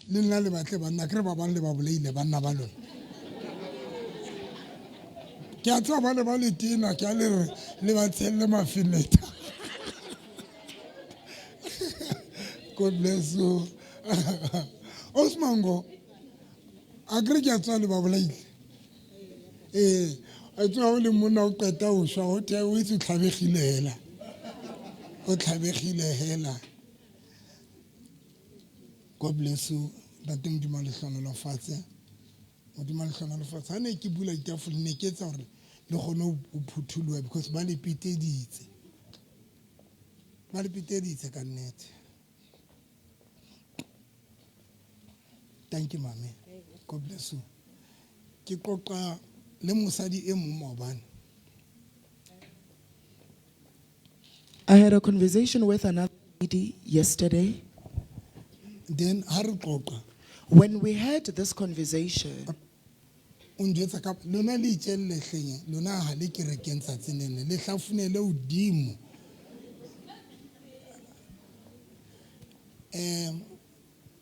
Le nna le batle banna, ke re ba bang le ba bolaile banna ba lona. Ke a tseba ba le ba le tena, ke a le re le ba tshelle mafenetha. God bless you. Osmango, a kere ke a tseba le ba bolaile. Ee, a tseba o le monna o qeta o shwa, o the o itse o tlhabegile hela. O tlhabegile hela. God bless you. Ntate Modimo a le hlohonolofatse. Modimo a le hlohonolofatse. Ha ne ke bula ditafole ne ke etsa hore le kgone ho phutholoha because ba le peteditse. Ba le peteditse ka nnete. Thank you mame. God bless you. Ke qoqa le mosadi e mong maobane. I had a conversation with another lady yesterday. Then ha re qoqa When we had this conversation, o njwetsa ka lona le itjelle hleng lona ha le kerekeng tsatsing lena le hlafunele hodimo.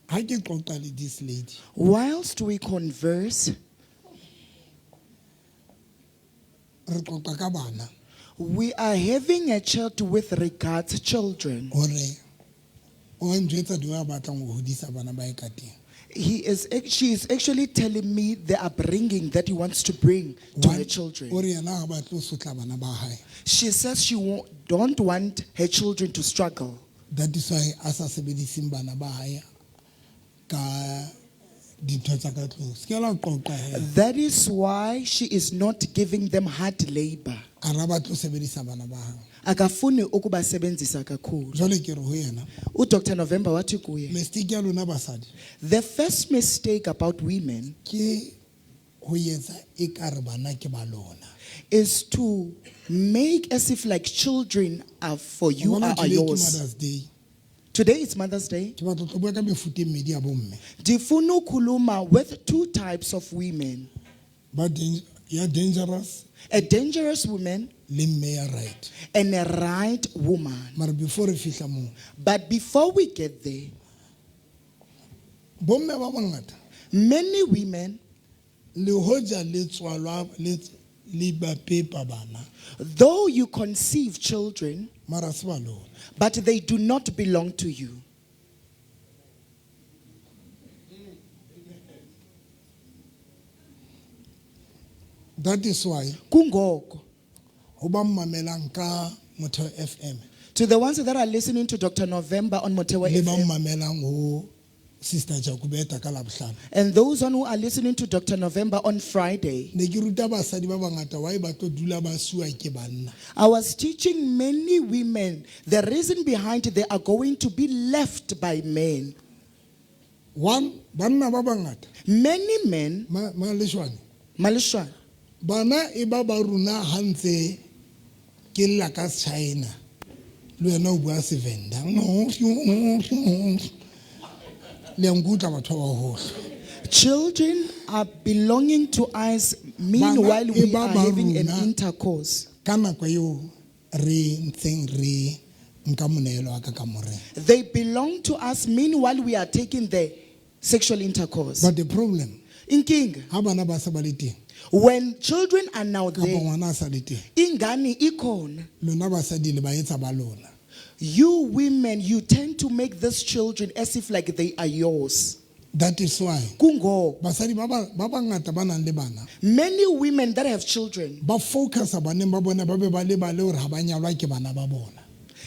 Ha ke qoqa le this lady, whilst we converse, re qoqa ka bana. We are having a chat with regards children. Hore o njwetsa di wa batlang ho hodisa bana ba e ka teng. She is actually telling me the upbringing that he wants to bring to her One, children. o re yena ha batle ho sotla bana ba hae. She says she don't want her children to struggle. That is why a sa sebediseng bana ba hae ka dintho tsa ka tlung. Se ke la qoqa he. That is why she is not giving them hard labor. A ra batle ho sebedisa bana ba hae. Akafuni ukubasebenzisa kakhulu. Jwale ke re ho yena. UDr November wathi kuye. Mistake ya lona basadi. The first mistake about women ke ho etsa ekare bana ke ba lona. is to make as if like children are for you, Wa bona are today ke yours. Mother's Day. Today is Mother's Day. Ke batla ho tlo bua ka mefuta e mmedi ya bomme. Ndifuna ukhuluma with two types of women. Ba ya dangerous A dangerous woman le mme ya right. and a right woman. Mara before re fihla moo. But before we get there, bomme ba bangata many women, le hoja le tswalwa le ba pepa bana, though you conceive children, mara se ba lona. but they do not belong to you. That is why Kungoko. ho ba mmamelang ka Motheo FM. To the ones that are listening to Dr. November on Motheo Le ba FM. mmamelang ho Sister Jacobeta ka Labohlano. And those one who are listening to Dr. November on Friday. Ne ke ruta basadi ba bangata why ba tlo dula ba suwa ke banna. I was teaching many women the reason behind they are going to be left by men. One, banna ba bangata. Many men, Ma leshwane. Maleshwane. Bana e ba ba rona ha ntse ke lla ka China. Le wena o bua Sevenda. Le a nkutlwa batho ba baholo. Children are belonging to us meanwhile Bana we e ba are ba having an rona intercourse. Ka nako eo re ntseng re nka moneelo wa ka kamoreng. They belong to us meanwhile we are taking the sexual intercourse. But the problem, Inkinga, ha bana ba sa ba le teng, when children are now kapa there, ngwana a sa le teng, ingane ikhona. lona basadi le ba etsa ba lona. You women, you tend to make these children as if like they are yours. That is why Kungo. basadi ba bangata ba nang le bana, Many women that have children, ba focusa baneng ba bona, ba be ba lebale hore ha ba nyalwa ke bana ba bona.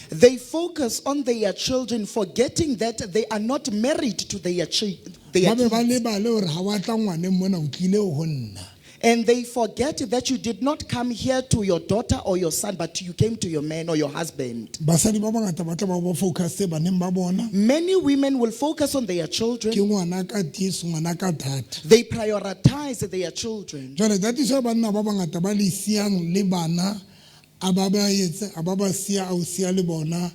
They focus on their children, forgetting that they are not married to their Ba be ba kids. lebale hore ha wa tla ngwaneng mona, o tlile ho nna. And they forget that you did not come here to your daughter or your son, but you came to your man or your husband. Basadi ba bangata ba tla ba ba focus baneng ba bona. Many women will focus on their children. Ke ngwana ka this, ngwana ka that. They prioritize their children. Jwale, that is why banna ba bangata ba le siyang le bana, a ba ba etse, a ba ba siya, a o siya le bona,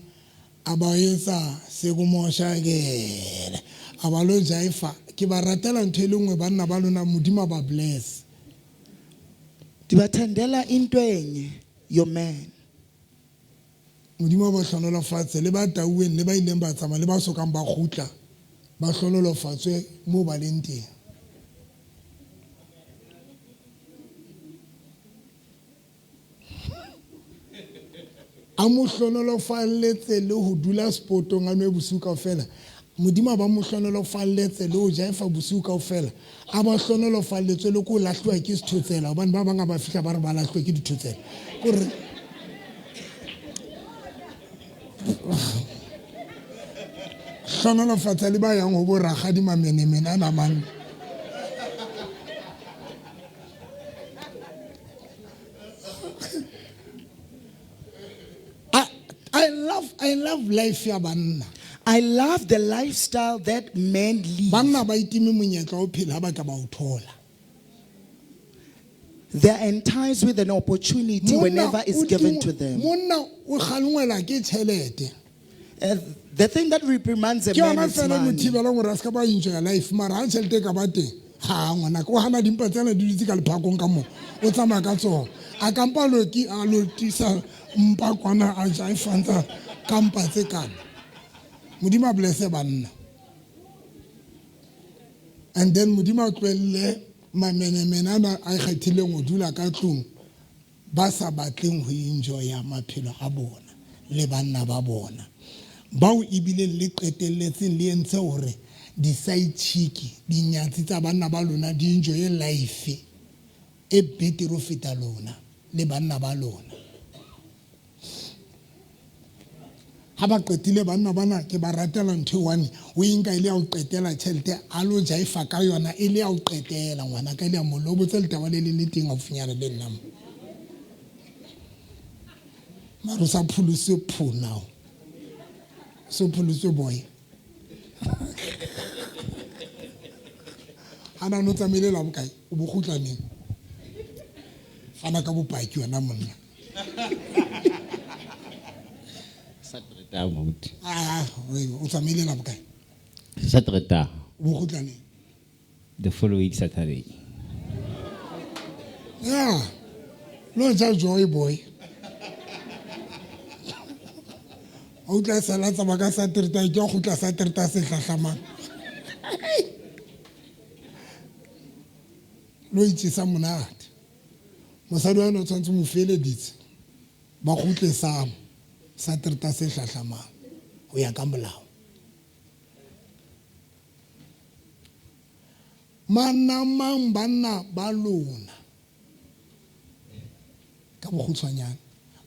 a ba etsa sekomoshakele, a ba lo jaifa. Ke ba ratela ntho e le nngwe, banna ba lona, Modimo a ba bless. Ndibathandela into enye, your man. Modimo a ba hlohonolofatse, le ba tauweng, le ba ileng ba tsamaya, le ba sokang ba kgutla, Ba hlonolofatswe moo ba leng teng. A mo hlonolofalletse le ho dula sepotong a nwe bosiu kaofela. Modimo a ba mo hlonolofalletse le ho jaefa bosiu kaofela. A ba hlonolofalletswe le ko lahluwa ke sethotsela hobane ba bang ha ba fihla ba re ba lahluwe ke dithotsela. Kore hlonolofatsa le ba yang ho bo rakgadi mamenemene ana mang. I love life ya banna. I love the lifestyle that men live. Banna ba itime monyetla o phela ha ba ka ba o thola. They are enticed with an opportunity Monna whenever it's o given to them. Monna o kgalengwela ke tjhelete. The thing that reprimands a Ke man yona is fela mo money. thibelang gore a se ka ba enjoya life mara ha tjhelete e ka ba teng ha ngwanaka o hana dimpa tsena di dutse ka lephakong ka moo o tsamaya ka tsona a kampa a lo tisa mpa kwana a jaefantsa ka mpa tse kana. Modimo a blesse banna and then Modimo a tlohelle mamenemene ana a kgethileng ho dula ka tlung ba sa batleng ho enjoya maphelo a bona le banna ba bona bao ebileng le qetelletseng le entse hore di-side chick dinyatsi tsa banna ba lona di enjoye life e betere ho feta lona le banna ba lona. Ha ba qetile banna bana ke ba ratela ntho e one o e nka e le ya ho qetela tjhelete a lo jaifa ka yona e le ya ho qetela ngwana ka e le ya mollo o botse letaba le leng le teng haufinyana le nna mo. Mara o sa pholoswe pho now. So pholoswe boy. Ha na no tsamaile la bokae o bo kgutla neng? Fana ka bopaki wena monna. Sateretaha moruti. Ah, o tsamaile la bokae? Sateretaha. O bo kgutla neng? The following Saturday. Yeah. Lo ja joy boy. O tla sala tsamaya ka Sateretaha ke kgutla Sateretaha se hlahlamang. Lo itjesa monate. Mosadi wa o tshwanetse mo feleditse. Ba kgutle sa Sateretaha se hlahlamang ho ya ka molao. Manamang banna ba lona. Ka bokgutshwanyane.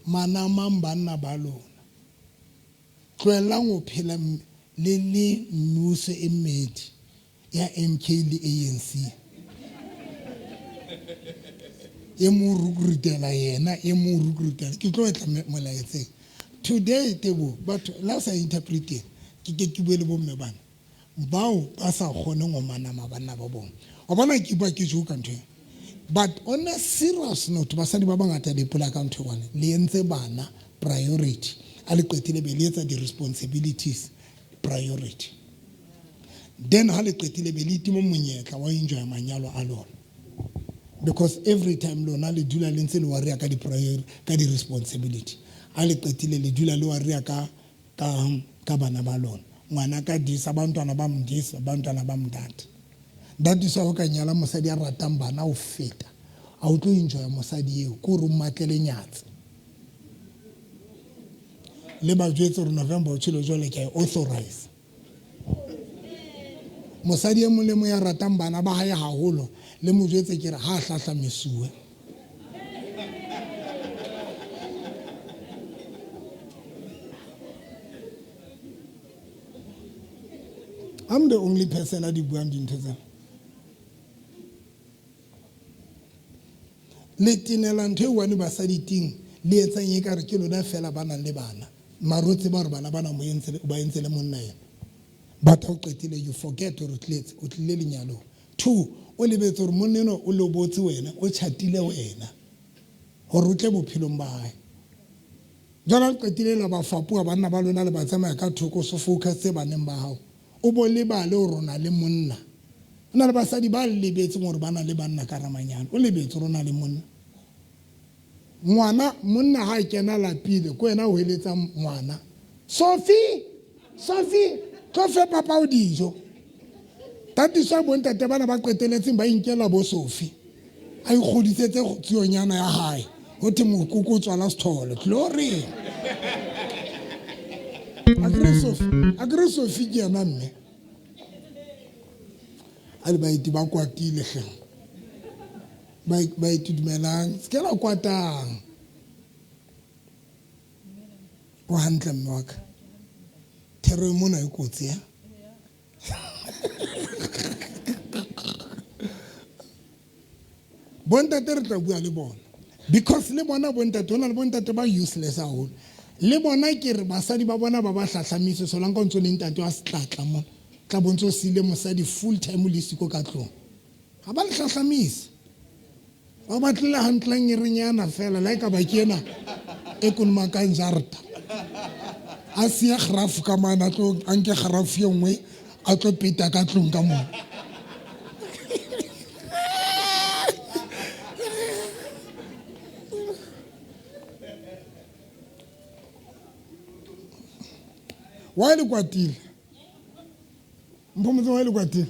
Manamang banna ba lona. Tlohellang ho phela le le mmuso e mmedi ya MK le ANC. E mo recruitela yena, e mo recruitela. Ke tlo etla molaetseng. Today Tebo, batho la sa interpreteng, ke ke ke bue le bomme bana. Bao ba sa kgoneng ho manama banna ba bona. Wa bona ke bua ke joke ntho ena. But on a serious note, basadi ba bangata le ipola ka ntho e one. Le entse bana priority. A le qetile be le etsa di-responsibilities priority. Then ha le qetile be le itima monyetla wa enjoy manyalo a lona. Because every time lona le dula le ntse le worry ka di-priority, ka di-responsibility. Ha le qetile le dula le worry ka bana ba lona. Ngwana ka disa, bantwana ba mdisa, bantwana ba mdata. That is why o ka nyala mosadi a ratang bana ho feta. A o tlo enjoy mosadi eo, ke hore o mmatlele nyatsi. Le ba jwetse hore November o tjhelo jwale ke a e authorize. Mosadi e mong le mong ya ratang bana ba hae haholo, le mo jwetse ke re ha hlahla mesuwe. I'm the only person a di buang dintho tsena. Le tenela ntho e one basadi ting le etsang e kare ke lona fela ba nang le bana. Mara o tseba hore bana bana mo entse ba entse le monna yena. But ha o qetile you forget hore o tlile lenyalong. Two, o lebetse hore monna enwa o lobotse wena, o tjhatile wena. Hore o tle bophelong ba hae. Jwale ha le qetile la ba fapoha banna ba lona le ba tsamaya ka thoko so focus tse baneng ba hao. O bo lebale hore o na le monna. Ho na le basadi ba lebetseng hore ba na le banna ka ramanyana. O lebetse hore o na le monna. Ngwana, monna ha kena lapile, ke wena o heletsang ngwana. Sophie, Sophie, tlo fe papa o dijo. Tatiso ya bontate bana ba qeteletseng ba inkela bo Sofi. A ikgodisetse tsionyana ya hae. Ho thwe mokoko o tswala sethole. Glory. Akere Sofi, akere Sofi ke yena mme. A le baeti ba kwatile hle. Baeti dumelang, se ke la kwatang. O hantle mme wa ka. Thero e mona e kotsi ya. Bontate re tla bua le bona. Because le bona bontate, ho na le bontate ba useless haholo. Le bona ke re basadi ba bona ba ba hlahlamise solanka o ntso le ntate wa setlatla mona. Tla bo ntso siile mosadi full time le siko ka tlong. Ga ba le hlahlamise. Ba batlile hantle ngerenyana fela la e ka ba ke ena e kolomakang jarta. A siya grafu ka mane a tlo a nke grafu ye nngwe a tlo peta ka tlong ka moo. Why le kwatile? Mphomotse why le kwatile?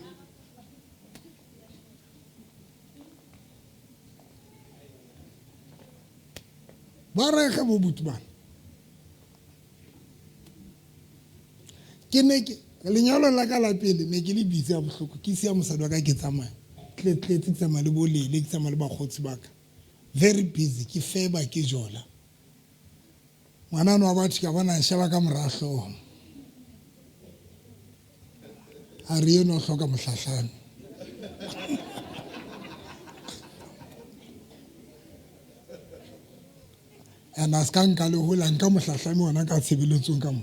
Ba rege bo buti bana. Ke ne ke lenyalo la ka la pele ne ke le busy ya bohloko ke sia mosadi wa ka ke tsamaya tletletse ke tsamaya le bolele ke tsamaya le bakgotsi ba ka very busy ke feba ke jola ngwanano wa batho ka bona nsheba ka mora hlooho a re eno o hloka mohlahlano and a se ka nka le hola nka mohlahlame ona ka tshebeletsong ka mo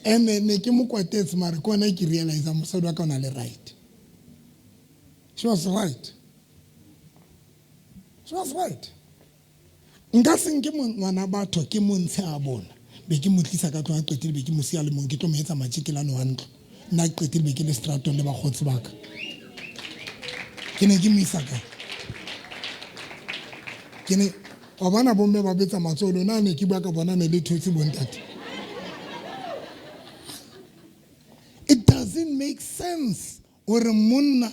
ene ne ke mo kwatetse mare ke ona ke realize mosadi wa ka o na le right. She was right, she was right. Nka se nke ngwana batho ke mo ntshe a bona be ke mo tlisa ka tlong a qetile be ke mo siya le mong ke tlo mo etsa matjekelane wa ntlo nna ke qetile be ke le stratong le bakgotsi ba ka ke ne ke mo isa kae ke ne wa bona bomme ba betsa matsoho lona ne ke bua ka bona ne le thotse bontate. It doesn't make sense gore monna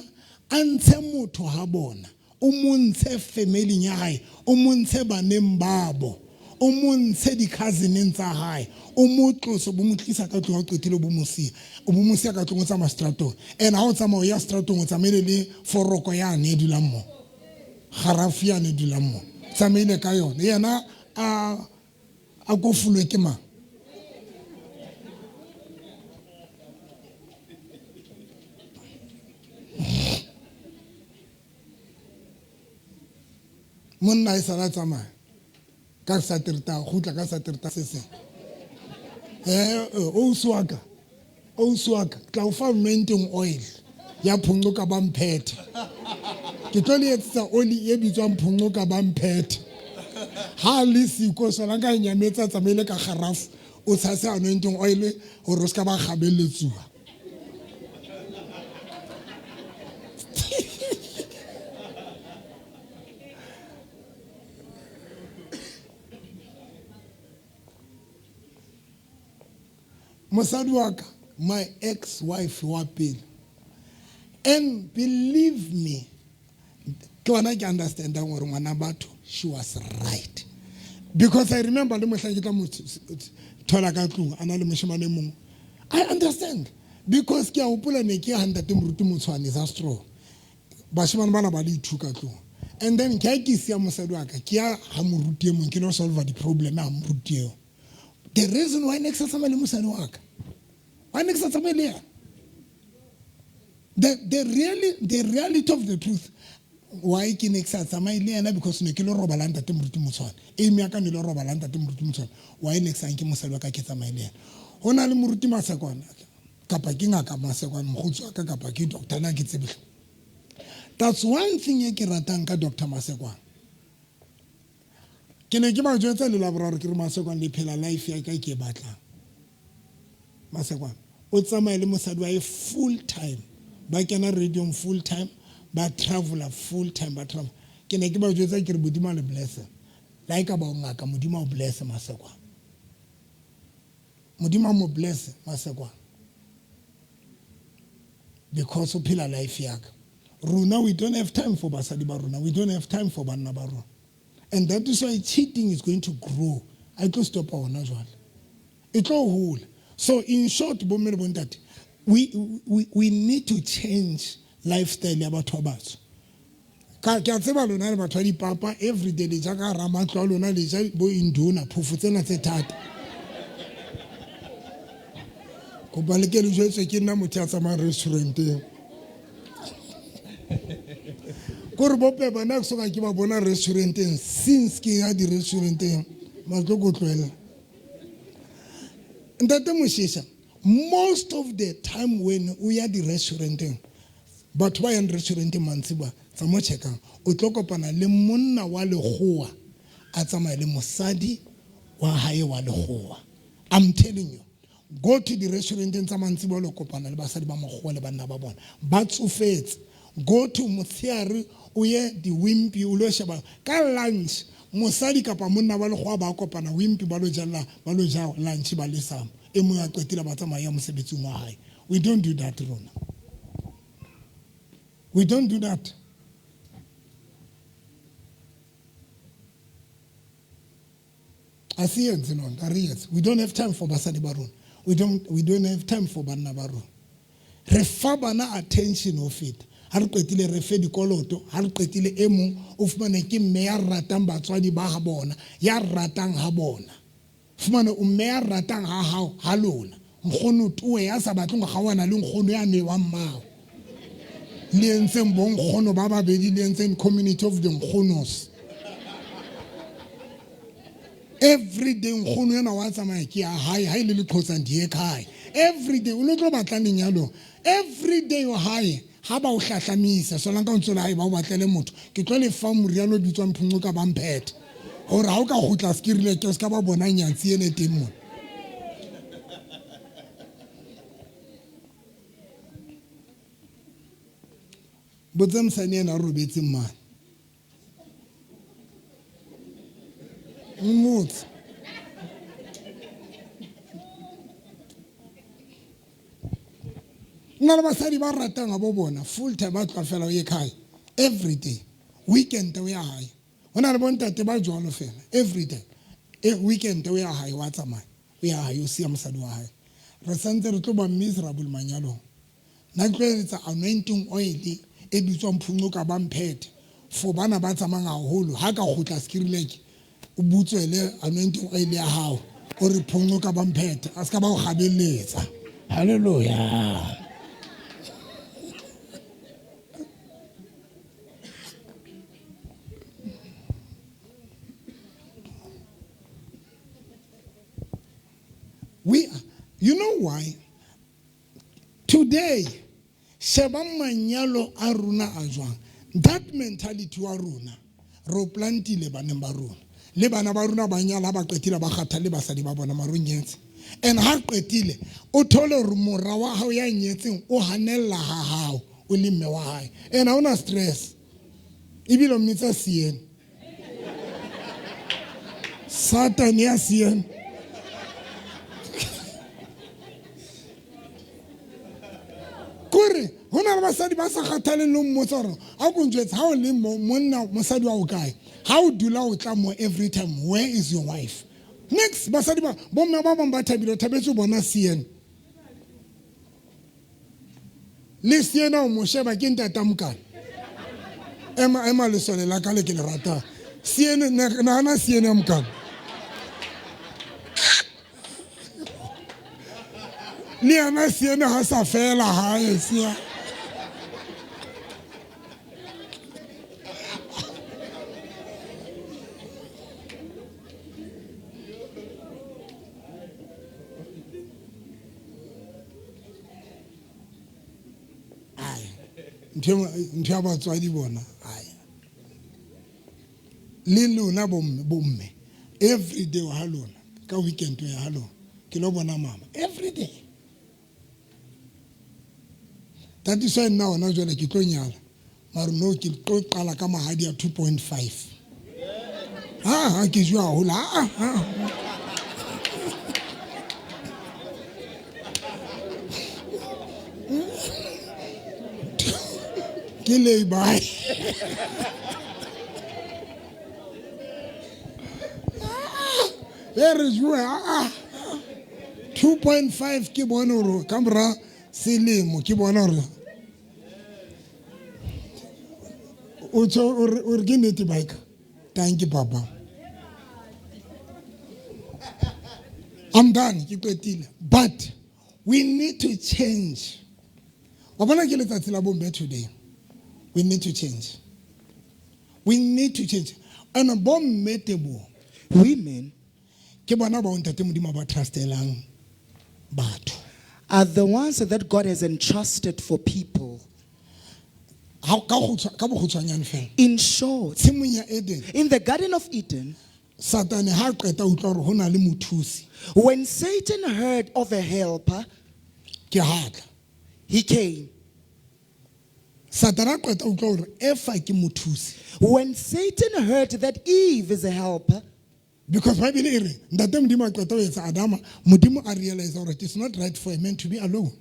a ntshe motho ha bona, o mo ntshe familing ya hae, o mo ntshe baneng babo, o mo ntshe di-cousineng tsa hae, o mo tlose, o bo mo tlisa ka tlong ha o qetile o bo mo siya, o bo mo siya ka tlong o tsamaya stratong. And ha o tsamaya o ya stratong o tsamaile le foroko yane e dulang mo, garafu yane e dulang mo, tsamaile ka yone. Yena a a kofolwe ke mang? Monna e sala tsamaya ka saterta gutla ka saterta se seng eh ausi wa ka ausi wa ka tla o fa anointing oil ya phonqo ka ba mphethe ke tlo le etsetsa oli e bitswang phonqo ka ba mphethe ha le siko sona ka nyametsa tsamaile ka garafu o tshase anointing oil gore o se ka ba gabeletsuwa. Mosadi wa ka, my ex wife wa pele, and believe me, ke gona ke understandang gore ngwana batho she was right, because I remember le mohlang ke tla mo thola ka tlung a na le moshemane mongwe. I understand because ke a gopola ne ke ya ga ntate moruti Motshwane sa straw, bashemane bana ba le two ka tlung, and then ke a ke sia mosadi wa ka ke ya ga moruti e mongwe ke lo solve di-problem ga moruti eo. The reason why ne ke sa tsamaye le mosadi wa ka, why ne ke sa tsamaye le yena, the, really, the reality of the truth why ke ne ke sa tsamaye le yena, because ne ke lo robala ntate moruti Motshwane, aim ya ka ne lo robala ntate moruti Motshwane. Why ne ke sa nke mosadi wa ka ke tsamaye le yena? Ho na le moruti Masekwana kapa ke ngaka Masekwana mokgotsi wa ka kapa ke doctor na ke tsebe. That's one thing e ke ratang ka Doctor Masekwana. Ke ne ke ba jwetsa le laboraro ke re Masekwana le phela life ya ka ke e batlang. Masekwana o tsamaye le mosadi wa e full time, ba kena radiong full time, ba traveler full time, ba travel. Ke ne ke ba jwetsa ke re Modimo a le bless. La e ka ba o ngaka Modimo a o bless Masekwana. Modimo a mo bless Masekwana. Because o phela life ya ka. Rona we don't have time for basadi ba rona. We don't have time for banna ba rona. And that is why cheating is going to grow. A e tlo stopa hona jwale. E tlo hola. So in short bomme le bontate, we need to change lifestyle ya batho ba batsho. Ka ke a tseba lona le batho ba dipapa everyday le ja ka hara matlo a lona le ja bo induna phofo tsena tse thata. Kopa le ke le jwetswe ke nna motho ya tsamayang restauranteng. Kore bope bana ke soka ke ba bona restauranteng since ke ya di-restauranteng ba tlo ko tlohella. Ntate Moshesha, most of the time when o ya di-restauranteng batho ba yang restauranteng mantsiboa tsa mo checkang o tlo kopana le monna wa lekgowa a tsamaya le mosadi wa hae wa lekgowa. I'm telling you, go to di-restauranteng tsa mantsiboa lo kopana le basadi ba makgowa le banna ba bona ba tsofetse. Go to motsheare o ye di-Wimpy o lo sheba ka lunch mosadi kapa monna wa lekgowa ba kopana Wimpy ba lo jella ba lo ja lunch ba le sama e mong a qetile ba tsamaya ya mosebetsing wa hae. We don't do that rona. We don't do that. A se etse lona, a re etse. We don't have time for basadi ba rona. We don't have time for banna ba rona. Re fa bana attention ho feta. Ha re qetile re fe dikoloto, ha re qetile e mong o fumane ke mme ya ratang batswadi ba ha bona, ya ratang ha bona. Fumane o mme ya ratang ha hao ha lona. Nkgono towe ya sa batleng ho kgaohana le nkgono ya newang mmao. Le entseng bo nkgono ba babedi le entseng community of the nkgonos. Every day nkgono ena wa tsamaya ke ya hae ha ile le qhotsang di ekhaya. Every day o lo tlo batla lenyalong. Every day o hae ha ba o hlahlamisa solanka o ntse le hae ba o batlele motho. Ke tlo le fa moriana o bitswang phunqo ka ba mphethe. Hore ha o ka kgutla sekirile ke se ka ba bona nyatsi ene teng mona. Botsa mosadi ena a robetseng mane. Mmotse. Nna le basadi ba ratang bo bona full time ba tloha fela o ye khae every day weekend o ya hae. Ho na le bontate ba jwalo fela every day e weekend o ya hae wa tsamaya o ya hae o siya mosadi wa hae. Re santse re tlo ba miserable manyalong. Nna ke tlo etsa anointing oil e bitswang phunqo ka ba mphethe for bana ba tsamayang haholo. Ha ka kgutla Skirlek o butswele anointing oil ya hao o re phunqo ka ba mphethe a se ka ba o kgabeletsa. Hallelujah. We, you know why? Today, sheba manyalo a rona a jwang. That mentality wa rona, re o plantile baneng ba rona. Le bana ba rona ba nyala ha ba qetile ba kgathale basadi ba bona mara o nyetse. And ha qetile, o thole hore mora wa hao ya nyetseng o hanella ha hao o le mme wa hae. And ha ona stress. Ebile o mmitsa siene. Satan ya siene. Kore ho na le basadi ba sa kgathaleng le ho mmotsa hore a ko njwetse ha o le mo monna mosadi wa o kae. Ha o dula o tla mo every time where is your wife? Next basadi ba bomme ba bang ba thabile o thabetse ho bona siene. Le siena o mo sheba ke ntata mokana. Ema ema lesole la ka le ke le ratang. Siene nahana siene ya mokana. Le yena siene ha sa fela hae sia. Ai, ntho ya batswadi bona ai le lona bomme bomme every day ha lona ka weekend ya ha lona ke lo bona mama every day. That is why nna hona jwale ke tlo nyala mara no ke tlo qala ka mahadi a 2.5. Ha ha ke jwa haholo ha ha. Ke lay-by. E re jwe ah 2.5 ke bone hore ka mora selemo ke bona hore o tjho o re ke nnete bike. Thank you papa. I'm done, ke qetile. But we need to change. Wa bona ke letsatsi la bomme today. We need to change. We need to change. And bomme tebo Women ke bona ba ntate Modimo ba trustelang batho. Are the ones that God has entrusted for people. Ha ka go ka bokgutshwanyane fela. In short, Tshimong ya Eden, in the Garden of Eden, Satane ha a qeta ho utlwa hore ho na le mothusi, when Satan heard of a helper, ke ha tla. He came. Satane a qeta ho utlwa hore Efa ke mothusi. When Satan heard that Eve is a helper, Because Bible e re ntate Modimo a qeta ho etsa Adama, Modimo a realize hore it is not right for a man to be alone.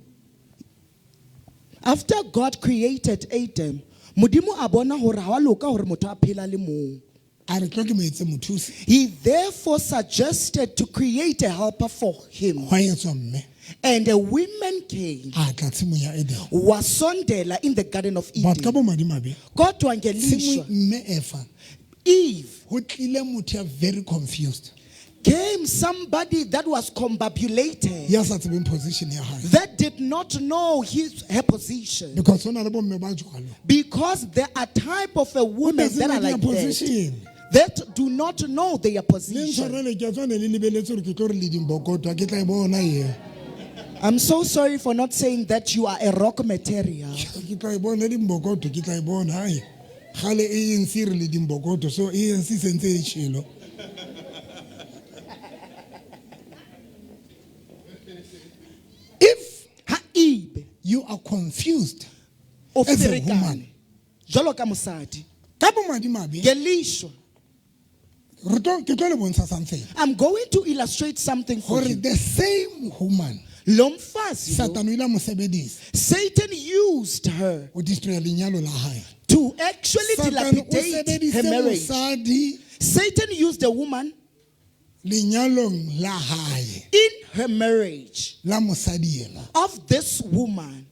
After God created Adam, Modimo a bona hore ha wa loka hore motho a phela le mong. A re tlo ke mo etse mothusi. He therefore suggested to create a helper for him. Hwa etswa mme. And a woman came. A tla tshimong ya Eden. Wasondela in the Garden of But ka Eden. bomadimabe, Kodwa tshimong ngelishwa, mme Efa, Eve ho tlile motho ya very confused. Came somebody that was combobulated, Ya sa tsebeng position ya hae. That did not know his her position. Because ho na le bomme ba jwalo. Because there are type of a women Doesn't that know are their like that, position. That do not know their Le position. ntshwarele ke a tswa ne le lebeletse hore ke tlo re le dimbokoto, ke tla e bona eo. I'm so sorry for not saying that you are a rock material. Ke tla e bona dimbokoto, ke tla e bona ai. Gale ANC re le dimbokoto, so ANC sentse e tshelo. If Ha ebe you are confused o as a ferekane woman, jwalo ka mosadi, ka bomadimabe, ngelishwa, re tlo ke tlo le bontsha something. I'm going to illustrate something for Gore you. the same woman, Lo mfazi lo, Satan o ile a mo sebedisa Satan used her ho destroy lenyalo la hae. To actually Satan o dilapidate her sebedise marriage. mosadi Satan used a woman lenyalong la hae in her marriage la mosadi enwa. Of this woman.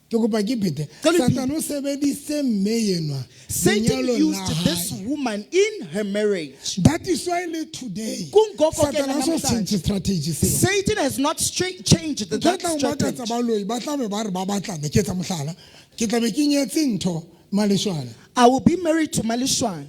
Ke kopa ke phete. Ka le Satan o sebedise mme enwa Satan lenyalong used la this hae. Woman in her marriage. That is why le today Kungoko ke Satan a so namhlanje. change strategy seo. Satan has not changed Ntho e that tla o makatsa strategy. baloi ba tla be ba re ba batlana ke etsa mohlala ke tla be ke nyetse ntho Maleshwane. I will be married to Malishwan.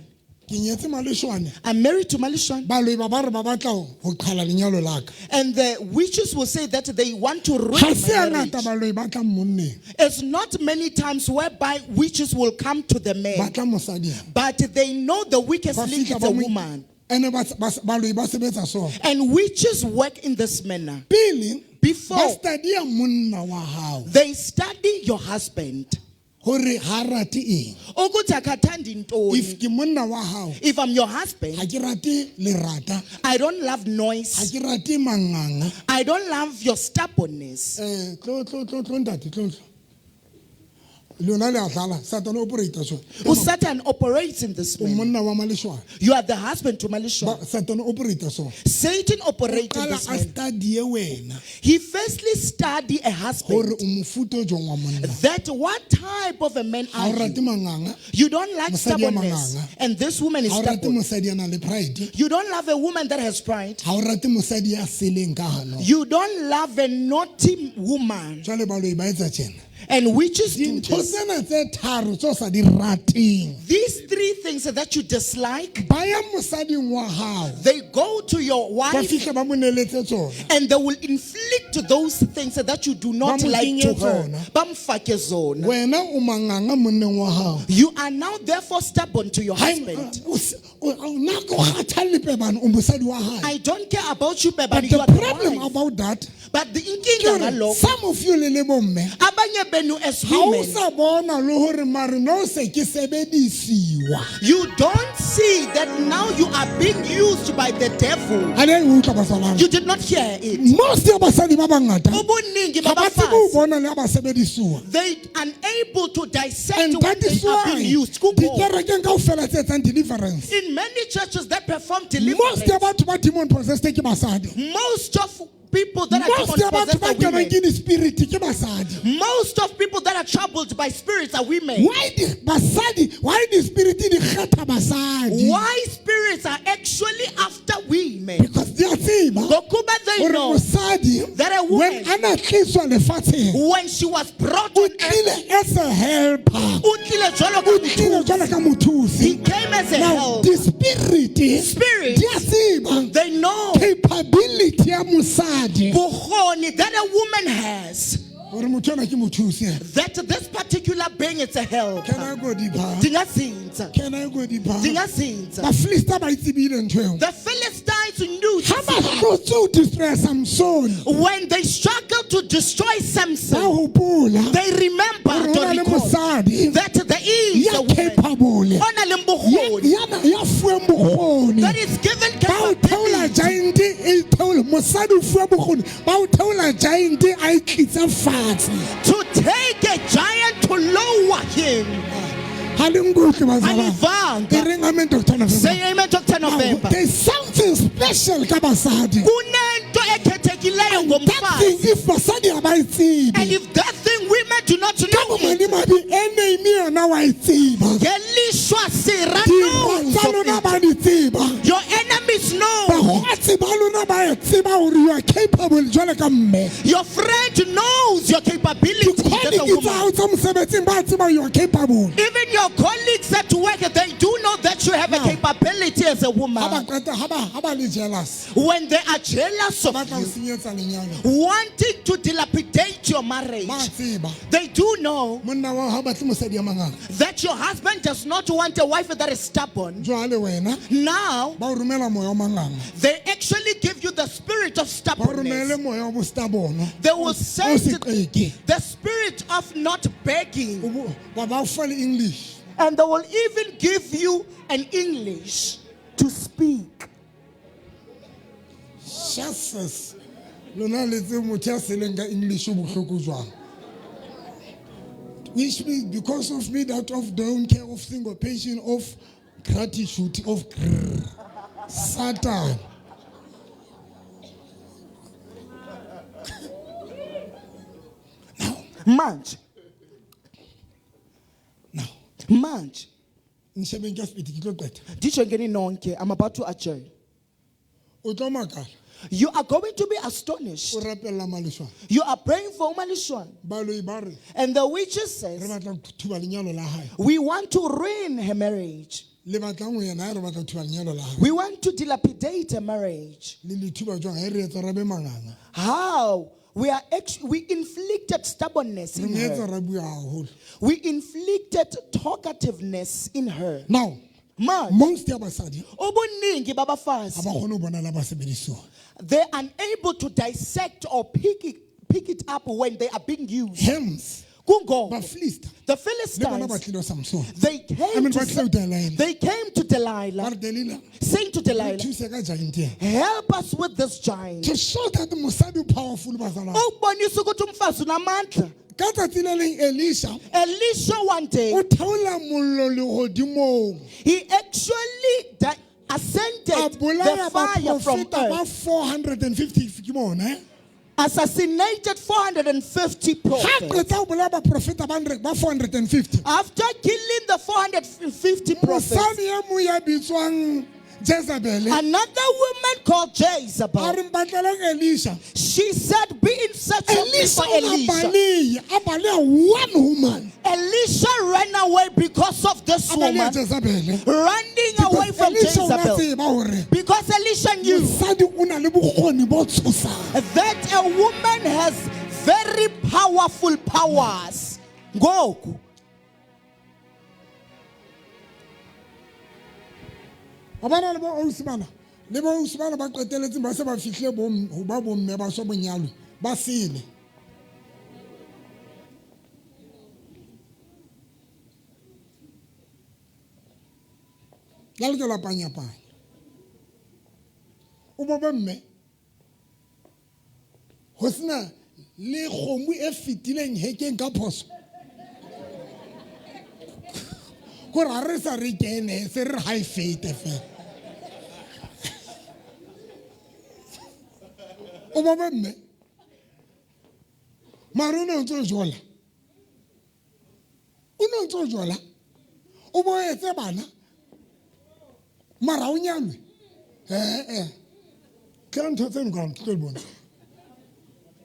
Ke nyetse Maleshwane. I'm married to Malishwan. Baloi ba ba re ba batla ho qhala lenyalo la ka. And the witches will say that they want to ruin Ha se my marriage. hangata baloi ba tlang monneng. It's not many times whereby witches will come to the Ba man. tla mosading. But they know the weakest Ba link fihla is ba a mo- woman. Ene baloi ba sebetsa so. And witches work in this manner. Pele Before ba study-a monna wa hao they study your husband. Hore ha rate eng. Ukuthi akathandi ntoni. If ke monna wa hao, If I'm your husband, ha ke rate lerata, I don't love ha noise. ke rate manganga. I don't love your stubbornness. Tlo tlo tlo tlo ntate tlo tlo. Lona le a dlala, Satan o operate so. Satan operates in this O manner. monna wa Maleshwane. You are the husband to Malishwan. Ba Satan o operate so. Satan operates in Qala this a manner. study wena He firstly study a hore husband. o mofuta o jwang wa monna. That what type of a man Ha are o rate you? manganga. You don't like Mosadi ya stubbornness. manganga. And this woman is Ha o rate stubborn. mosadi ya nang le pride. You don't love a woman that has pride. Ha o rate mosadi ya seleng ka hanong. You don't love a naughty woman. Jwale baloi ba etsa tjena. And witches do Dintho this. tsena tse tharo tse o sa di rateng. These three things that you dislike, Ba ya mosading wa hao. they go to your Ba wife fihla ba mo neletse tsona. and they will inflict those things that you do not Ba mo like to kenye her. tsona. Ba mfake zona. Wena o manganga monneng wa hao. You are now therefore stubborn to your Hai, husband. o se- Nna ke o kgathalle Pebane, o mosadi wa hae. I don't care about you, But Pebane, the you are the problem wife. about that But the ke inkinga hore ngalokho, some of you le le bomme abanye benu as ha o women, sa bona le hore mare no se ke sebedisiwa. you don't see that now you are being used by the devil. Ha le a e utlwa bazalwane. You did not hear it. Most ya basadi ba bangata Ubuningi ha ba tsebe ho babafazi, bona le ha ba sebedisuwa. they unable to dissect And when that they is are why being used. Kungoba, dikerekeng kaofela tse etsang deliverance, in many churches that perform most ya deliverance, batho ba demon possessed ke basadi. most of people that are Most ya demon batho possessed ba are kenwang women. ke di-spirit ke basadi. Most of people that are troubled by spirits are women. Why di basadi, why di-spirit di kgetha basadi? Why spirits are actually after women? Because di a tseba Ngokuba they hore know mosadi that a woman when a na tliswa lefatsheng, when she was brought o on earth, tlile as a helper. o tlile jwalo ka O tlile mothusi. jwalo ka mothusi. He came as a Now help. di-spirit Spirit, di a tseba they know capability ya mosadi bokgoni that a woman has, hore motho ena ke mothusi. that this particular being is a Can I helper. go deeper? Ndingazinza. Can I go deeper? Ndingazinza. Bafilista ba e tsebile ntho eo. The Philistines knew Ha this. ba hlotse ho destroy Samson, When they struggled to destroy ba Samson, hopola they remembered hore ho to na le recall mosadi that there is ya a woman capable, o na leng bokgoni, ya fuweng bokgoni. that is given Ba o theola capability. giant e theola mosadi o fuwa bokgoni, ba o theola giant a e tlisa fatshe. To take a giant to lower him. Ha le nkutlwe bazalwane. Anivanga. E reng amen, Dr. November. Say amen, Dr. Now, November. there's something special ka basadi. Kunento ekhethekileyo That thing ngomfazi. if basadi ha ba e tsebe, And if that thing women do not ka know it, bomadimabe enemy yona wa e tseba. ngelishwa sira Dira knows tsa of lona it. ba di tseba. Your enemies know. Bakgotsi ba lona ba e tseba hore you are capable jwalo ka mme. Your friend knows your capability as a Di-colleague tsa woman. hao tsa mosebetsing ba tseba you are capable. Even your colleagues at work, they do know that you have a Now, capability as a Ha ba woman. qeta ha ba le jealous, When they are jealous ba of tla o you, senyetsa lenyalo. wanting to dilapidate your marriage, Ba tseba. they do know Monna wa hao ha batle mosadi ya manganga. that your husband does not want a wife that is stubborn. Jwale wena Now, ba o romela moya o manganga. they actually give you the spirit of Ba o romele stubbornness. moya wa bo-stubborn. They will O send seqeke. the spirit of not begging. O ba ba o fa le English. And they will even give you an English to speak. Jesus. Lona le tsebe motho ya seleng ka English o bohloko jwang. Which means because of me that of don't care of single patient of gratitude of grrr. Satan. Manje, Now, manje, nshebeng ka speed ke tlo qeta. ndijongeni nonke, I'm about to adjourn. O tlo makala. You are going to be astonished. O rapella maleshwana. You are praying for uMalishwana. Baloi ba re And the witches re says, batla ho thuba lenyalo la hae. we want to ruin her marriage. Le batlang ho yena ha re batla ho thuba lenyalo la hae. We want to dilapidate her marriage. Le le thuba jwang ha re etsa ra be manganga. How? We are actually, we inflicted stubbornness Re in mo etsa her. ra bua haholo. We inflicted talkativeness in her. Now, Manje, most ya basadi ubuningi ha babafazi, ba kgone ho bona la ba sebedisuwa. they're unable to dissect or pick it up when they are being used. Hence, Kungoba, Bafilista the le bona ba Philistines, tlile ho Samson. they I came mean, ba tlile ho to, Delilah. they came to Ba Delilah, re Delilah, saying to re Delilah, thuse ka giant ena. help us with this giant. To show that mosadi o powerful bazalwane. Ukubonisa ukuthi umfazi unamandla. Ka tsatsi le leng Elisha Elisha one day, o theola mollo lehodimong. he actually A ascended the bolaya fire from baprofeta ba earth, 450 ke bona, eh? assassinated 450 Ha prophets. qeta ho bolaya baprofeta ba 450. After killing the 450 prophets, Mosadi e mong ya bitswang Jezebel another woman called a Jezebel, re mpatleleng Elisha. she said, be in search of me Elisha for o na Elisha. balehe, a baleha one woman. Elisha ran away because of this A baleha woman Jezebel. running away Because from Elisha o na Jezebel. tseba hore Because Elisha knew mosadi o na le bokgoni bo tshosang. that a woman has very powerful powers. Ngoku. Wa bona le bo ausi bana le bo ausi bana ba qeteletseng ba se ba fihlile ho ba bomme ba so bonyalwe ba sele. La lokela panyapanya. O bo bomme ho sena le kgomo e fetileng hekeng ka phoso kore ha re sa re kene se re ha e fete fela o bo bomme mare o ne o ntse o jola o ne o ntse o jola o bo etse bana mara o nyalwe ee tla ntho tse nka ke tlo di bontsha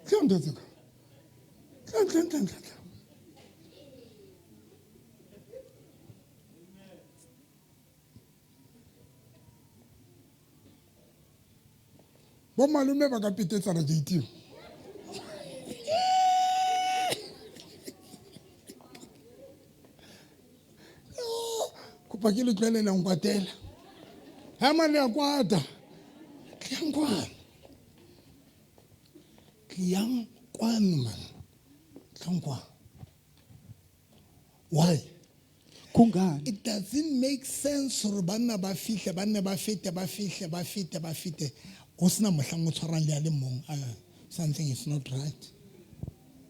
tla ntho tse ka tla tla tla tla tla bo malome ba ka petetsana gate kopa ke le tlwaelelang kwatela ha mane ya kwata tliang kwano tliang kwano man tliang kwano why Kungani? It doesn't make sense gore banna ba fihle ba nne ba fete ba fihle ba fete ba fete go sena mohlang o tshwarang le a le mong. Something is not right.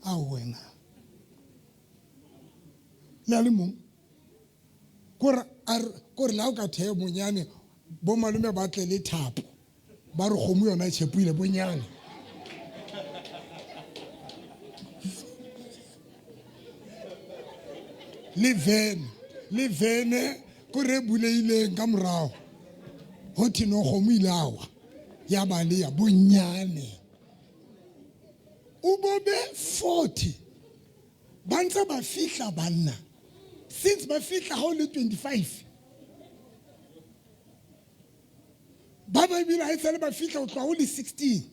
A wena le a le mong kore kore la o ka theye bonyane bo malome ba tle le thapo ba re kgomo yona e tšhepile bonyane. Le vene le vene ko re buleileng ka morago go thino kgomo ile awa ya ba le ya bonyane o bobe 40 ba ntse ba fihla banna since ba fihla ga o le 25 ba ba ebile ga e sale ba fitlha o tloga o le 16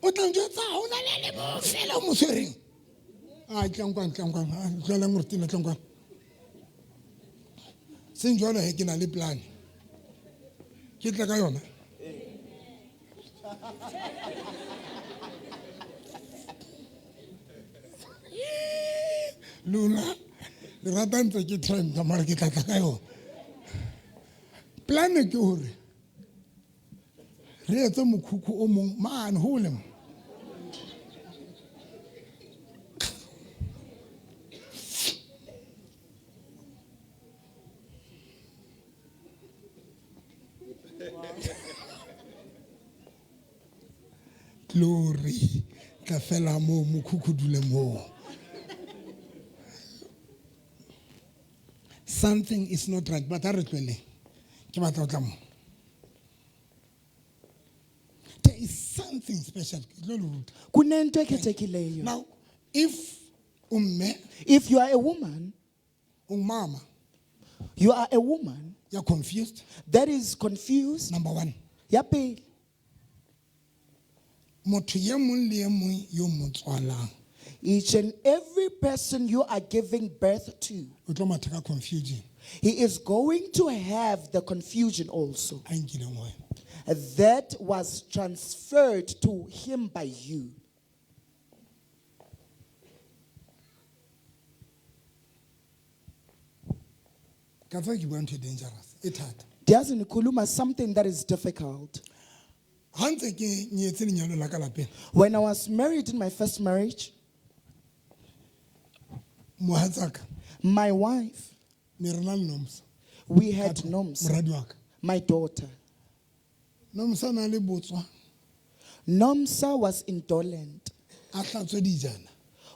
o tla njwetsa ga o na le le mo fela o mo tshwereng a tlang kwano tlang kwano tloelang gore tena tlang kwano seng jalo he ke na le plan ke tla ka yona lona le rata ntse ke trenda mara ke tla tla ka yona Plane ke hore re etse mokhukhu o mong mane hole mo. Glory tla fela moo mokhukhu dule moo. Something is not right but a re tloeleng ke batla go tla mo there is something special ke tlo le ruta Kunento ekhethekileyo. Now if umme If you are a woman, ungumama you are a woman you're confused that is confused. Number one Ya pele, motho ye mong le ye mong yo mo tswalang each and every person you are giving birth to, o tlo matha ka confusion he is going to have the confusion also a nkileng go wena that was transferred to him by you. Ka tseba ke bua ntho e dangerous e thata. Ndiyazi nikhuluma something that is difficult. Ha ntse ke nyetse lenyalo la ka lapeng. When I was married in my first marriage, Mohatsaka. My wife. Ne re na le Nomsa. We had Nomsa. Moradi wa ka. My daughter. Nomsa na le botswa. Nomsa was indolent. A hlatswe dijana.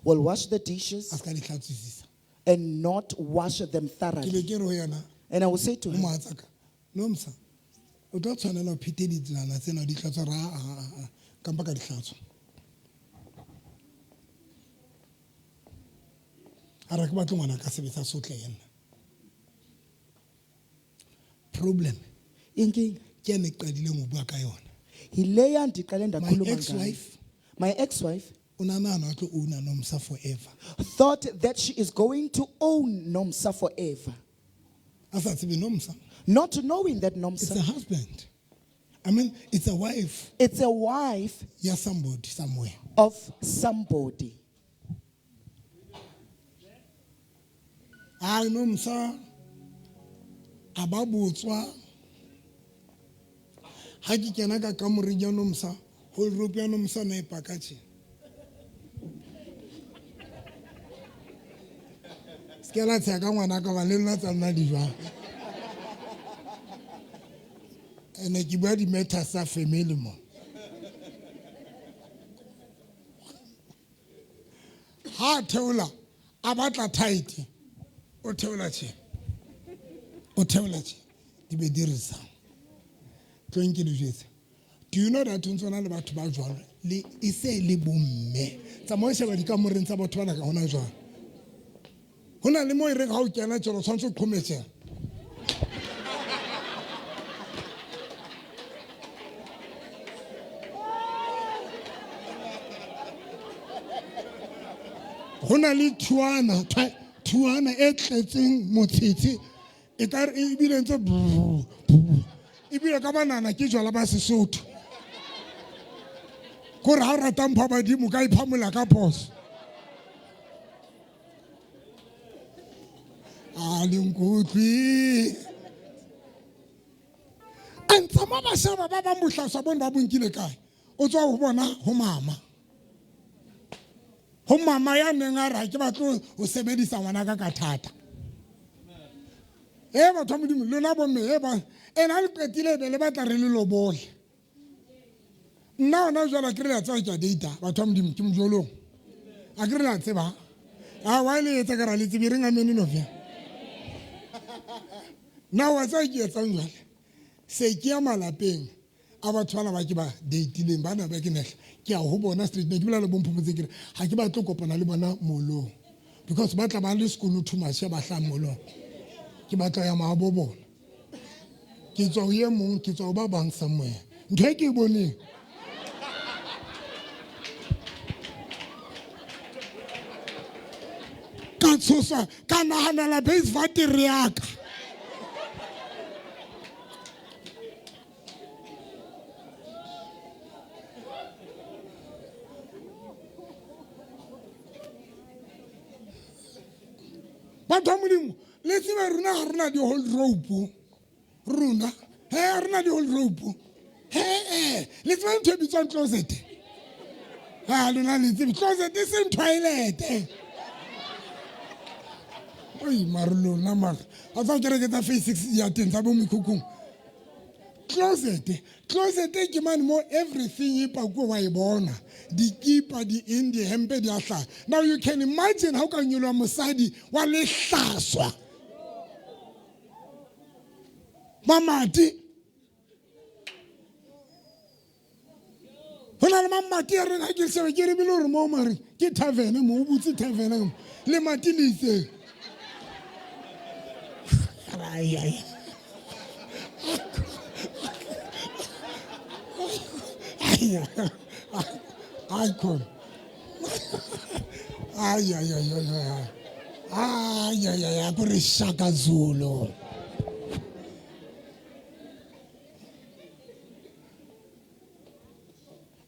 Will wash the dishes. A ska di hlatswisisa. And not wash them thoroughly. Ke be ke re ho yena. And I will say to her, Mohatsaka, Nomsa, o tlo tshwanela ho phete dijana tsena di hlatswa ra a a kampa ka di hlatswa. A re ke batle ngwana ka sebetsa sotle yena. Problem. Inkinga. Ke ene qadileng ho bua ka yona. Yileya ndiqale ndakhuluma My ngayo. ex-wife. My ex-wife. O na nahana o tlo owna Nomsa forever. Thought that she is going to own Nomsa forever. A sa tsebe Nomsa. Not knowing that It's Nomsa, a husband. I mean, it's a wife it's a wife ya somebody somewhere. of somebody. A Nomsa a ba botswa ha ke kena ka kamoreng ya Nomsa, wardrobe ya Nomsa na e paka tje. Se ke la tsheha ka ngwana ka ba le nna tsa nna di jwang. Ene ke bua di-matters tsa family mo. Ha a theola a batla tight o theola tjhe. O theola tjhe. Di be di re sa. Tlong ke le jwetse. Do you know that ho ntso na le batho ba jwalo le e se le bomme. Tsamaya o sheba dikamoreng tsa batho bana ka hona jwale. Ho na le mo e reng ha o kena tjena o tshwanetse o qhome tjena. Ho na le thuana, thuana e tletseng motshitshi e ka re ebile ntse brrr, brrr. Ebile ka banana ke jwala ba Sesotho. Kore ha o rata mpho ya badimo ka iphamola ka phoso. A le nkutlwe. A ntsha mo ba sheba ba bang bohlaswa bone ba bo nkile kae? O tswa ho bona ho mama. Ho mama ya neng a re ha ke batle ho sebedisa ngwana ka ka thata. E batho ba Modimo lona bomme e ba ena le qetile be le batla re le lobole. Nna hona jwale ke re la tseba ke a data batho ba Modimo ke mojolong. A ke re la tseba. A wa le etsa ka ra le tsebe reng amen no fia. Nna wa tseba ke etsang jwale. Se ke ya malapeng a batho bana ba ke ba datileng ba na ba ke nehla ke ya ho bona straight ne ke bolela le bomphomotse ke re ha ke batle kopana le bona molong because ba tla ba le sekolo too much ba hlang molong ke batla ya mahabo bona ke tswa ho e mong ke tswa ho ba bang somewhere ntho e ke e boneng ka tshoswa ka nahanela base vatere yaka batho ba modimo le tsebe rona ga rena di-hold rope rona he ga rena di-hold rope he e le tsebe ntho e bitswang closet a lona le tsebe closet e seng toilete oi mare lona mare a tsa kereke tsa face six ya teng tsa bo mekhukhung closet closet ke mane mo everything e pakuwe wa e bona dikipa di-eng dihempe di a hlaha now you can imagine ha o ka nyoloha mosadi wa lehlaswa mamati go na le mamati a reng ga ke sebe ke rebile gore mo mare ke taverne mo o butse taverne mo le mati le itseng Icon. Ay, ay, ay, ay, ay. Ay, ay, ay, ay, Shaka Zulu.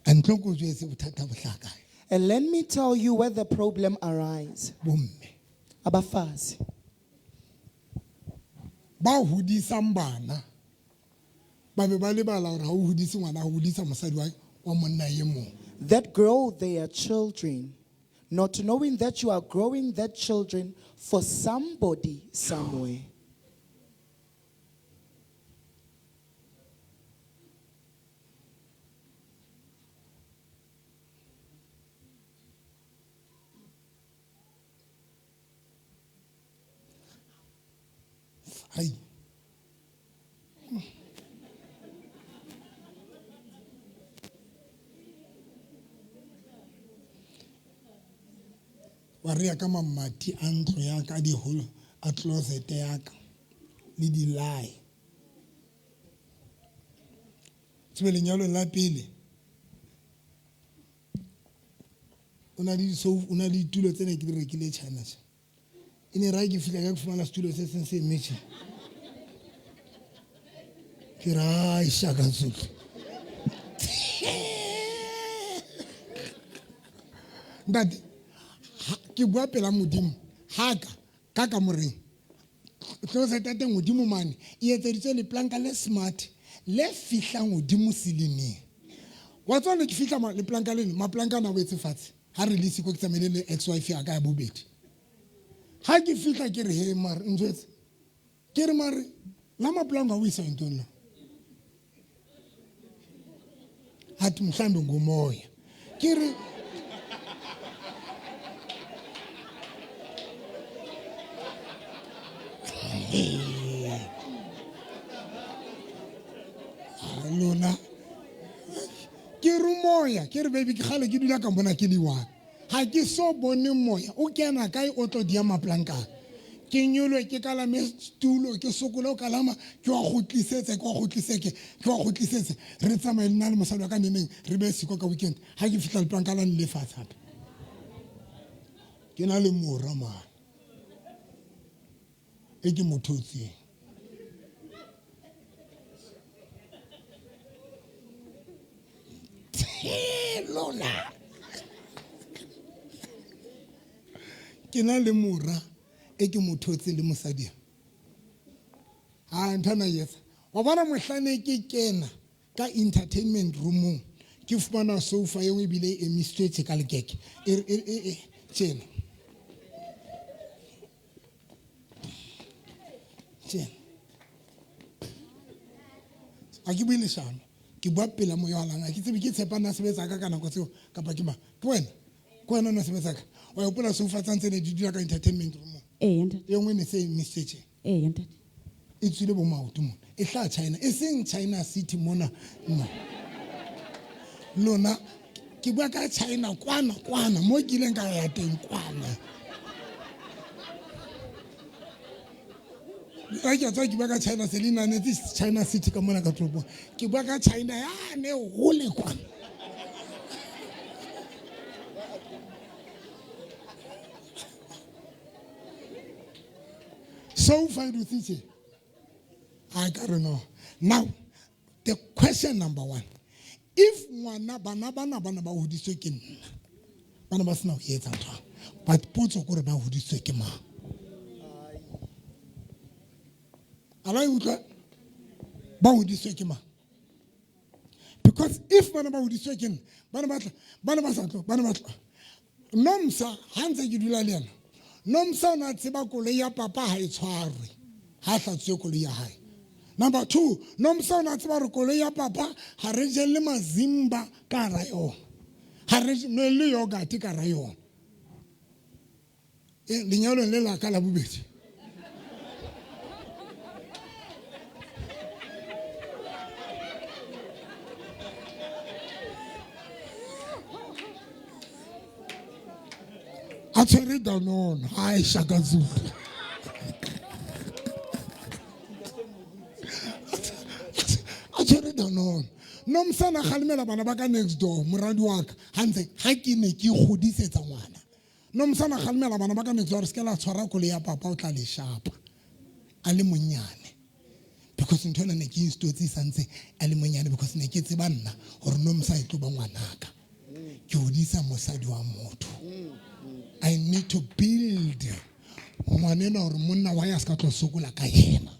And tlo ko jwetse bothata bo hlaha kae. And let me tell you where the problem arises. Bomme. Abafazi. Ba hodisang bana ba be ba lebala hore ha o hodise ngwana, o hodisa mosadi wa monna e mong. That grow their children, not knowing that you are growing that children for somebody somewhere. Ai. Wa rea ka mamati a ntlo ya ka, diholo a closet ya ka le dilae. Tsebe lenyalong la pele o na le disofa, o na le ditulo tse ne ke di rekile China tje. E ne ra ke fihla ka ke fumana setulo se seng se eme tje. Ke re ai shaka Zulu. Ntate, ke bua pela Modimo, haka ka kamoreng. Closet ya teng hodimo mane e etseditswe leplanka le smart le fihlang hodimo ceiling. Wa tseba ne ke fihla leplanka leno, maplanka ana a wetse fatshe. Ha re le siko ke tsamaile le ex-wife ya ka ya bobedi. Ha ke fihla ke re he mare njwetse. Ke re mare la maplanka o isa ntoni la. Athi mhlambe ngumoya. Ke re lona ke re moya ke re baby ke kgale ke dula ka mona ke le one ga ke so bone moya o kena kae o tlo dia maplanka ke nyolwe ke kalame setulo ke sokole o kalama ke wa go tlisetse ke wa go tliseke ke wa go tlisetse re tsamaye le nna le mosadi wa ka neneng re be siko ka weekend ga ke fitlha leplanka la le fatshe gape ke na le mora mane e ke mo thotseng lona ke na le mora e ke mo thotseng le mosadi a nthana etsa wa bona mohlane ke kena ka entertainment roomong ke fumana sofa e nngwe ebile e emisitswe tje ka lekeke e tjena tjena a ke bue leshano ke bua pela moya wa lang a ke tsebe ke tshepa na sebetsa ka ka nako tseo kapa ke mang ke wena ke wena o ne sebetsa ka wa hopola sofa tsa ntse ne di dula ka entertainment roomong Ee, ntate. e nngwe ne se emisitswe tje Ee, ntate. E tswile bo maoto mona e hlaha China e seng China City mona no lona ke bua ka China kwana kwana mo ke ileng ka ya teng kwana ka ke tswa ke bua ka China se le nanetse China City ka mona ka toropong ke bua ka China yane hole kwana So far e dutse tje. I ka re no. Now, the question number one. If ngwana bana bana bana ba hodiswe ke nna. Bana ba sena ho etsa ntho. But potso kore ba hodiswe ke mang? A la e utlwa? Ba hodiswe ke mang? Because if bana ba hodiswe ke nna, bana ba tla, bana ba sa tlo, bana ba tla. Nomsa ha ntse ke dula le yena, Nomsa o ne a tseba koloi ya papa ha e tshwarwe ha hlatsuwe koloi ya hae. Number two, Nomsa o ne a tseba hore koloi ya papa ha re jelle mazimba ka hara yona. Ha re nwelle yogurt ka hara yona. E, lenyalong le la ka la bobedi. A tshwere Danone, hae Shaka Zulu. A tshwere Danone. Nomsa na kgalemela bana ba ka next door, moradi wa ka, ha ntse ha ke ne ke kgodisetsa ngwana. Nomsa na kgalemela bana ba ka next door, se ke la tshwara koloi ya papa o tla le shapa. A le monyane. Because ntho ena ne ke instotse e santse a le monyane because ne ke tseba nna hore Nomsa e tlo ba ngwanaka. Ke hodisa mosadi wa motho. I need to build ngwanenwa hore monna wa hae a se ka tlo sokola ka yena.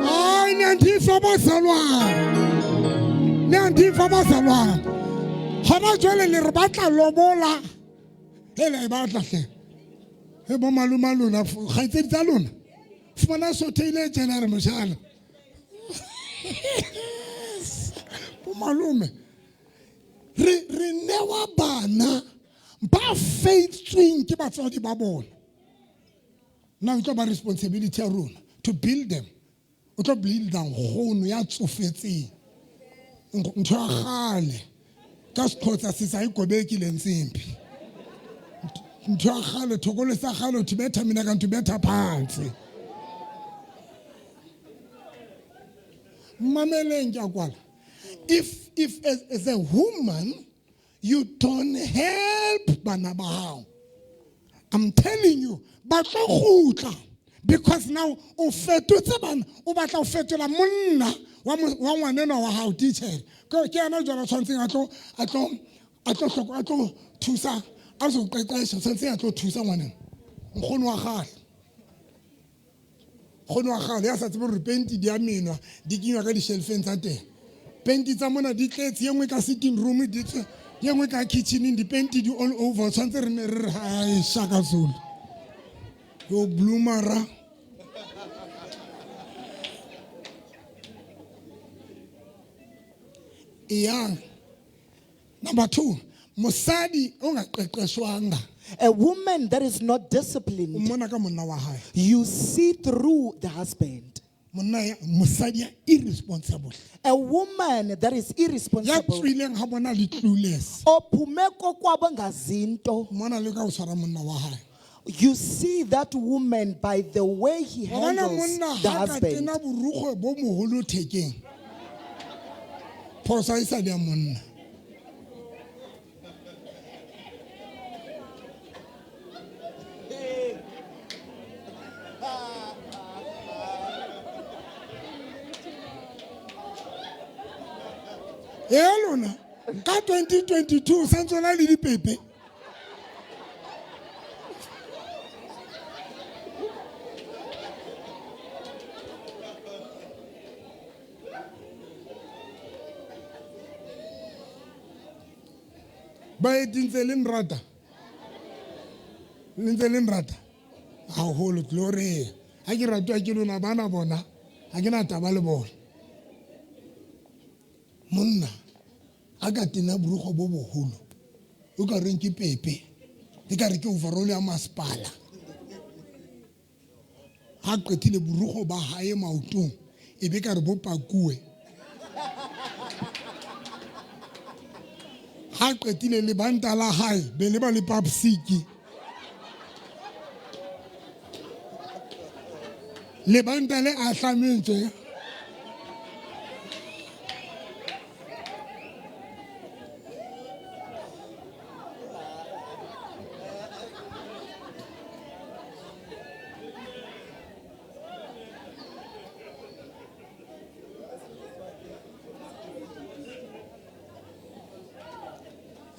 Hayi niyandifa bazalwane. Niyandifa bazalwane. Hona jwale le re batla lobola. Hele e batla hle. He bo malome a lona, kgaitsedi tsa lona. Fumana sotheile tjena re moshala. Bo malome. Re re newa bana ba faithsweng ke batswadi ba bona. Now e tlo ba responsibility ya rona to build them. O tlo builda nkgono ya tsofetseng. Ntho ya kgale. Ka Sexhosa se sa ikobeki le ntsimbi. Ntho ya kgale thokolo sa kgale uthi betha mina kanti ubetha phansi. Mameleng ke a kwala. If as a woman you don't help bana ba hao. I'm telling you, ba tlo kgutla because now o fetotse bana, o batla ho fetola monna wa wa ngwanenwa wa hao titjhere. Ke yena jwale a tshwanetseng a tlo thusa, a so qeqesha, tshwanetseng a tlo thusa ngwanenwa. Nkgono wa kgale. Nkgono wa kgale ya sa tsebe hore penti di a menwa, di kenywa ka di-shelfeng tsa teng. Penti tsa mona di tletse, e nngwe ka sitting room, di tse, e nngwe ka kitchening, dipenti di all over. Tshwanetse re ne re re hai shaka Zulu. Yo bloomera. Eyang. Number 2, mosadi o ngaqeqeshwanga. A woman that is not disciplined, O mmona ka monna wa hae. you see through the husband. Monna ya, mosadi ya irresponsible. A woman that is irresponsible. Ya tswileng ha bona le clueless. Ophume kokwabo ngazinto. Mmona le ka o tshwara monna wa hae. You see that woman by the way he Wa bona handles monna the ha ka husband. tena borukgwe bo moholo thekeng. Phoso ha e sa le ya monna. E lona ka 2022 sa ntse o na le dipepe. Baeti ntse le nrata? Le ntse le nrata? Haholo, glory. Ha ke ratwa ke lona bana bona, ha ke na taba le bona. Monna a ka tena borukgwe bo boholo, o ka reng ke pepe, e ka re ke overall ya masepala. Ha qetile borukgwe ba hae maotong, e be ka re bo pakuwe. Ha qetile lebanta la hae, be le ba le papsiki. Lebanta le ahlameng tje.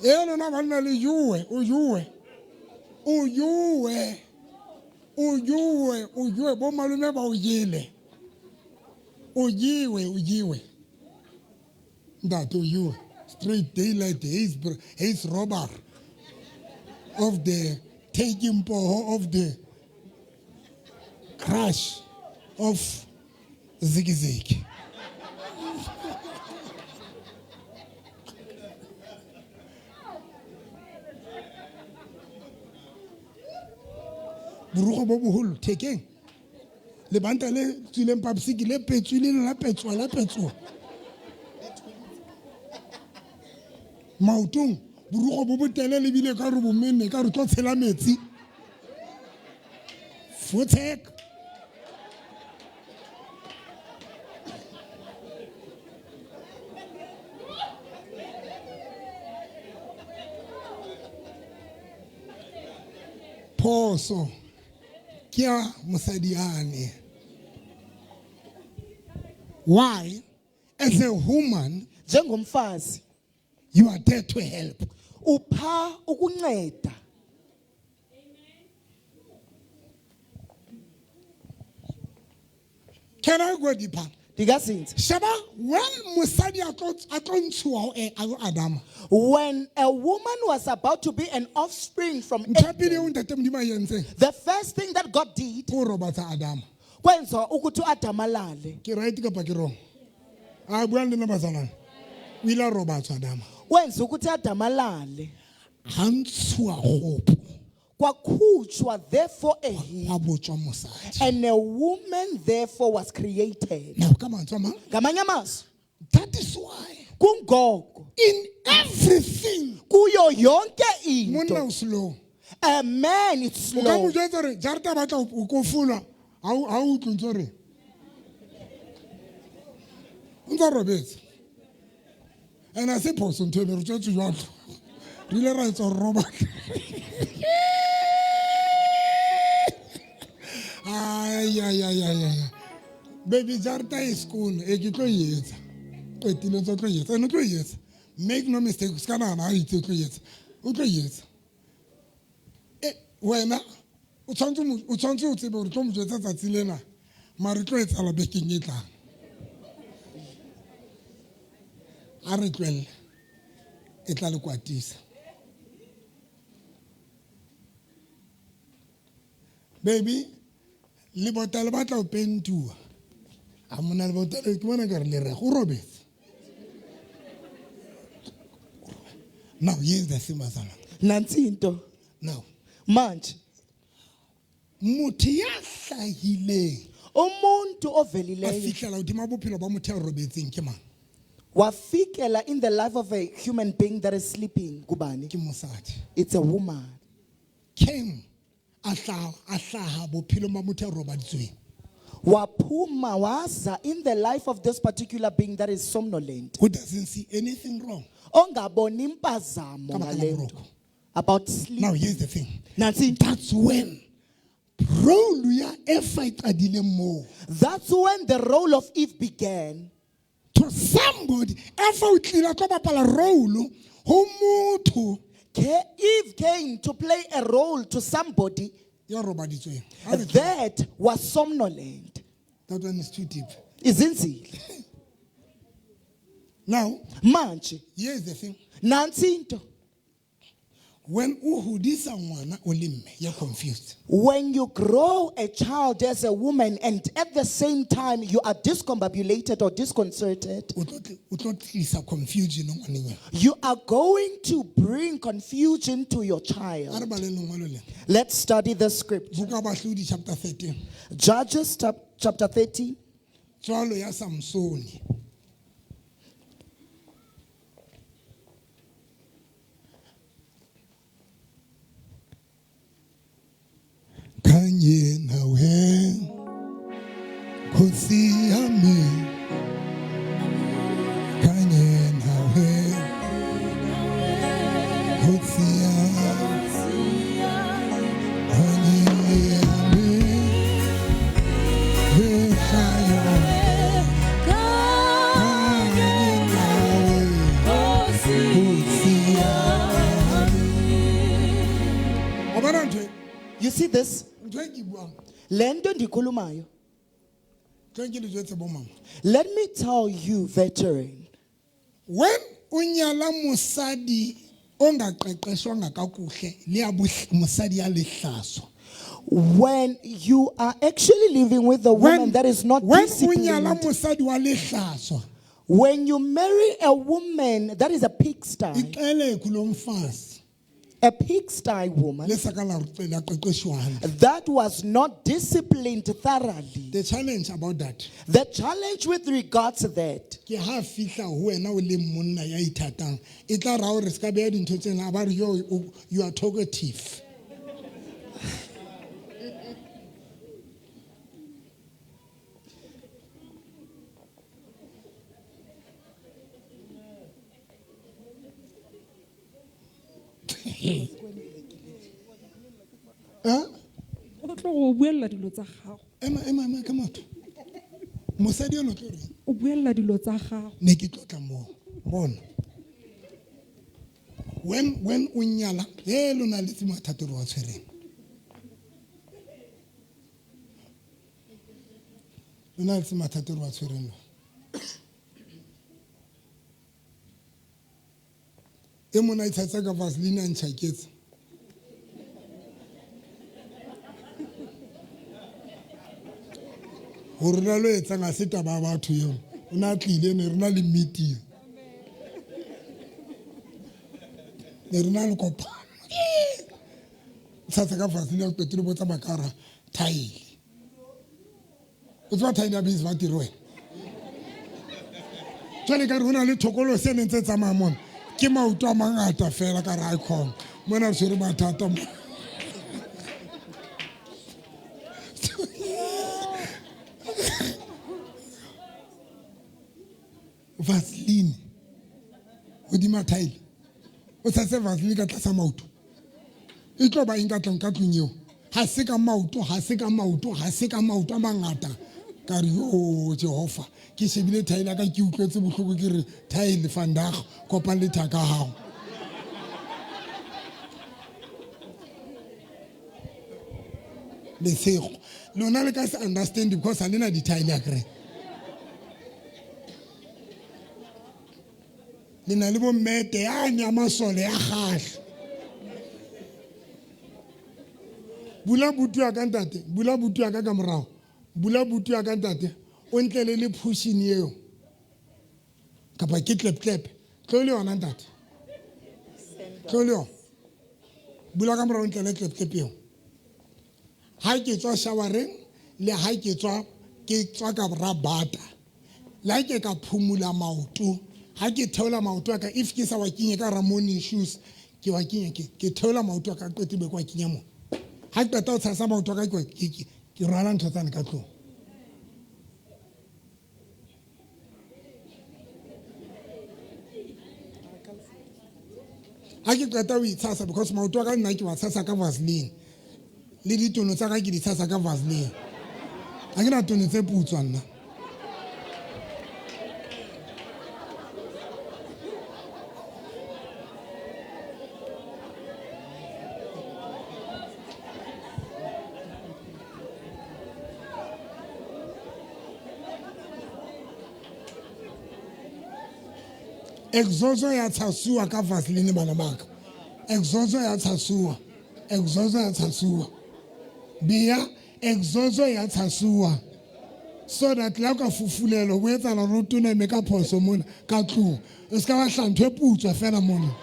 E lona banna le jowe, o jowe. O jowe. O jowe, o jowe, bo malome ba o jele. O jewe, o jewe. Ntate o jewe. Straight daylight, haze robber of the taking poho of the crash of ziggy ziggy. Borukgo bo boholo thekeng, lebanta le tswileng papsiki le petswile la petswa la petswa maotong, borukgo bo botelele ebile ka re bomenne ka re tlo tshela metsi fotsek. Phoso ke ya mosadi yane. Why? As a woman, njengomfazi, you are there to help. Upha ukunceda. Can I go deeper? Ndingazinza. Sheba, when mosadi a tlo ntshuwa ho, a Adama. When a woman was about to be an offspring from Ntho ya pele Adam, eo ntate Modimo a e entseng, the first thing that God did, ke ho robatsa Adama. kwenza ukuthi uAdam alale. Ke right kapa ke wrong? A buang le nna bazalwane. O ile a robatswa Adama. Kwenza ukuthi Adam alale. Ha ntshuwa kgopo. Kwakhutshwa therefore a he. Hwa botswa mosadi. And a woman therefore was created. Now ka mantswe a mang? Ngamanye amazwi. That is why Kungoko. in everything Kuyo yonke monna into. o slow. A man is O ka mo slow. jwetsa hore jarata ba tla o kofola, ha o utlwe ntse o re. O ntse a robetse. And ha se phoso ntho eno, re tswetse jwalo. Re ile ra etsa hore robale. Ai, ai, ai, ai, ai. Baby, jarta e sekolo e ke tlo e etsa. Qetile tso tlo e etsa. Ene o tlo e etsa. Make no mistake, se ka nahana ha itse o tlo e etsa. O tlo e etsa. E wena o tshwanetse o tshwanetse o tsebe hore tlo mo jwetsa tsatsi lena. Mare tlo etsahala bekeng e tlang. A re tlohelle. E tla le kwatisa. Baby, lebota le batla ho pentuwa. A mona lebota le ke bona ka re le re go robetse. Now here's the thing bazalwane. Nansi into. Now, Manje motho ya hlahileng umuntu a ovelileyo fihlela hodima bophelo ba motho ya robetseng ke mang? wafikela in the life of a human being that is sleeping kubani. Ke mosadi. It's a woman. Came a hlaha a hlaha bophelong ba motho ya robaditsweng. Waphuma waza in the life of this particular being that is somnolent. Who doesn't see anything wrong. Ongaboni impazamo Ka baka la ngale nto. boroko. About sleep. Now here's the thing. Nansi into. That's when role ya Efa e qadile moo. That's when the role of Eve began. To somebody, Efa o tlile a tlo bapala role ho motho Eve came to play a role to somebody ya robaditsweng. Ha re tlo- that was somnolent. That one is too deep. Izinzile. Now, Manje here's the thing. nansi into. When o hodisa ngwana o le mme, you're confused. When you grow a child as a woman and at the same time you are discombobulated or disconcerted, O tlo o tlo tlisa confusion ngwaneng eo. you are going to bring confusion to your A re child. baleng lengwalo lena. Let's study the script. Buka ya Bahlodi chapter 13. Judges chapter 13. Tswalo ya Samsone. Kanye nawe Nkosi yami Kanye nawe Nkosi yami Kanye yami Mihla yonke Kanye nawe Nkosi yami. Wa bona ntho e? You see this? Ntho e ke e buang Le nto ndikhulumayo. ntho e ke le jwetse bo mama Let me tell you, veteran, when o nyala mosadi ongaqeqeshwanga kakuhle le ya mosadi ya lehlaso when you are actually living with a woman that is not when o nyala disciplined, mosadi wa lehlaso when you marry a woman that is a pigsty, ixeleku lo mfazi a pigsty woman le sa ka la la qeqeshwa hantle that was not disciplined thoroughly. the challenge about that The challenge with regards to that, ke ha fihla ho wena o le monna ya ithatang e tla ra hore se ka beha dintho tsena ba re yo you are talkative. Eh? O tlo go buella dilo tsa gago. Ema, ema, ema ka motho. Mosadi eno tlo reng? O buella dilo tsa gago. Ne ke tlotla moo. Bona. When o nyala, he lona le tse mathata re wa tshwereng. Lona le tse mathata re wa tshwereng lona. E mona e tsatsa ka Vaseline a ntjhaketse. Hore na lo etsang ha se taba ya batho eo. O na tlile ne re na le meeting. Ne re na le kopano. Tsatsa ka Vaseline a qetile botsa makara thaele. O tseba thaele ya base ba tiro wena. Jwale ka re ho na le thokolo se neng tse tsamaya mona. Ke maoto a mangata fela ka re icon. Mona re tshwere mathata mo. Vaseline. Hodima thaele. O tshase Vaseline ka tlasa maoto. E tlo ba eng ka tlung, ka tlung eo? Ha se ka maoto, ha se ka maoto, ha se ka maoto a mangata. Ka re yo Jehova, ke shebile thaele ya ka ke utlwetse bohloko ke re thaele vandag kopang le thaka hao. Lesego. Lona le ka se understand because ha le na dithaele akere. Le na le bo mmete yane ya masole ya kgahla. Bula butu ya ka ntate, bula butu ya ka ka morao. Bula butu ya ka ntate, o ntlele le pushing eo. Kapa ke tlep tlep. Tlo le yona ntate. Tlo le yona. Bula ka morao ntlele tlep tlep eo. Ha ke tswa showereng le ha ke tswa ke tswa ka rabata. Le ha ke ka phumula maoto, ha ke theola maoto a ka if ke sa wa kenye ka hara morning shoes, ke wa kenya ke ke theola maoto a ka qete be ke wa kenya mo. Ha ke qeta ho tshasa maoto a ka ke ke ke rwala ntho tsane ka tlung. Ha ke qeta ho itshasa because maoto a ka nna ke wa tshasa ka Vaseline. Le ditono tsa ka ke di tshasa ka Vaseline. Ha ke na tono tse putswa nna. Exozo ya tshasuwa ka Vaseline bana baka. Exozo ya tshasuwa. Exozo ya tshasuwa. Bea exozo ya tshasuwa. So that la ka fufulelo bo etsala ro tona me ka phoso mona ka tlung. O ska wa hla ntho e putswa fela mona.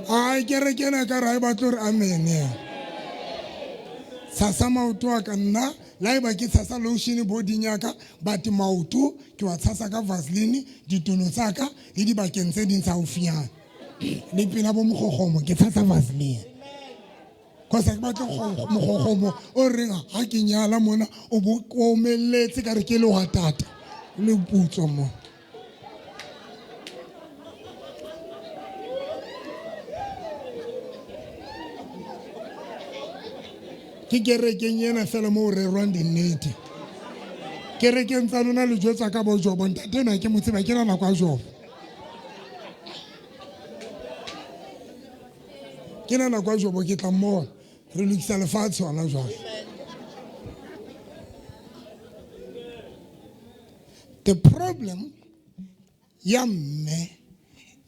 Ai kereke ena ka re ha e batle hore amen. Tshasa maoto a ka nna la eba ke tshasa lotion boding ya ka but maoto ke wa tshasa ka Vaseline ditono tsa ka le dibakeng tse ding tsa haufinyana le pela bo mogogomo ke tshasa Vaseline. Cause ke batle mogogomo o reng ha ke nyala mona o bo omeletse ka re ke lehwatata le putswa mo. Ke kerekeng ena fela mo o rerwang dinnete. Kerekeng tsa lona le jwetsa ka bo Jobo, ntate enwa ke mo tseba ke na nako ya Jobo. Ke na nako ya Jobo ke tla mmona. Re lokisa lefatshe hona jwale. The problem ya mme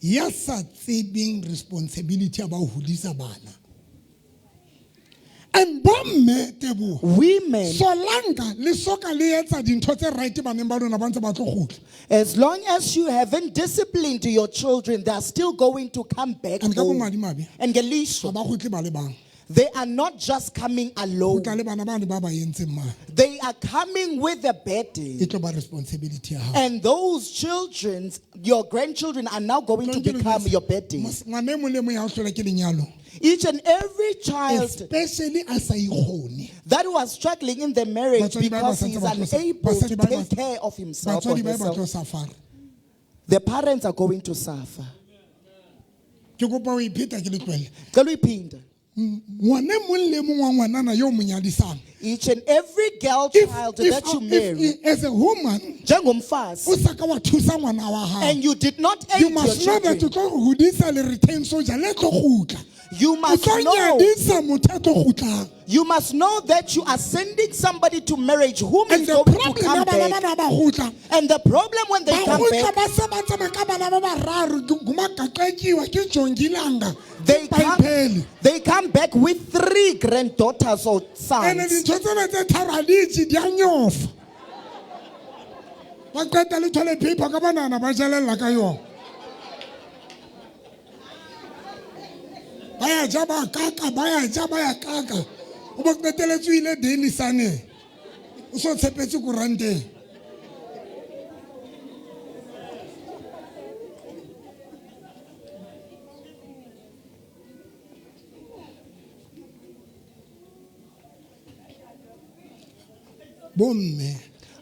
ya sa tsebeng responsibility ya ba ho hodisa bana. And bomme Teboho, Women, solanka le soka le etsa dintho tse right baneng ba lona ba ntse ba tlo kgutla. as long as you haven't disciplined your children, they are still going to come back And ka home. bomadimabe, And ha ngelishwa, ba kgutle ba le bang. they are not just coming alone. Ho tla le bana bane ba ba entseng mane. They are coming with a burden. E tlo ba responsibility ya hao. And those children, your grandchildren, are now going to become your burden. Ngwana e mong le e mong ya ho hlolwa ke lenyalo. Each and every child Especially a sa ikgone. that was struggling in the marriage Batswadi ba because ba he is santse ba tlo sa- unable to basadi ba ba- take care of himself or Batswadi ba ba herself, tlo suffer. the parents are going to suffer. Ke kopa ho ipheta ke le tlohelle. Cela uyiphinda. Ngwana e mong le e mong wa ngwanana yo mo nyadisang. Each and every girl If, child if, that you if, marry, if, as a woman, njengomfazi, o sa ka wa thusa ngwana wa hao. and you did not aid You your must know that o children, tlo hodisa le retain soldier le tlo kgutla. you O must tlo know, nyadisa motho a tlo kgutlang. you must know that you are sending somebody to marriage whom And is the going to problem ya come bana back. bana ba kgutla. And the problem when they Ba come kgutla back, ba se ba tsamaya ka bana ba bararo ngumagaqekiwa ke jongilanga they ke come, paipeli. they come back with three granddaughters or Ene sons. dintho tsena tse tharo ha di itse di a nyofa. Ba qeta le toilet paper ka banana ba jelella ka yona. Ba ya ja ba kaka, ba ya ja ba ya kaka. O ba qeteletse o ile Daily Sun-eng. O so tshepetse koranteng. Bomme,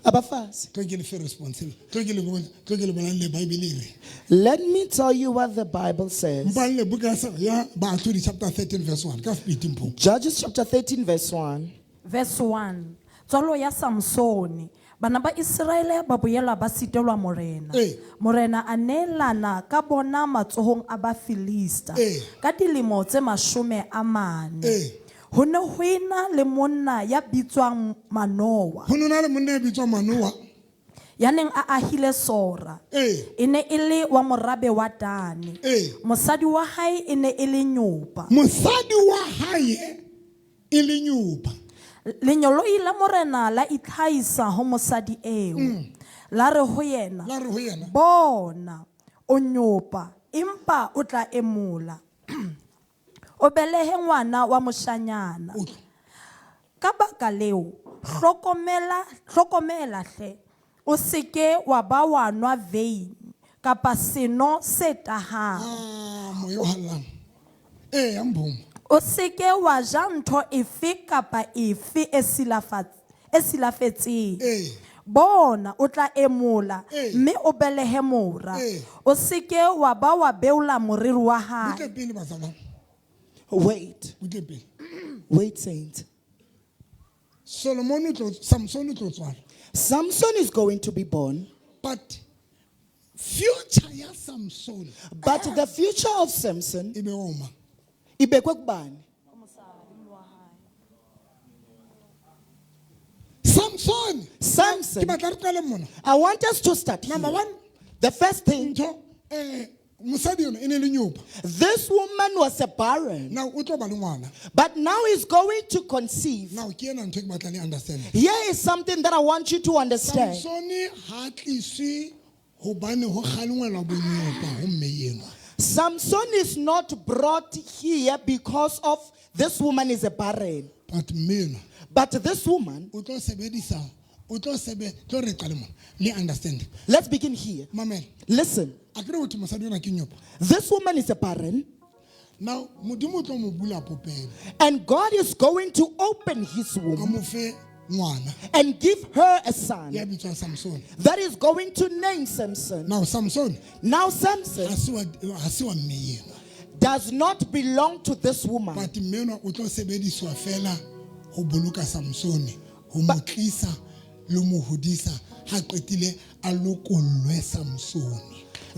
Abafazi. Tlo ke le fe responsible. Tlo ke le tlo ke le bolelle Bible e re. Let me tell you what the Bible says. Mpalle buka ya Baahlodi chapter 13 verse 1 ka speed mpho. Judges chapter 13, verse 1. Verse 1. Tswalo ya Samsone. Bana ba Iseraele ba boela ba sitelwa morena. Ee. Morena a neelana ka bona matsohong a Bafilista. Ee. Ka dilemo tse 40. Ee. Ho ne ho ena le monna ya bitswang Manowa. Ho nona le monna ya bitswang Manowa. Ya neng a ahile Sora. Ee. E ne e le wa morabe wa Dane. Ee. Mosadi wa hae e ne e le nyopa. Mosadi wa hae e le nyopa. Lenyoloi la morena la itlhahisa ho mosadi eo. La re ho yena. La re ho yena. Bona, o nyopa, empa o tla emola. O belehe ngwana wa moshanyana. Utlwa. Ka baka leo, hlokomela hle. O seke wa ba wa nwa veine kapa seno se tahang. Ah, moya o hallang. Ee, ya mphomo. O seke wa ja ntho efe kapa efe e e silafetseng. Ee. Bona o tla emola Ee. mme o belehe mora. Ee. O seke wa ba wa beola moriri wa hae. Butle pele bazalwane. Wait. Butle pele. Wait, saint. Solomon o tlo Samson o tlo tswalwa. Samson is going to be born. But future ya Samson But the future of Samson, e be wa mang? ibekwe kubani? Samson. Samson. Ke batla re qale mona. I want us to start here. Number one. The first thing, Ntho mosadi yona e ne le nyopa. this woman was a barren, Now o tlo ba le ngwana. but now he's going to conceive. Now ke ena ntho e ke batlang le understand. Here is something that I want you to understand. Samson ha tliswe hobane ho kgalengwelwa bonyopa ho mme enwa. Samson is not brought here because of this woman is a barren. But mme enwa But this woman, o tlo sebedisa o tlo sebe tlo re qale mona. Le understand. let's begin here. Mamela. Listen, Akere ho thwe mosadi ona ke nyopa. this woman is a barren, Now Modimo o tlo mo bula popelo. and God is going to open his A womb mo fe ngwana and give her a son ya bitswang Samson. that is going to name Samson. Now Samson Now Samson ha se wa ha se wa mme enwa. does not belong to this woman. But mme enwa o tlo sebediswa fela ho boloka Samson, ho mo tlisa le mo hodisa ha qetile a lokollwe Samson.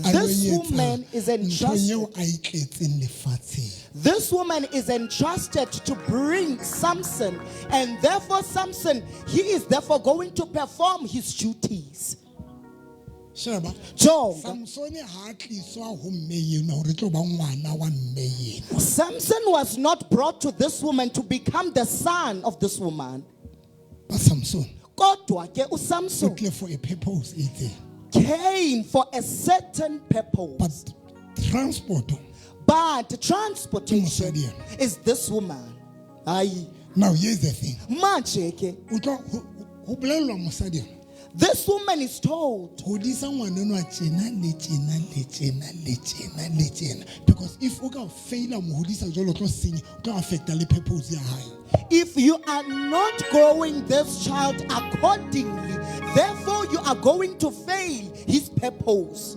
A lo This etsa woman is ntho entrusted. eo a e tletseng lefatsheng. This woman is entrusted to bring Samson, and therefore Samson, he is therefore going to perform his duties. Sheba. Jonga. Samson ha a tliswa ho mme enwa hore e tlo ba ngwana wa mme enwa. Samson was not brought to this woman to become the son of this woman. But Samson Kodwa ke o uSamson tlile for a purpose e itseng. came for a certain purpose. But transport But transportation Mosadi yena. is this woman. Ayi, Now here's the thing. manje ke O tlo ho bolellwa mosadi enwa. this woman is told Hodisa ngwana enwa tjena le tjena le tjena le tjena le tjena. Because if o ka faila mo hodisa jwalo o tlo senya, o tlo affecta le purpose ya hae. if you are not growing this child accordingly, therefore you are going to fail his purpose.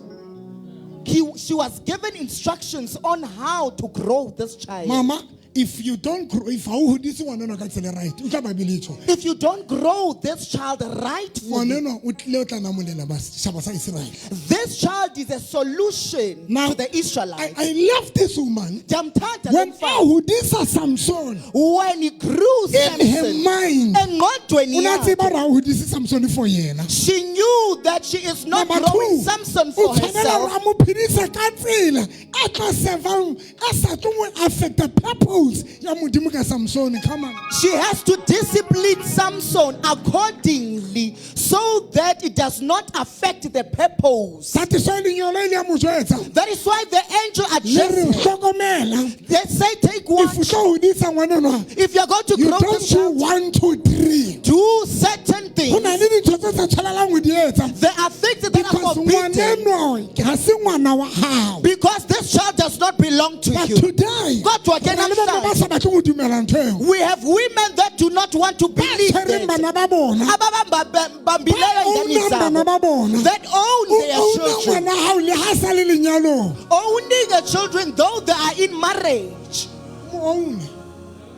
She was given instructions on how to grow this child. Mama, if you don't grow, if ha o hodise ngwana enwa ka tsela e right, o tla ba be letho. If you don't grow this child rightfully, Ngwana enwa o tlile o tla namolela ba setjhaba sa Israel. this child is a solution Now, to the Israelites. I love this woman. Ndiyamthanda lo When a mfana. hodisa Samson, When he grew in her Samson, mind, engqondweni o na yakhe, tseba hore ha o hodise Samson for yena. she knew that she is not Number growing two, Samson o for tshwanela herself. hore a mo phedise ka tsela a tla servang, a sa tlo mo affecta purpose ya Modimo ka Samson. Come on. She has to discipline Samson accordingly so that it does not affect the purpose. That is why lenyolo e le ya mo jwetsa. That is why the angel Le re addressed her. hlokomela. They say, take If one. o tlo hodisa ngwana enwa, If you're going to you grow don't this do child, 1, 2, 3. do certain Ho na things. le dintho tse sa tshwanelang ho di etsa There are things that are because forbidden ngwanenwa ga se ngwana wa hao. because this child does not belong to But you. today, Kodwa ke re na le bomme ba namhlanje, sa batleng ho dumela ntho eo. we have women that do not want to Ba believe tshwereng that. bana ba bona. Ababambileyo Ba ingane ownang bana zabo. ba bona. That own O their owna children. ngwana hao le ha sa le lenyalong. Owning their children though they are in marriage. Mo own.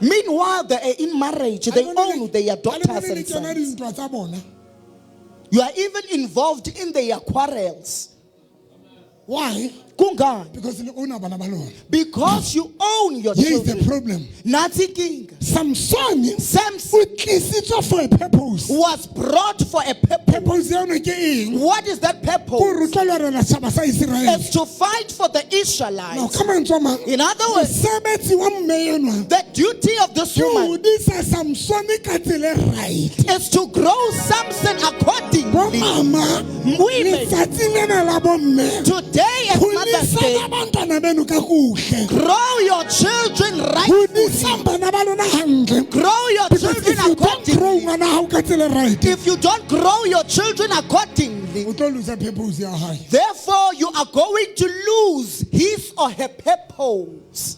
Meanwhile, they are in marriage. They own their Ha le daughters bone le and kena sons. dintwa tsa bona. You are even involved in their quarrels. Why? Kungani? Because le owna bana ba lona. Because you own your Here is the children. problem. Nansi inkinga. Samson Samson o tlisitswe for a purpose. was brought for a purpose. Purpose ya yona ke eng? What is that Ko purpose? re tlo lwanela setjhaba sa Israel. It's to fight for the Now, Israelites. ka mantswe a mang, In other words, mosebetsi wa mme enwa the duty of this ke ho woman hodisa Samson ka tsela e right. is to grow Samson accordingly. Bomama, Women, letsatsi lena la bomme, today at Mother's hodisang Day, abantwana beno kakuhle. grow your children rightfully. Hodisang bana ba lona hantle. Grow your Because children if you don't grow accordingly. ngwana hao ka tsela e right, If you don't grow your children accordingly, o tlo lose purpose ya hae. therefore you are going to lose his or her purpose.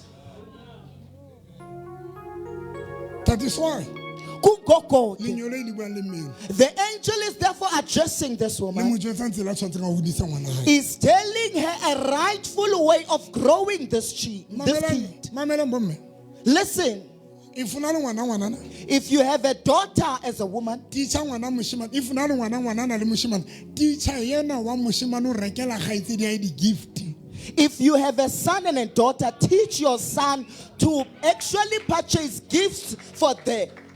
That is why Kungoko ke. lenyolo le buang le mmele The angel is therefore addressing this le mo woman, jwetsang tsela a tshwanetseng a hodisa ngwana hae. is telling her a rightful way of growing this this kid. Mamelang, mamelang bomme. Listen, If o na le ngwana ngwanana, if you have a daughter as a woman, teacher ngwana moshemane. If o na le ngwana ngwanana le moshemane, teacher yena wa moshemane o rekela kgaitsedi ya hae di-gift. if you have a son and a daughter, teach your son to actually purchase gifts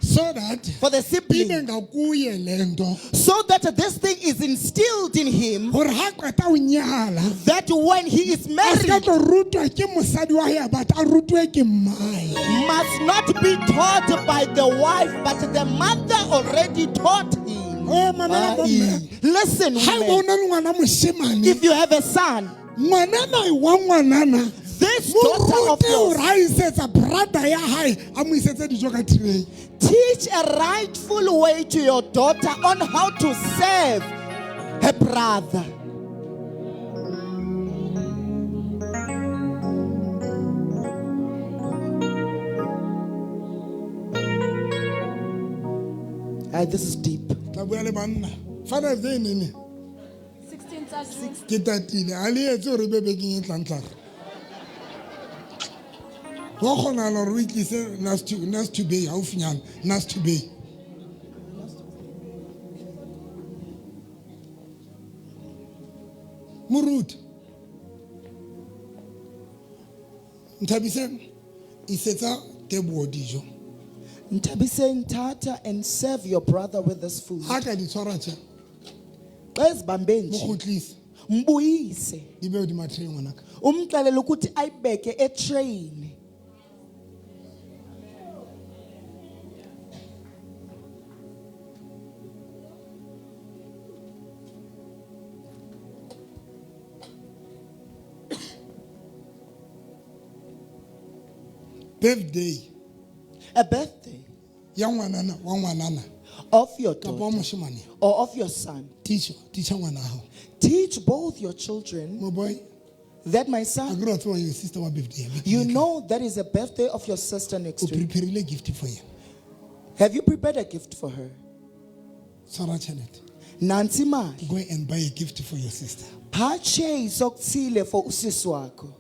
So that for the ibe sibling, ngakuye le nto so that this thing is instilled in him, gore ha qeta ho nyala that when he is a se ka married, tlo rutwa ke mosadi wa hae but a rutwe ke mmae. must not be taught by the wife, but the mother already taught him. Oh, mamela bomme. Listen, Ha eba o women, na le ngwana moshemane, if you have a son, ngwanana wa ngwanana this mo daughter of rute hore yours, ha isetsa brother ya hae a mo isetse dijo ka tray. teach a rightful way to your daughter on how to serve her brother. Aye, this is deep. Tla bua le banna. Father's Day nene 16 tsa June. ke tatile a le etse hore e be bekeng e tlang tlare. Wa kgonahala hore o itlise Nas to Bay haufinyana, Nas to Bay. Moruti. Nthabiseng isetsa Teboho dijo. Nthabiseng, Tata, and serve your brother with this food. Ha ka di tshwara tje, Xa ezibambe mo nje, kgutlise mbuyise. di be hodima tray ngwanaka. Umxelele ukuthi ayibeke etreyini. Birthday A birthday ya ngwanana wa ngwanana of your kapa wa daughter moshemane. or of your son. Teach teacher ngwana hao. Teach both your children Mo boy, that my a son, ke re wa tseba your sister wa birthday. ya you know that is a birthday of your sister next O week. preparile gift for yena. Have you prepared a gift for her? Tshwara tjhelete. Nansi imali. Go and buy a gift for your sister. Purchase okuthile for usisi wakho.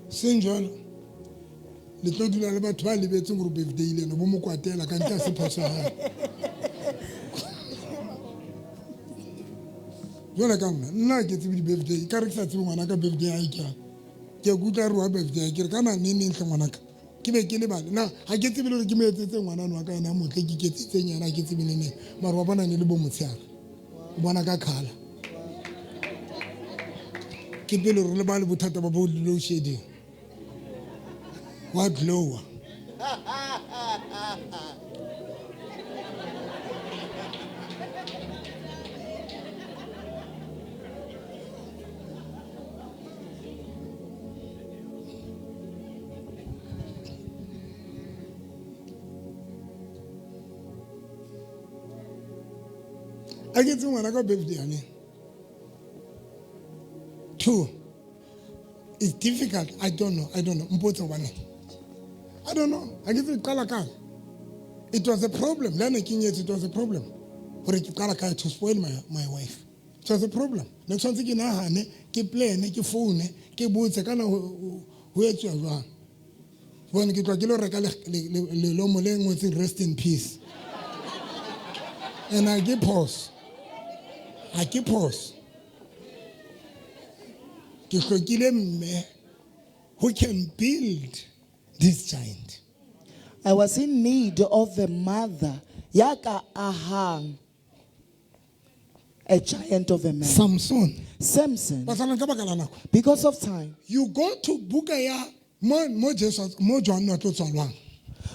Seng jwalo le tlo dula le batho ba lebetseng gore birthday le ena bo mo kwatela ka ntle ha se phoso ya hae. Jwale ka nna, nna ha ke tsebe di-birthday, ekare ke sa tsebe ngwanaka birthday ya hae ke yang. Ke utlwa a re wa birthday, ke re kana neneng hle ngwanaka. Ke be ke lebale. Na ha ke tsebe le hore ke mo etsetse ngwanano wa ka yena a motle, ke iketsetseng yena ha ke tsebe le neng. Mara wa bona ne le bo motshehare. O bona ka colour. Ke pele hore re lebale bothata ba bo load shedding. Wa glowa. A ke tse ngwana ka birthday yane. Two. It's difficult. I don't know. I don't know. Mpotse hobaneng. I don't know. Ha ke tsebe qala kae. It was a problem. Le ha ne ke nyetse, it was a problem. Hore ke qala kae to spoil my wife. It was a problem. Ne ke tshwanetse ke nahane, ke plan, ke phone, ke botse kana ho etsuwa jwang. Bone ke tloha ke lo reka lelomo le ngotseng rest in peace. And I ke pause. Ha ke pause. Ke hlokile mme who can build this giant. I was in need of a mother ya ka ahang a giant of a man. Samson. Samson. Bazalwane ka baka la nako. Because of time. You go to buka ya mo Jesu mo John a tlo tswalwang.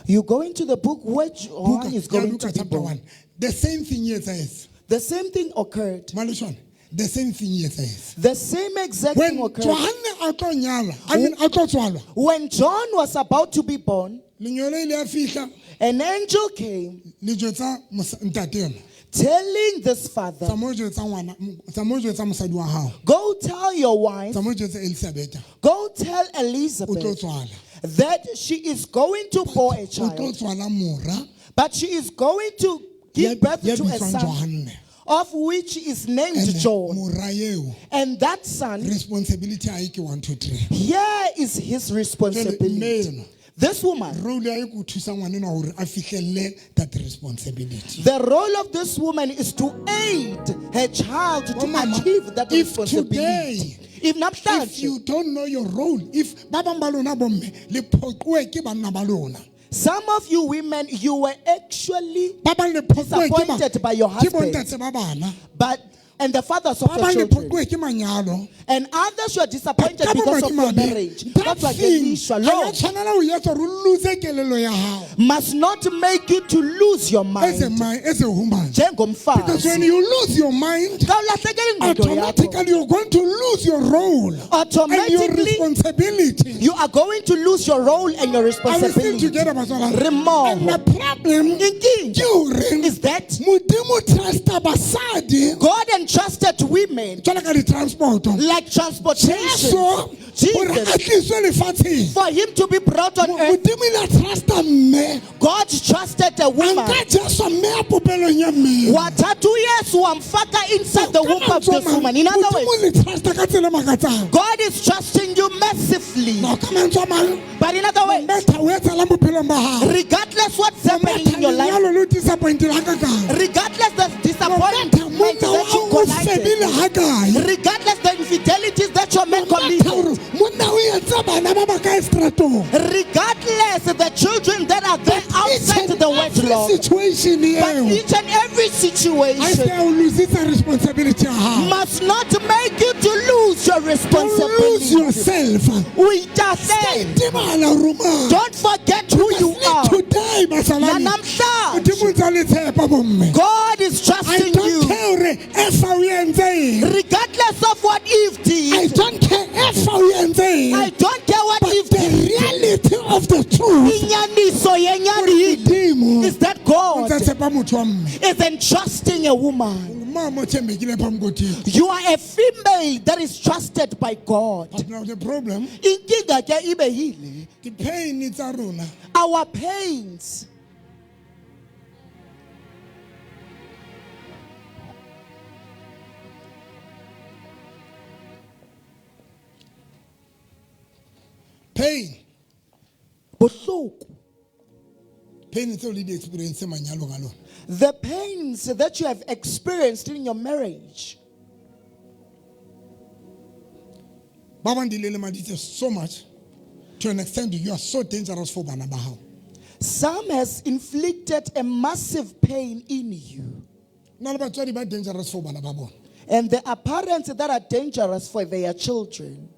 You go into the book where John Buka is ya going Luka to be chapter born. 1. The same thing e etsahetse. The same thing occurred. Maleshwane, the same thing e etsahetse. The same exact When thing occurred. Johanne a tlo nyalwa, I mean a tlo tswalwa. When John was about to be born, Lenyolo ile ya fihla, an angel came le jwetsa ntate yona. telling this father, Tsa mo jwetsa ngwana, tsa mo jwetsa mosadi wa hao. go tell your wife, Tsa mo jwetsa Elizabeth. go tell O tlo Elizabeth tswala. that she is going to bore a O tlo child, tswala mora but she is going to give birth ya to a bitswang son, Johanne. of which is named And John. mora eo, And that son, responsibility ha e ke 1 2 3. here is his responsibility. Jwale, mme This woman, Role ya e ke ho thusa ngwana enwa hore a fihlelle that responsibility. the role of this woman is to aid her child to Oh, mama, achieve that if responsibility. today, If If namhlanje, you don't know your role, if ba bang ba lona bomme le phoquwe ke banna ba lona. some of you women, you were actually Ba bang le phoquwe ke ba disappointed by your ke husband, bontate ba bana. but and the fathers of Ba the bang le children. phoquwe ke manyalo. And others were disappointed Ka because of your bomadimabe, marriage. that Kodwa ke thing lishwa ha ya lo tshwanela ho etsa hore o lose kelello ya hao. must not make you to lose your As a mind. man, as a woman. Because when Njengomfazi. you lose your mind, Xa ulahlekela ingqondo yakho, automatically you're going to lose your role and your Automatically, responsibility. you are going to lose your role and your Are we still responsibility. together, Batswala? Re mmoho. And the problem Inkinga ke hore is that Modimo trusta basadi God entrusted women jwalo ka di-transport. like transportation. Jesu hore a Jesus, tliswe lefatsheng. for him to be brought on earth, Modimo ile a trusta mme. God trusted a A woman. nka Jesu mme a popelong ya mme. Wathatha uYesu wamfaka inside the Ka womb of mantswe a this mang, woman. In other Modimo words, le trusta ka tsela e makatsang. God is trusting you mercifully. No, ka mantswe a mang, But in other words, matter o etsahalang bophelong ba hao. regardless what's happening Matter in your life, lenyalo le o disappointile hakakang. regardless the Matter disappointment monna that wa you hao o collided, febile hakae. regardless the infidelities that your man Matter committed, hore monna o entse bana ba bakae seteratong. regardless the children that are there Each outside and the every wedlock, situation but eo, each and every a se situation a o lositsa responsibility ya hao. must not make you to lose your Don't lose responsibility. yourself. Uyitahlele. Itebala hore o mang. Don't forget who you are. Today, bazalwane, Nanamhlanje, Modimo o ntse a le tshepa bomme. God is I trusting don't you. care hore Efa o entse eng. Regardless of what Eve I did, don't care Efa o entse eng. I don't care what But Eve the did. reality of the truth, Inyaniso hore yenyani Modimo is that o God ntse a tshepa motho wa mme. is entrusting a woman. Mama o thembekile phambi koThixo. You are a female that is trusted by God. But now the problem, Inkinga ke ibe yile. the pain tsa rona Our pains, pain, bohloko, pain tseo le di experience manyalong a lona. the pains that you have experienced in your marriage, Ba bang di le lemaditse so much to an extent you are so dangerous for bana ba hao. some has inflicted a massive pain in you. Na le batswadi ba dangerous for bana ba bona. And there are parents that are dangerous for their children.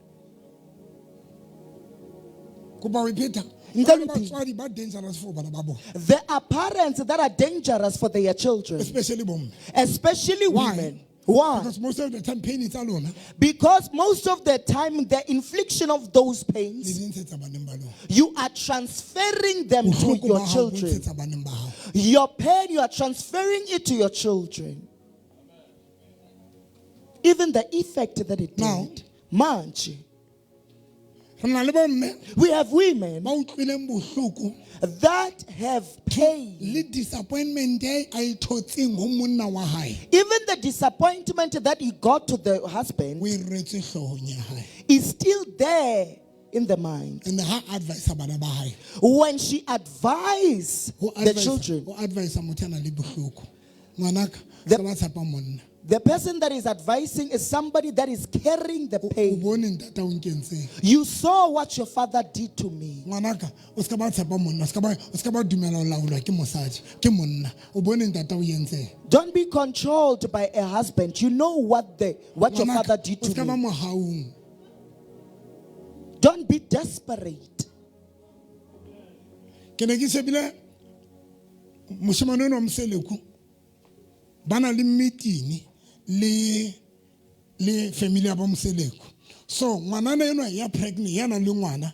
Ke Kopa ho e pheta. Nka Ho na le lo pheta. batswadi ba dangerous for bana ba bona, There are parents that are dangerous for their children, especially bomme. especially Why? women. Why? Because most of the time pain tsa lona Because most of the time, the infliction of those le pains, di ntshetsa baneng ba lona. you are transferring them to Bohloko your ba hao bo children. ntshetsa baneng ba hao. Your pain, you are transferring it to your children. Even the effect that it Now- did. Manje, Re na le bomme we have women ba utlwileng bohloko that have pain. le disappointment e a e thotseng ho monna wa hae, Even the disappointment that he got to the husband o e rwetse hloohong ya hae. is still there in the mind. And ha advisa bana ba hae, When she advised ho the advisa children, ho advisa motho a nang le bohloko. Ngwanaka, The- se ba tshepa monna. the person that is advising is somebody that is carrying the O pain. bone ntata o nkentseng. You saw what your father did to me. Ngwanaka, o ska ba tshepa monna, o ska ba dumela ho laolwa ke mosadi, ke monna. O bone ntata o entseng. Don't be controlled by a husband. You know what your Ngwanaka, father did o to ska ba me. mohaung. Don't be desperate. Ke ne ke shebile moshemane enwa wa Moseleku, ba na le meeting le family ya bo Moseleku. So ngwanana enwa ya pregnant, ya nang le ngwana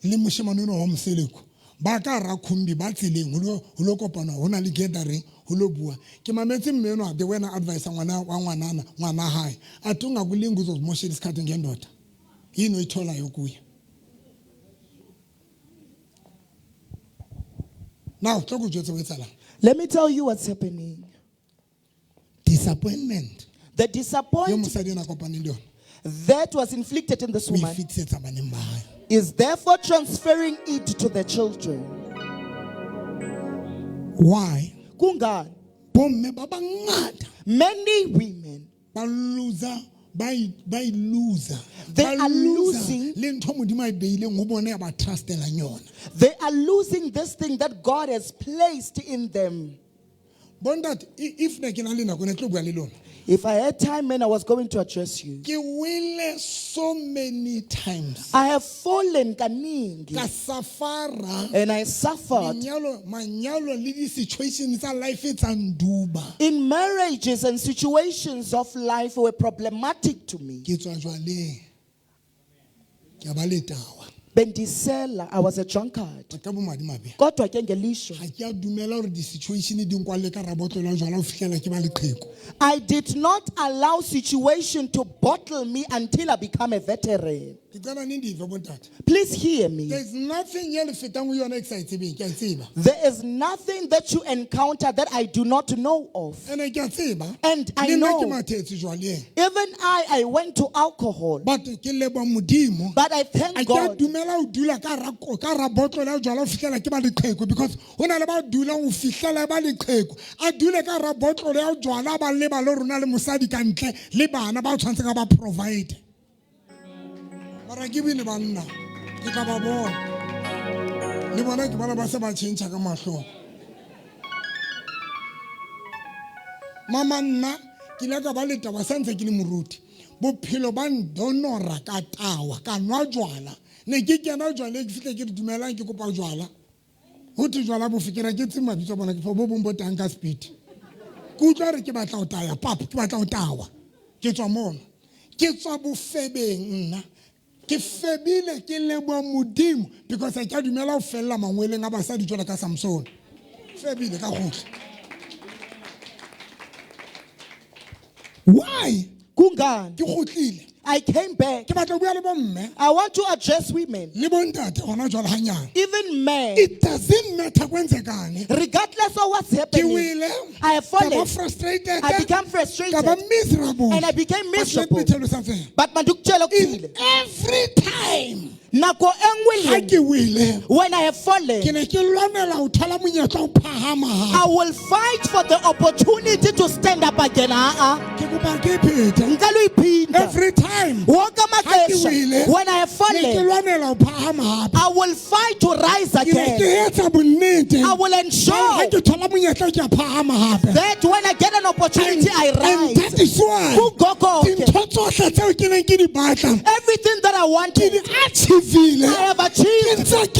le moshemane enwa wa Moseleku, ba ka hara khumbi ba tseleng ho lo kopana, ho na le gathering, ho lo bua. Ke mametse mme enwa, the wena advisor ngwana wa ngwanana, ngwana hae. A thi ungakulinga uzozimoshela isikhathi ngendoda. Yini oyitholayo kuye? Now, tlo ke o jwetse ho etsahalang. Let me tell you what's happening. Disappointment. The Yo disappointment mosadi ena kopaneng le yona, that was inflicted in this o e woman fetisetsa baneng ba hae. is therefore transferring it to the children. Why? Kungani? Bomme ba bangata Many women, ba loser, ba e loser. They Ba are loser losing. le ntho Modimo a e beileng ho bona ya ba trustelang yona. they are losing this thing that God has placed in them. Bontate, if ne ke na le nako ne tlo bua le lona. If I had time, man, I was going to address you. Ke wele so many times. I have fallen kaningi Ka safara and I suffered manyalo le di-situation tsa life tsa nduba. in marriages and situations of life were problematic to me. Ke tswa jwaleng. Ke a ba letawa. Bendisela, I was a drunkard. Ka bomadimabe. Kodwa ke ngelishwa, Ga ke a dumela hore di-situation di nkwalle ka rabotlolo ya jwala ho fihlela ke ba leqheku. I did not allow situation to bottle me until I become a veteran. Ke qala neng dife, bontate? Please hear me. There is nothing ye le fetang ho yona e ke sa e tsebeng, ke a e tseba. There is nothing that you encounter that I do not know of. Ene ke a tseba. And I Le nna know. ke mathetse jwaleng. Even I went to alcohol. But ke leboha Modimo. But I thank A ke a God. dumela ho dula ka hara ka hara botlolo ya jwala ho fihlela ke ba leqheku, because ho na le ba dulang ho fihlela ba leqheku. A dule ka hara botlolo ya jwala, ba leba le rona le mosadi ka ntle, le bana ba tshwantseng a ba provide. Mara ke bile banna, ke tla ba bona. Le bona ke bona ba se ba tjhentjha ka mahlong. Mama nna, ke ile ka ba le taba sa ntse ke le moruti. Bophelo ba ndonora ka tawa, ka nwa jwala. Ne ke kena jwaleng, ke fihle ke re dumelang, ke kopa jwala. Ho thwe jwala bo fekera, ke tsebe mabitso a bona, ke fa bo bong bo tang ka speed. Ke utlwa hore ke batla ho taya, pap, ke batla ho tawa. Ke tswa mono. Ke tswa bofebeng nna. Ke febile, ke leboha Modimo, because ha ke a dumela ho fella mangweleng a basadi jwalo ka Samson. Febile ka kgutla. Why? Kungani? Ke kgutlile. I came back. Ke batla ho bua le bomme. I want to address women. Le bontate hona jwale hanyane. Even men. It doesn't matter kwenzekane. Regardless of what's Ke happening, wele. I have Ka ba fallen. frustrated. I become frustrated. Ka ba miserable. And I became But let me miserable. tell you something. But mandikutshele In okuthile. every time Nako engwe ha le ke wele, when I have fallen, ke ne ke lwanela ho thola monyetla ho phahama hape. I will fight for the opportunity to stand up again. Ah, Ke kopa ke phete. Ngicela uyiphinda. Every time Wonke ha ke amaxesha, wele, when I have ne ke fallen, lwanela ho phahama hape. I will fight to rise Ke ne again. ke etsa bonnete. I will Ha ensure ke thola monyetla ke a phahama hape. that when I get an opportunity, I And rise. that is why Kungoko ke, dintho tsohle tseo ke neng ke di batla, everything that I ke wanted, di achieve-ile. I have Ke achieved. ntse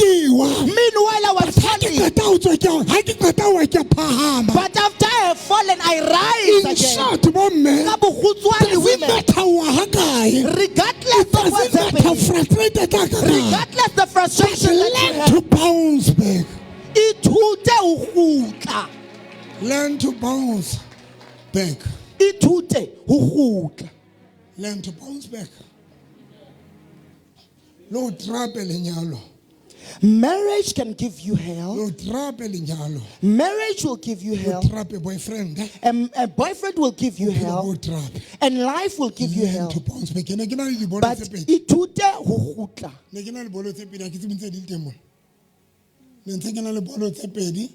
bounce. Ha ke qeta wa ke a phahama. But after I have fallen, I rise In again. short, bomme, Ka bokgutshwane, doesn't women, matter wa ha kae. regardless of what's Doesn't matter happening, frustrated ha kae. regardless the frustration that you Learn have, to bounce back. ithute ho kgutla. Learn to bounce back. Ithute ho kgutla. Learn to bounce back. Le o trape lenyalo. Marriage can give you hell. Le o trape lenyalo. Marriage will give you O hell. trape boyfriend. eh? A boyfriend will give you Bophelo bo hell. o trape. And life will give you Learn hell. to bounce back. Ke ne ke na le dibolo But tse pedi. ithute ho kgutla. Ne ke na le bolo tse pedi, ha ke tsebe ntse di le teng mona. Ne ntse ke na le bolo tse pedi.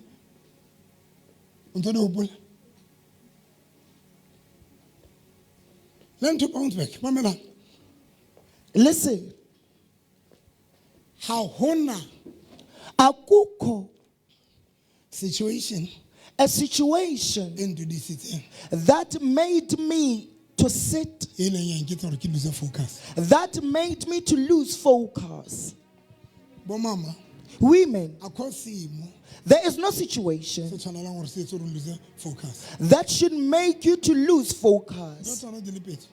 O ntso di hopola? Learn to bounce back. Mamela. Listen, Ha hona akukho situation a situation e ntudisitseng that made me to sit, e leng ya nketsa hore ke lose focus. that made me to lose focus. Bo mama, Women, a kho seemo there is no se situation tshwanelang hore se etse hore o lose focus. that should make you to lose Ntho focus. tsona di le pedi.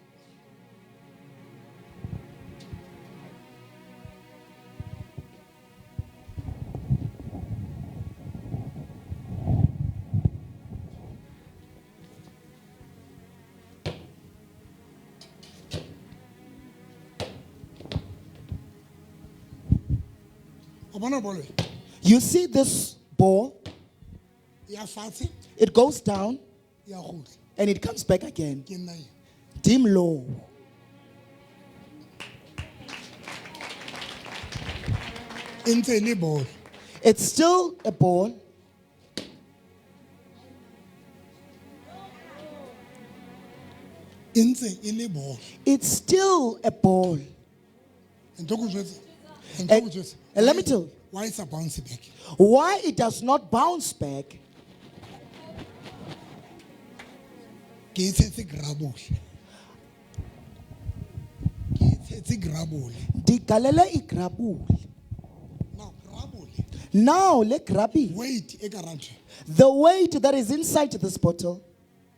O bona bolo e? You see this ball, ya fatshe it goes down ya kgutla. and it comes back again. Ke nna e. Dim low. E ntse e le bolo. It's still a ball. E ntse e le bolo. It's still a ball. Ntho ke o jwetse. Ntho ke o jwetse. And let me tell you Why it's a bounce back? why it does not bounce back. Ke e tshetse grabole. Ke e tshetse grabole. Digalele igrabule. Now grabole. Now le grabi. Weight e ka ra ntho. The weight that is inside this bottle,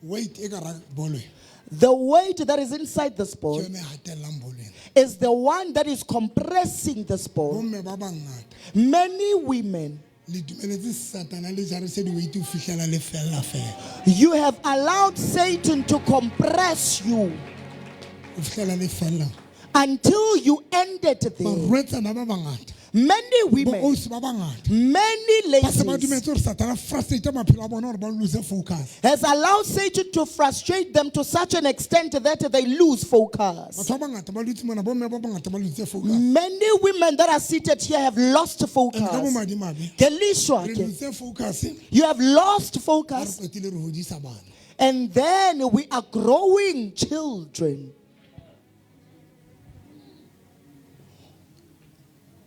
Weight e ka ra bolo e. the weight that is inside this Ke ball yone e hatellang bolo ena. is the one that is compressing this ball. Bomme ba bangata Many women, le dumeletse satana le jarise di-weight ho fihlela le fella fela. you have allowed Satan to compress you Ho fihlela le fella. until you ended there. Barwetsana ba bangata. Many women, Boausi ba bangata. many Ba se ba ladies dumetse hore satana frustrate maphelo a bona hore ba lose focus. has allowed Satan to frustrate them to such an extent that they lose focus. Batho ba bangata ba dutse mona, bomme ba bangata ba lose focus. Many women that are seated here have lost And ka focus. bomadimabe, Ngelishwa re ke, lose focus You have lost ha re focus, qetile re hodisa bana. and then we are growing children.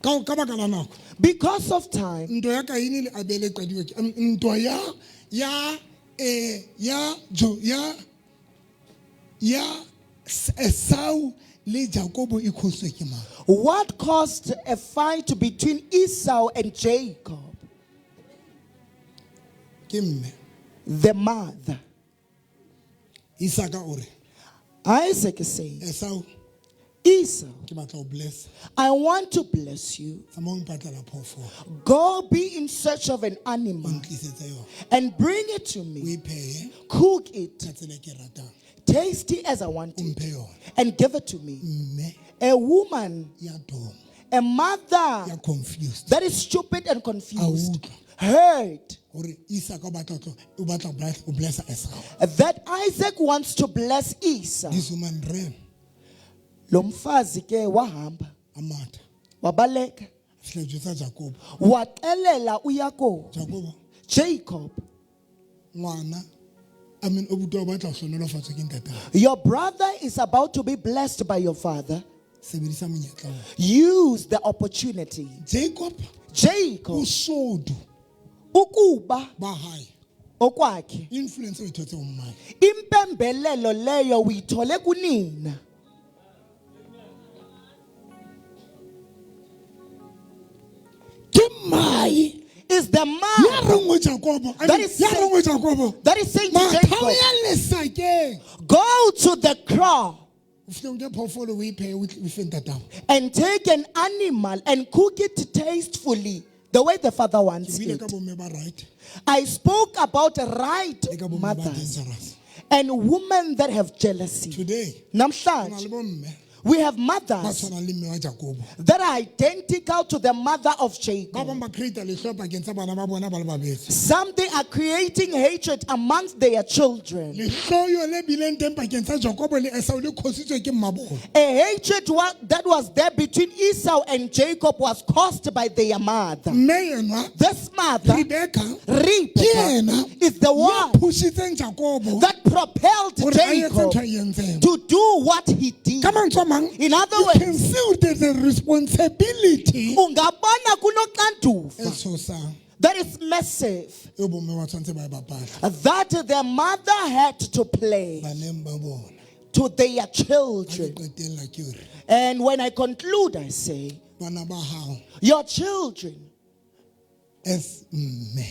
Ka baka la nako. Because of time, Ntwa ya Kaine le Abele e qadiwe ke ntwa ya ya eh ya jo ya ya Esau le Jakobo e khoswe ke mang? what caused a fight between Esau and Jacob? Ke mme. The mother. Isaka o re, Isaac is saying, Esau Esau, ke batla ho bless. I want to bless you. Tsamaya o mpatlela phoofolo. Go be in search of an O animal ntlisetse yona. and bring it to O me. e phehe Cook it, ka tsela e ke e ratang. tasty as I want O it, mphe yona. and give it to me. Mme A woman, ya domo, a mother ya confused. that is stupid and confused, A utlwa. heard Hore Isaka o batla ho tlo- o batla ho bless- ho blessa Esau. that Isaac wants to bless Esau. This woman ran Lo mfazi ke wahamba, a matha. wabaleka, A fihla a jwetsa Jakobo. waxelela uYakob, Jakobo, Jacob, ngwana, I mean, o buti wa batla ho hlohonolofatswa ke ntatao. your brother is about to be blessed by your father. Sebedisa monyetla oo. Use the opportunity. Jacob Jacob, boshodu ukuba ba hae okwakhe influence o e thotse ho mmae. impembelelo leyo uyithole kunina. Ke mmae. Is the Ya mother reng ho Jakobo, I That mean, is ya saying- reng ho Jakobo, that is saying to matha o Jacob, ya lesakeng. go to the kraal O fihle o nke phoofolo o e phehe, o fe ntatao. and take an animal and cook it tastefully the way the father Ke wants buile ka it. bomme ba right I spoke about right le ka bomme ba mothers dangerous. and women that have jealousy. Today, ho na Namhlanje, le bomme we have ba mothers tshwanang le mme wa Jakobo. that are identical to the mother of Ba Jacob. bang ba create lehloyo pakeng tsa bana ba bona ba le babedi. Some they are creating hatred amongst their children. Lehloyo le bileng teng pakeng tsa Jakobo le Esau le kgositswe ke mmabona. A hatred that was there between Esau and Jacob was caused by their mother. Mme enwa This mother, Rebecca ke Rebecca, yena is the ya one phusitseng Jakobo that propelled hore a etse Jacob ntho a e entseng. to do what he did. Ka mantswe a mang, In other you words, can see there's a responsibility ungabona e kunoxanduva tshosang that is massive eo bomme ba tshwanetse ba e bapala that their mother had to play baneng ba bona. to their Ha ke children. qetella ke hore And when I conclude, I say, bana ba hao your children, as mme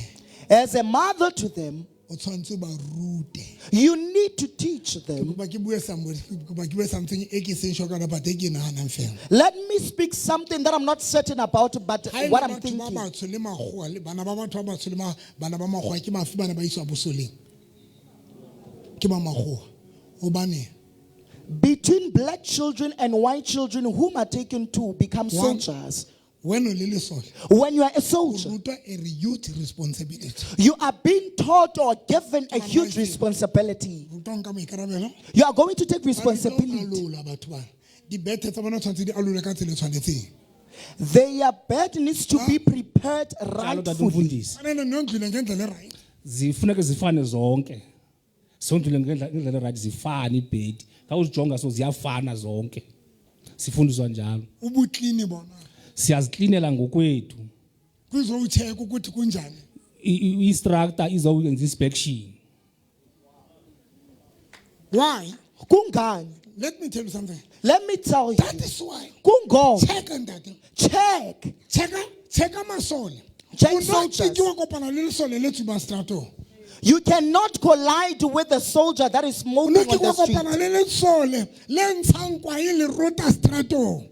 as a mother to them, o tshwanetse o ba rute. you need to teach them. Kopa ke bue somebody, kopa ke bue something e ke seng sure ka yona, but e ke e nahanang fela. Let me speak something that I'm not certain about, but Ha e le what I'm batho ba thinking. batsho le makgowa le bana ba batho ba batsho le bana ba makgowa ke bafe bana ba iswa bosoleng? Ke ba makgowa. Hobane Between black children and white children whom are taken to become One. soldiers. wena o le lesole, When you are a o soldier, rutwa a huge responsibility. you are being taught or given a huge responsibility. Rutwa ho nka maikarabelo. You are going to take Ba di tlo responsibility. alola batho bana. Dibethe tsa bona tshwanetse di alolwe ka tsela e tshwanetseng. Their bed needs to be prepared Njalo tata rightfully. umfundisi. Fanele nondlule ngendlela e-right. Zifuneke zifane zonke. Sondlule ngendlela right zifane ibhedi. Xa uzijonga so ziyafana zonke. Sifundiswa njalo. Ubuklini bona. Siyaziklinela ngokwethu. Kuzowucheck ukuthi kunjani. I-instructor izokwenza inspection. Why? Kungani? Let me tell you something. Let me tell you. That is why. Kungoba. Check ntate. Check. Checka, checka masole. Check O no soldiers. ke wa kopana le lesole le tsubang seteratong. You cannot collide with a soldier that is O smoking no on ke the wa street. kopana le lesole le ntshang kwae le rota seteratong.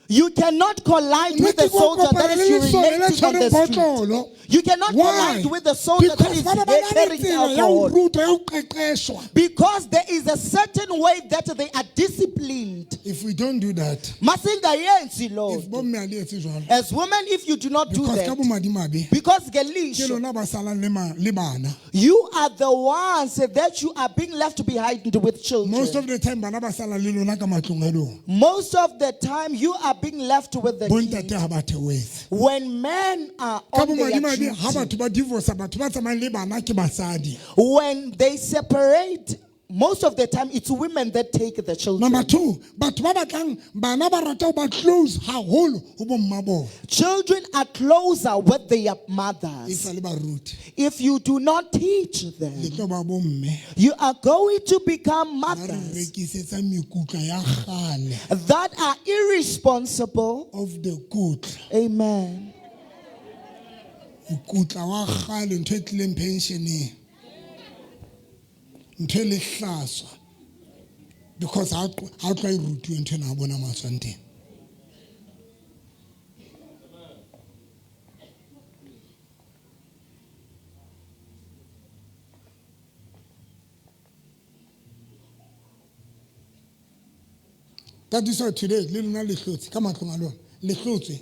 You cannot collide O no with a ke wa soldier that kopana is le lesole le urinating on the tshwereng street. botlolo. You cannot Why? collide with a soldier that Because is ba ba na le carrying tsela ya ho alcohol. rutwa, ya ho qeqeshwa. Because there is a certain way that they are disciplined. If we don't do that, Masingayenzi if loo. bomme ha le etse jwalo, As women, if you do not do because ka that, bomadimabe, because ke Gelisha, lona ba salang le le bana. you are the ones that you are being left behind with children. Most of the time bana ba sala le lona ka matlong a lona. Most of the time, you are being left with the Bontate kids. ha ba theohetse. When men are Ka on their bomadimabe ha duty, batho ba divorce batho ba tsamayang le bana ke basadi. when they separate, most of the time it's women that take the children. Number 2, batho ba batlang bana ba rata ho ba close haholo ho bomma bona. Children are closer with their E mothers. sa le baruti. If you do not teach Le them, tlo ba bomme you are going to become ba re mothers rekisetsa mekutla ya kgale that are irresponsible. of the kutla. Amen. Mokutla wa kgale ntho e tlileng pensioneng. Ntho e lehlaswa. Because ha tloha e rutuwe ntho ena ha bona mo a tswang teng. That is why today le lona le hlotse ka matlong a lona le hlotswe.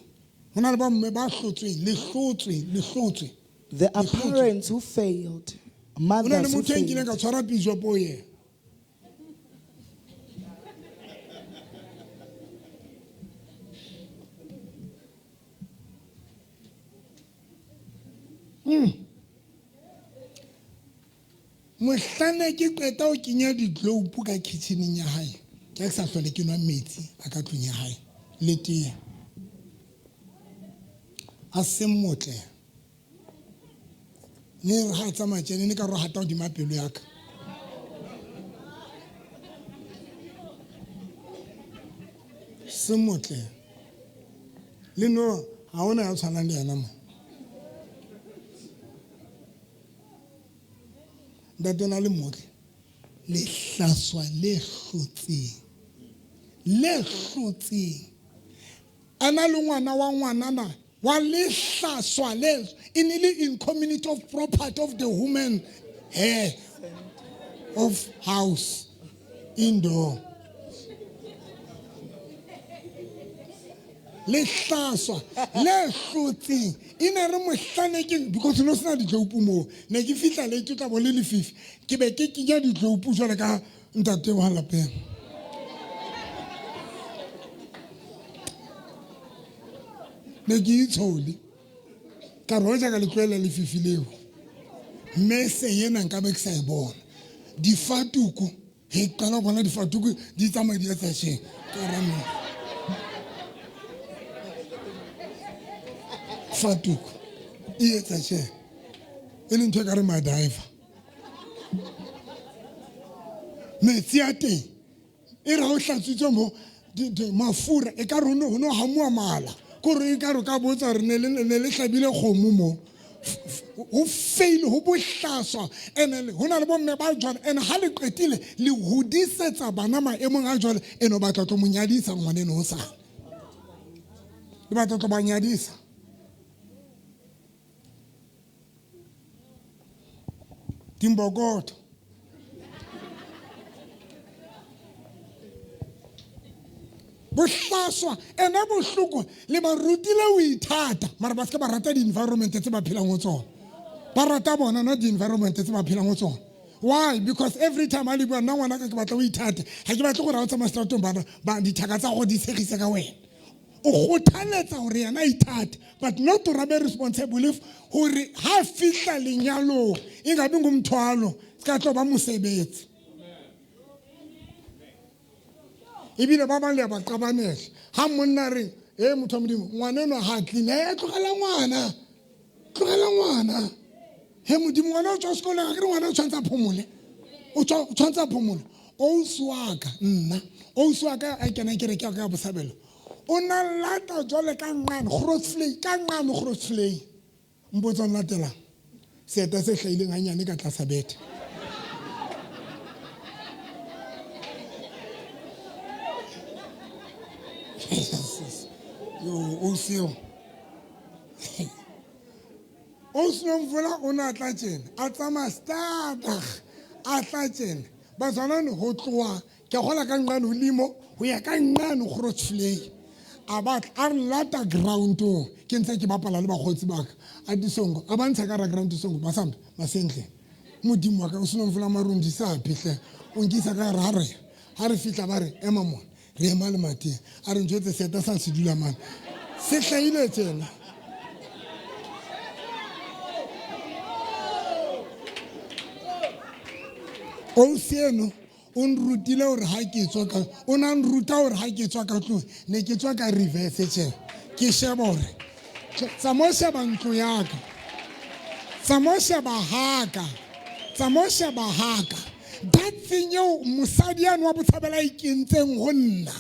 Ho na le ba mme ba hlotsweng, le hlotswe, le hlotswe. There are parents who failed, Ho na le mothers who motho e nkileng failed. ka tshwara bishop o yena. Mohlanne ke qeta ho kenya di-globe ka kitchen-eng ya hae. Ke ha ke sa hlole ke nwa metsi a ka tlung ya hae le tee. A se motle. Ne re ha tsamaya tjena, ne ka re o hata hodima pelo ya ka. Se motle. Le no ha hona ya tshwanang le yena mo. Ntate o na le motle. Lehlaswa le hlotseng. Le hlotseng. A na le ngwana wa ngwanana wa lehlaswa le e ne le in community of property of the woman hair of house indoor. Lehlaswa le hlotseng e ne re mohlane ke because no sena ditloupu moo ne ke fihla late o tla bo le lefifi ke be ke kenya ditloupu jwale ka ntate wa lapeng. Ne ke itshole ka roja ka le tlohela lefifi leo mme se ena nka be ke sa e bona difatuku he qala go bona difatuku di tsamaya di etsa tjhe ka rano fatuku e etsa tjhe e le ntho e ka re madiver metsi a teng e re ga o hlatswitswe mo mafura e ka re go no hamuwa mala kore e ka re ka botsa re ne le hlabile kgomo mo go faile go bohlaswa ene go na le bomme ba jwale ene ga le qetile le hodisetsa bana maemong a jwale ene o batla tlo mo nyadisa ngwaneno o sane le batla tlo ba nyadisa. Dimbokoto. Bohlaswa ene bohloko le ba rutile o ithata mara ba se ba rata di-environment tse ba phelang go tsona ba rata bona not di-environment tse ba phelang go tsona. Why? Because every time a le bua nna ngwana ka ke batla o ithate ga ke batle gore ga o tsamaya seteratong bana ba dithaka tsa go di tshegise ka wena. O kgothaletsa gore yena a ithate but not to be responsible if gore ha fihla lenyalong e ngabe ngumthwalo se ka tlo ba mosebetsi. Ebile ba bang le ya ba qabanela ha monna re e motho wa modimo ngwana enwa ha clean e tlogela ngwana tlogela ngwana he modimo ngwana o tswa sekolong ga ke re ngwana o tshwanetse a phomole o tshwanetse a phomole. Ausi wa ka nna ausi wa ka a kena kereke ya ka ya bosabelo o na lata jwale ka nqane Grootvlei ka nqane Grootvlei mpotsa o latelang seeta se hlahileng hanyane ka tlasa bethe. Yo ausi eo ausi Nomvula o ne a tla tjena a tsamaya stadag a tla tjena bazalwane ho tloha ke gola ka nqane holimo ho ya ka nqane Grootvlei a batla a re lata groundong ke ntse ke bapala le bakgotsi ba ka a disongo a ba ntsha ka ra ground songo ba sambe masentle modimo wa ka o Nomvula marundi sa phihle o nkisa ka re ha re fihla ba re ema mona re ema le mating a re ntshwetse seeta sa se dula mane se hlahile tsena. Ausi eno o nrutile hore ha ke tswa ka o na nruta hore ha ke tswa ka tlung ne ke tswa ka reverse tje ke sheba hore tsamao sheba ntlo ya ka tsamao sheba haka tsamao sheba haka that thing eo mosadi yane wa botshabela e kentseng ho nna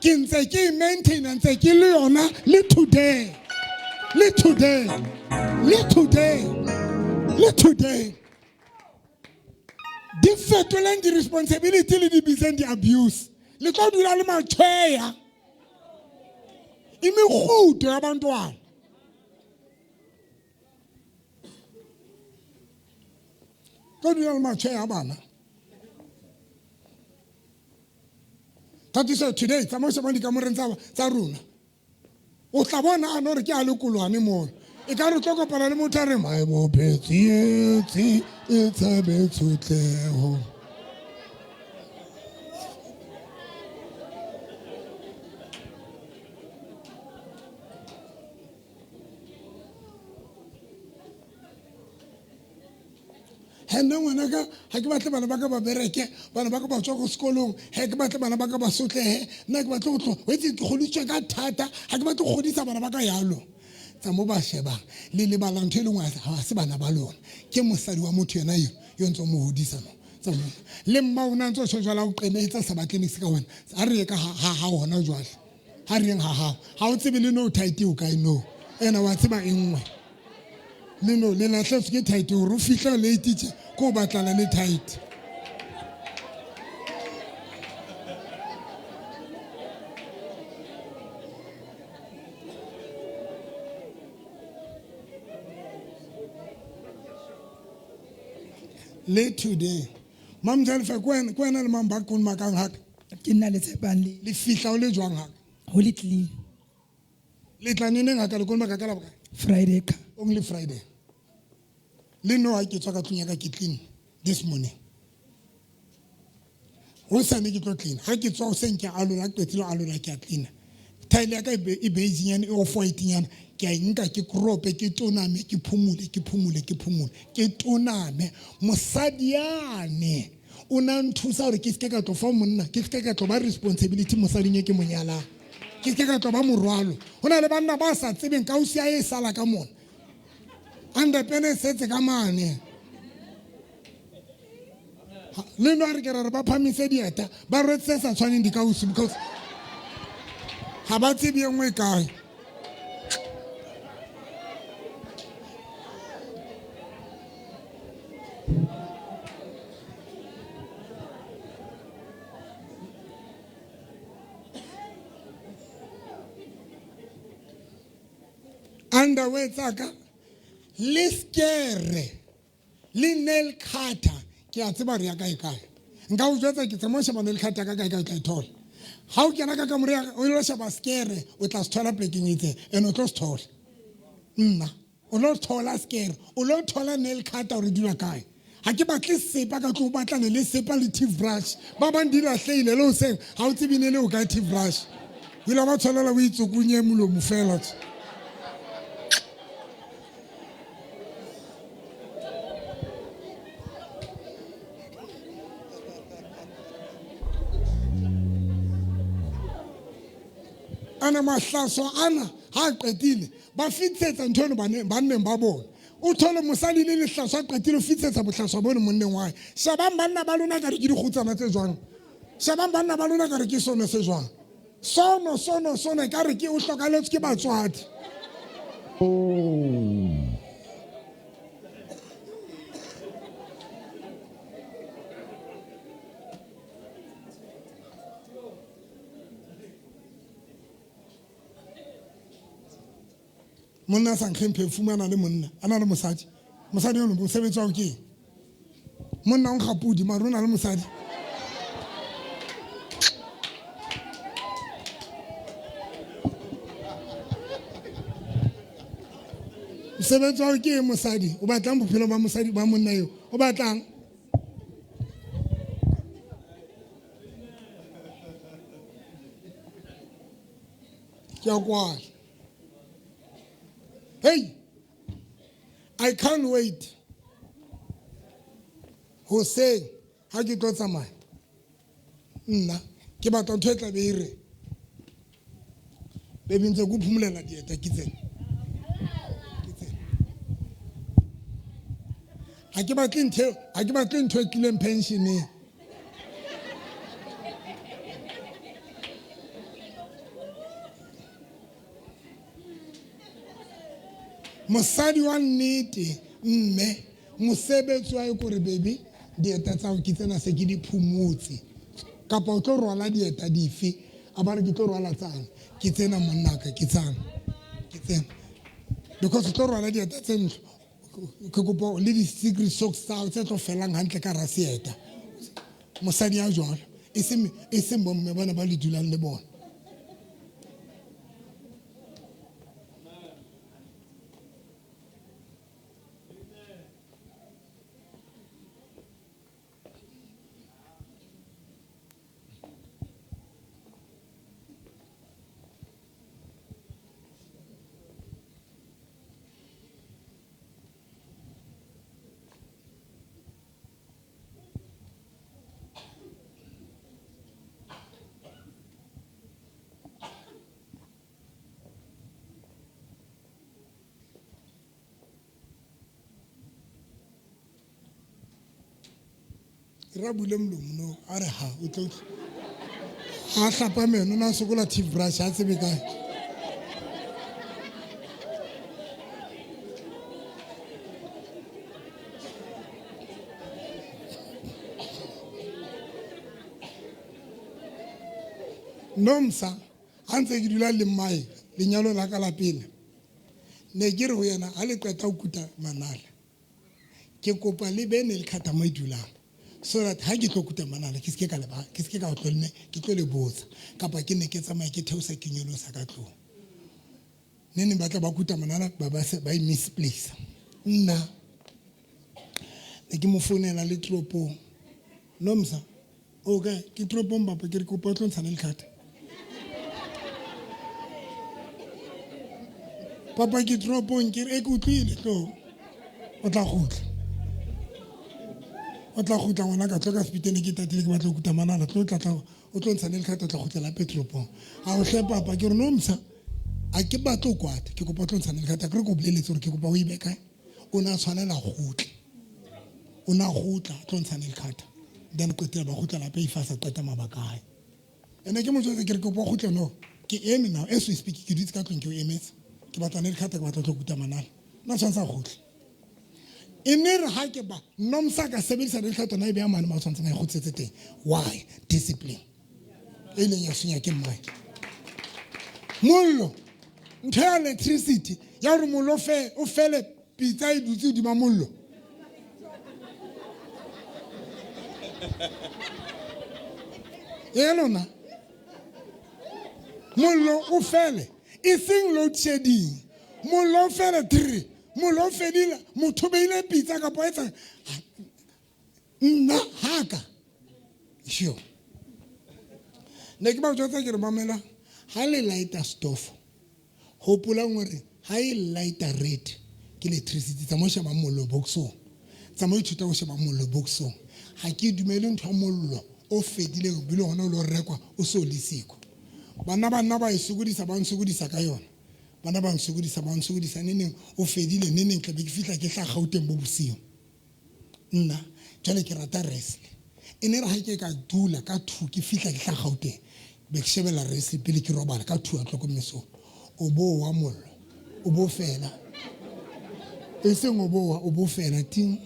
ke ntse ke e maintain ntse ke le yona le today le today le today le today. Di fetoleng di-responsibility le di bitseng di-abuse le tlo dula le matshweya imikgudo yabantwana. Tlo dula le matshweya a bana. That today tsamaya o sheba dikamoreng tsa rona o tla bona a no re ke a le kolwane mono e ka re tlo kopana le motho a re maebophetsietsi e tshabe tshotleho. He nna ngwana ka ga ke batle bana ba ka ba bereke bana ba ka ba tswa ko sekolong he ke batle bana ba ka ba sotlehe nna ke batle go tlo o itse ke godisitswe ka thata ga ke batle go godisa bana ba ka yalo. Tsa mo ba shebang le lebala ntho e le nngwe ga se bana ba lona ke mosadi wa motho yena yo yo ntse o mo hodisa no tsa mo le mma o na ntse o tjho jwala o qenetse sa batle niks ka wena a re ye ka ha hona jwale ha re yeng ha hao ha o tsebe le no tight o kae no ena wa tseba e nngwe le no le lahletswe ke tight hore o fihle late tje Ke o batlana le tight. Le today. Mam Jennifer, ke wena ke wena le mang ba kolomakang haka? Ke nna le tshepang le Le fihla o le jwang haka? Ho le clean. Le tla neneng haka le kolomaka ka la bokae? Friday ka. Only Friday. Le no ha ke tswa ka tlung ya ka ke clean this morning. Hosane ke tlo clean. Ha ke tswa hoseng ke a alola, ke qetile ho alola ke a cleaner. Tile ya ka e e beige nyana, e off white nyana. Ke a e nka ke krope, ke toname, ke phumule, ke phumule, ke phumule. Ke toname. Mosadi yane o na nthusa hore ke seke ka tlo fa monna, ke seke ka tlo ba responsibility mosading e ke mo nyalang. Ke seke ka tlo ba morwalo. Ho na le banna ba sa tsebeng kausi ya e sala ka mona. Underpene e setse ka mane. Le no a re ke ra re ba phamise dieta, ba rwetse tse sa tshwaneng dikausi because ga ba tsebe e nngwe e kae. Underwear tsaka le skere le nail cutter ke a tseba re ya kae kae nka o jwetsa ke tsama o sheba nail cutter ka kae kae o tla e thola ha o kena ka kamore ya o ilo sheba skere o tla se thola plekeng e itseng and o tlo se thola nna o lo thola skere o lo thola nail cutter gore dula kae ga ke batle sepa ka tlo o batlane le sepa le teeth brush ba bang di latlheile le oseng ga o tsebe ne le o kae teeth brush o ile ba tshwanela o itsokunye molomo fela Ana mahlaswa ana ha a qetile ba fitisetsa ntho eno banneng ba bona. O thole mosadi le lehlaswa a qetile o fitisetsa bohlaswa bono monneng wa hae. Shebang banna ba lona kare ke dikgutsana tse jwang. Shebang banna ba lona kare ke sono se jwang. Sono sono sono ekare ke o hlokaletswe ke batswadi. Monna a sa nkgeng perfume a na le monna a na le mosadi mosadi ono mosebetsi wa ke eng monna o nkga podi mare o na le mosadi mosebetsi wa ke eng mosadi o batlang bophelo ba mosadi ba monna eo o batlang ke a kwala hey i can't wait hoseng ha ke tlo tsamaya nna ke batla ntho e tla be e re bebe ntse ko phomolela dieta ke tsena ke tsena ha ke batle ntho ha ke batle ntho e tlileng pensioneng Mosadi wa nnete mme mosebetsi wa kore baby dieta tsa ke tsena se ke di phumotse kapa o tlo rwala dieta dife a ba re ke tlo rwala tsang ke tsena monnaka ke tsang ke tsena because o tlo rwala dieta tse ntlo ke kopa le di-secret socks tsa tse tlo felang hantle ka ra seeta mosadi ya jwalo e seng bomme bana ba le dulang le bona Ra bule molomo no a re ha o tlo a hlapa meno na sokola teeth brush a tsebe kae Nomsa ha ntse ke dula le mmae lenyalo la ka la pele ne ke re ho yena ha le qeta ho kuta manala ke kopa le be ne le khata mo e dulang so that ha ke tlo kuta manala ke seke ka leba ke seke ka o tlo nne ke tlo le botsa kapa ke ne ke tsamaye ke theosa ke nyolosa ka tlong ne ne batla ba kuta manala ba ba se ba e misplace nna ne ke mo founela le toropong Nomsa o kae ke toropong papa ke re kopa o tlo ntshana le khata papa ke toropong ke re e ke utlwile tlo o tla gutla o tla gutla ngwana ka tlo ka sepitene ke tatile ke batla go kuta manala tlo tla tla o tlo ntshane le khata o tla gutlela hape toropong a o hle papa ke re Nomsa a ke batle o kwata ke kopa o tlo ntshane le khata ke re ko boleletse gore ke kopa o e be kae o ne a tshwanela gotle o ne a gotla a tlo ntsha nail cutter then qetela ba gotla lape if a sa qeta mabaka a hae ene ke motswetse ke re kopa o kgutle no ke eme now as we speak ke dutse ka tlong ke o emetse ke batla nail cutter ke batla tlo kuta manala nna tshwanetse a kgutle e ne re ha ke ba Nomsa ka sebedisa nail cutter na e beya mane ma tshwanetseng a e kgutletse teng why discipline e leng ya senya ke mmae mollo ntho ya electricity ya gore mollo o fele pitsa e dutse hodima mollo e lona mollo o fele e seng load shedding mollo o fele three mollo o fedile motho beile pitsa kapa etsa nna haka sure ne ke ba jwetsa ke re mamela ha le lighta stofo hopolang hore ha e lighta red ke electricity tsamao sheba mollo boxong tsamao ithuta go sheba mollo boxong ga ke dumele ntho ya mollo o fedileng bile gona o le rekwa o se o le siko bana ba nna ba e sokodisa ba nsokodisa ka yona bana ba nsokodisa ba nsokodisa neneng o fedile neneng tlabe ke fitlha ke tla gauteng bo bosigo nna jale ke rata wrestling e ne re ga ke ka dula ka two ke fitlha ke tla gauteng be ke shebela wrestling pele ke robala ka 2 o'clock mesong o bo wa mollo o bo fela e seng o bo wa o bo fela ting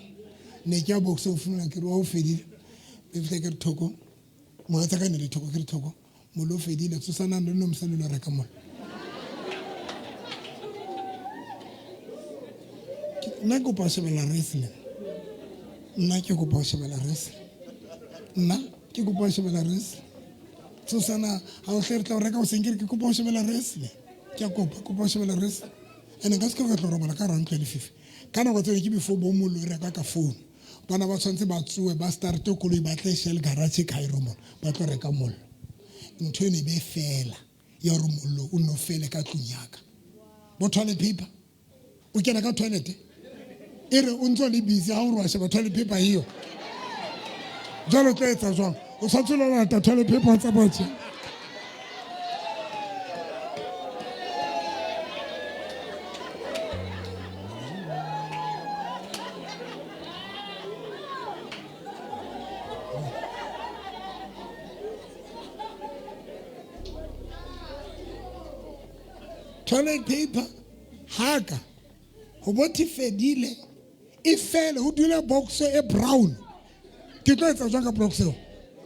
ne ke a boxe o fumana ke re wa o fedile be fitlha ke re thoko mogatsa ka ne le thoko ke re thoko mollo o fedile tsosanang le Nomsa le lo reka mollo nna ke kopa go shebela wrestling nna ke kopa go shebela wrestling nna ke kopa go shebela wrestling tsosana ga o tle re tla o reka o seng ke re ke kopa go shebela wrestling ke a kopa kopa go shebela wrestling and nka se ke ka tlo robala ka rantlo ya lefifi ka nako tseo ke before bo mollo e reka ka phone bana ba tshwanetse ba tsoe ba starte koloi ba tle Shell garage Cairo mona ba tlo reka mollo ntho ene be fela ya gore mollo o nne o fele ka tlong yaka bo toilet paper o kena ka toilet e re o ntse o le busy ha o re wa sheba toilet paper eo jwale o tlo etsa jwang o tshwanetse lo lata toilet paper tsa botse toilet paper haka ho bothe fedile e fele ho dule box e brown ke tlo etsa jwang ka box eo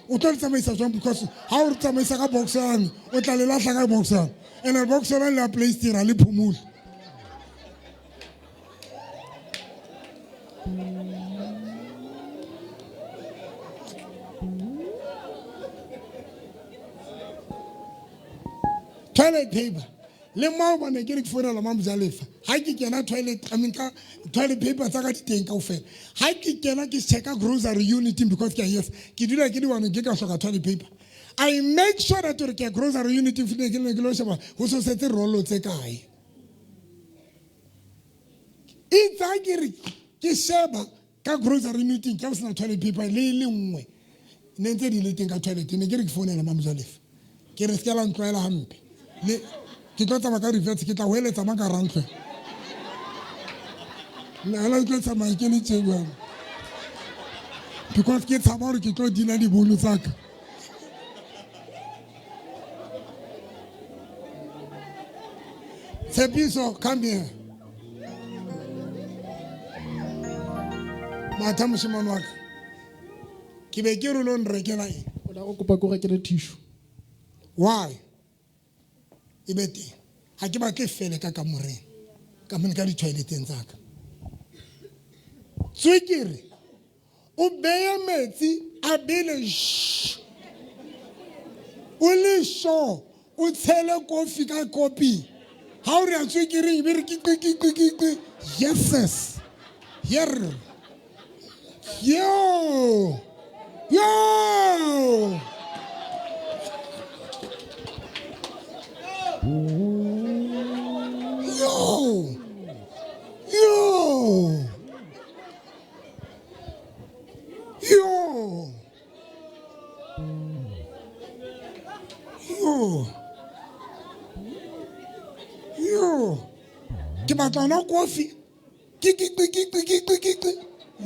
o tlo le tsamaisa jwang because ha o re tsamaisa ka box yane o tla le lahla ka box yane and box yone le ya playstera le phumule toilet paper le maobane ke re ke founela mamojalefa ga ke kena toilet I mean ka toilet paper tsa ka di teng kaofela ga ke kena ke checka grocery unit because ke a yes ke dula ke di one ke ka hloka toilet paper I make sure that gore ke ya grocery unit file ke ne ke lo sheba go so setse rolo tse kae itse ha ke re ke sheba ka grocery meeting ke go sena toilet paper le e le nngwe ne ntse di le teng ka toilet ne ke re ke founela mamojalefa ke re se ke la ntlwaela hampe le ke tlo tsamaya ka reverse ke tla hoeletsa mang ka rantlwe nna ke tlo tsamaya ke le tje jalo because ke tshaba gore ke tlo dina dibolo tsaka Tshepiso come here matha moshimane wa ka ke be ke re lo nrekela eng O la go kopa ko rekele tissue. Why? E be teng. Ha ke batle e fele ka kamoreng. Ka mone ka di-toileteng tsa ka. Tswekere o beye metsi a bele shh. O le sure o tshele kofi ka kopi. Ha o re a tswekere e be re ke qi qi qi qi qi. Yeses. Yer. Yo. Yo. Yo. Yo. Yo. Yo. Yo. Ke batla ona kofi. Ke ke ke ke ke ke ke ke.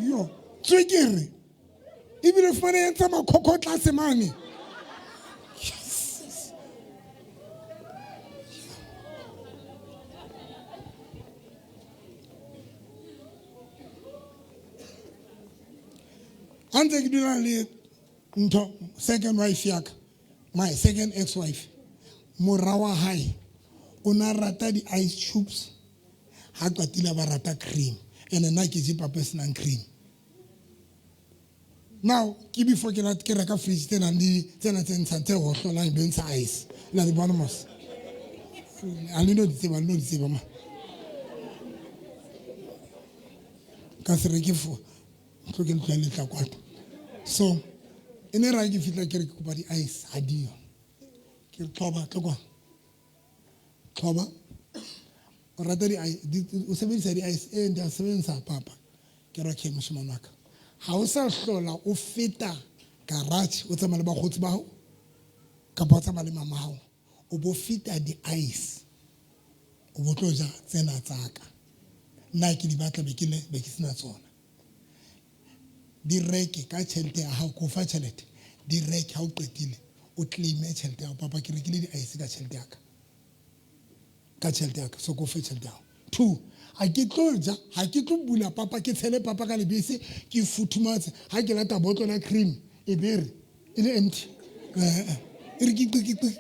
Yo. Tswekere. Ebile fumane e ntsha makhokho tlase mane. Yes. Ha ntse ke dula le ntho second wife ya ka, my second ex wife, mora wa hae o na rata di-ice cubes, ha qetile ba rata cream, and nna ke je papa e senang cream. Now ke before ke ke reka fridge tse nang le tsena tse ntshang tse hohlolang be ntsha ice. La di bona mos. A le no di tseba, le no di tseba ma. Ka se reke fo. Tlo ke ntlo le tla kwata. So e ne ra ke fitla ke re ke kopa di ice ha dio. Ke re tlhoba tlo kwa. Tlhoba. O rata di ice, o sebedisa di ice e ndi a sebedisa papa. Ke re okay moshemane wa ka. Ha o sa hlola o feta garage o tsamaya le bakgotsi ba hao kapa o tsamaya le mama hao, o bo feta di ice o bo tlo ja tsena tsa ka. Nna ke di batla be ke le be ke sena tsona. Di reke ka tjhelete ya hao, ko fa tjhelete. Di reke ha o qetile o claime tjhelete ya hao. Papa ke rekile di ice ka tjhelete ya ka. Ka tjhelete ya ka, so ko fe tjhelete ya hao. 2, ha ke tlo ja, ha ke tlo bula papa, ke tshele papa ka lebese, ke futhumatse. Ha ke lata botlolo ya cream, e be re, e le empty. E re ke qi, qi, qi.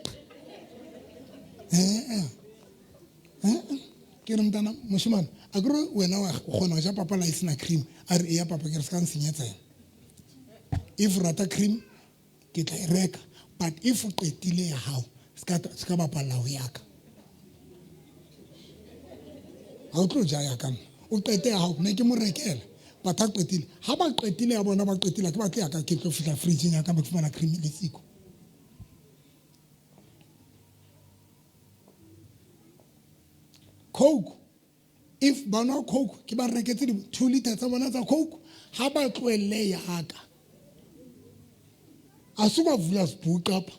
Ke re mntana, moshemane, a ke re wena wa kgona ho ja papa la e sena cream. A re, eya papa, ke re se ka nsenyetsa yena. If o rata cream, ke tla e reka. But if o qetile ya hao, se ka bapalla ho ya ka. Ha o tlo ja ya ka nna. O qete ya hao, ne ke mo rekela. But ha qetile, ha ba qetile ya bona, ba qetile, ke batle ya ka, ke tlo fihla fridge-ing ya ka, ba fumana cream le siko. Coke, if ba nwa Coke, ke ba reketse di 2 liter tsa bona tsa Coke, ha ba tlohelle ya ka. A se ba vula sebook up.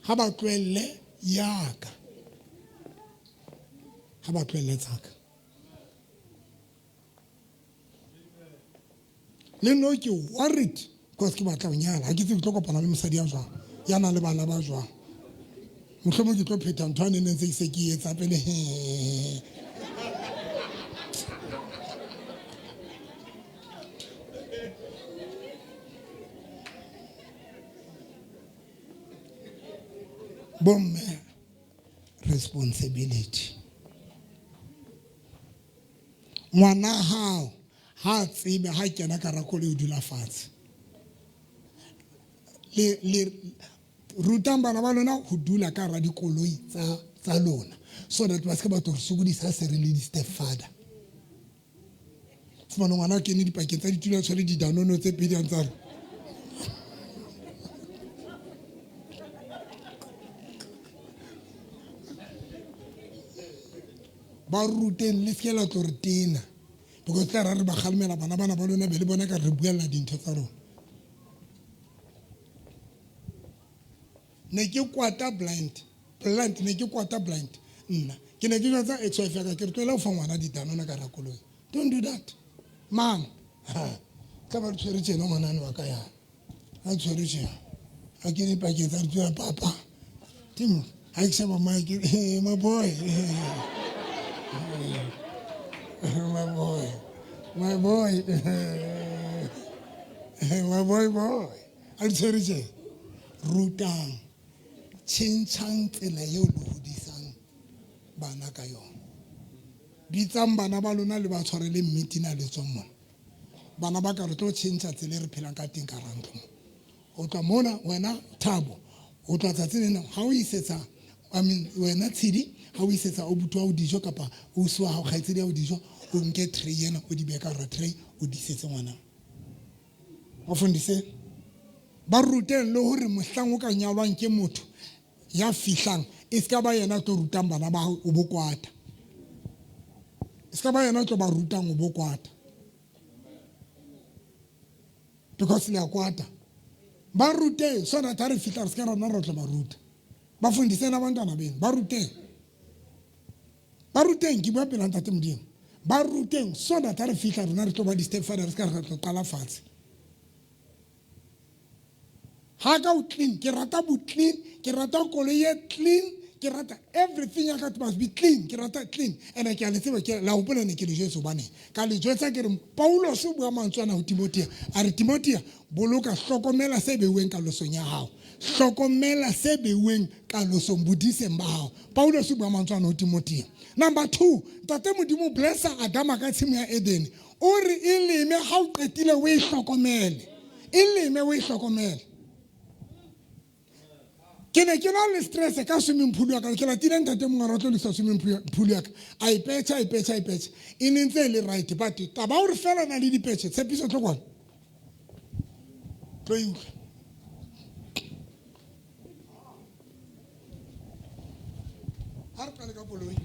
Ha ba tlohelle ya ka. Ha ba tlohelle tsa ka. Le no ke worried because ke batla ho nyala. Ha ke tsebe ke tlo kopana le mosadi ya jwang, ya nang le bana ba jwang. Mohlomong ke tlo phetha ntho ane ne ntse ke se ke etsa pele. Bomme, responsibility. Ngwana hao ha tsebe ha kena ka rakoloi o dula fatshe. Le rutang bana ba lona ho dula ka hara dikoloi tsa lona, so that ba se ke ba tlo re sokodisa ha se re le di-stepfather. Fumana ngwana a kene dipakeng tsa ditulo, a tshwere didanono tse pedi a ntse a re, ba ruteng le se ke la tlo re tena, because tla ra re ba kgalemela bana bana ba lona be le bona ka re buella dintho tsa rona. Ne ke kwata blind, blind, ne ke kwata blind nna. Ke ne ke jwetsa ex-wife ya ka, ke re tlohela ho fa ngwana didanone ka rakoloi. Don't do that. Mang? Ha. Tla ba re tshwere tjena ngwanane wa ka yana. Ha tshwere tjena. Ha ke le pakeng tsa ditsela, papa. Timo, ha ke sheba mmae, ke re, hey, my boy. My boy. My boy. My boy, boy. Ha di tshwere tjena. Rutang, tjhentjhang tsela eo le hodisang bana ka yona. Bitsang bana ba lona le ba tshwarele meeting a le tswang mona. Bana ba ka re tlo tjhentjha tsela e re phelang ka teng ka hara ntlo mona. O tloha mona wena Thabo, o tloha tsatsi lena ha o isetsa, I mean wena Tshidi, ha o isetsa abuti wa hao dijo kapa ausi wa hao, kgaitsedi ya hao dijo, o nke tray ena o di behe ka hara tray o di isetse ngwana. Bafundise ba ruteng le hore mohlang o ka nyalwang ke motho ya fihlang e se ka ba yena a tlo rutang bana ba hao o bo kwata. E se ka ba yena a tlo ba rutang o bo kwata. Because le a kwata. Ba ruteng so that ha re fihla re se ka rona ra tlo ba ruta. Ba fundiseng abantwana beno, ba ruteng. Ba ruteng, ke bua pela Ntate Modimo. Ba ruteng so that ha re fihla rona re tlo ba di-stepfather, re se ka re tlo qala fatshe. Ha ka o clean, ke rata bo clean, ke rata koloi e clean, ke rata everything ya ka must be clean, ke rata clean. And ke a le tseba, ke la hopola ne ke le jwetse hobane ka le jwetsa ke re Paulos o bua mantswe ana ho Timothea, a re Timothea boloka hlokomela se beuweng kalosong ya hao. Hlokomela se beuweng kalosong bodiseng ba hao. Paulos o bua mantswe ana ho Timothea. Number 2, Ntate Modimo blessa Adama ka tshimo ya Edene. O re e leme ha o qetile o e hlokomele. E leme o e hlokomele. Ke ne ke na le stress ka swimming pool ya ka, ke latile ntate mongwe a re o tlo lokisa swimming pool ya ka. A e petšha, a e petšha, a e petšha. E ne ntse e le right, but taba hore fela na le dipetšhe, tshepiso tlo kwana. Tlo e utlwa. Ha re qale ka koloi.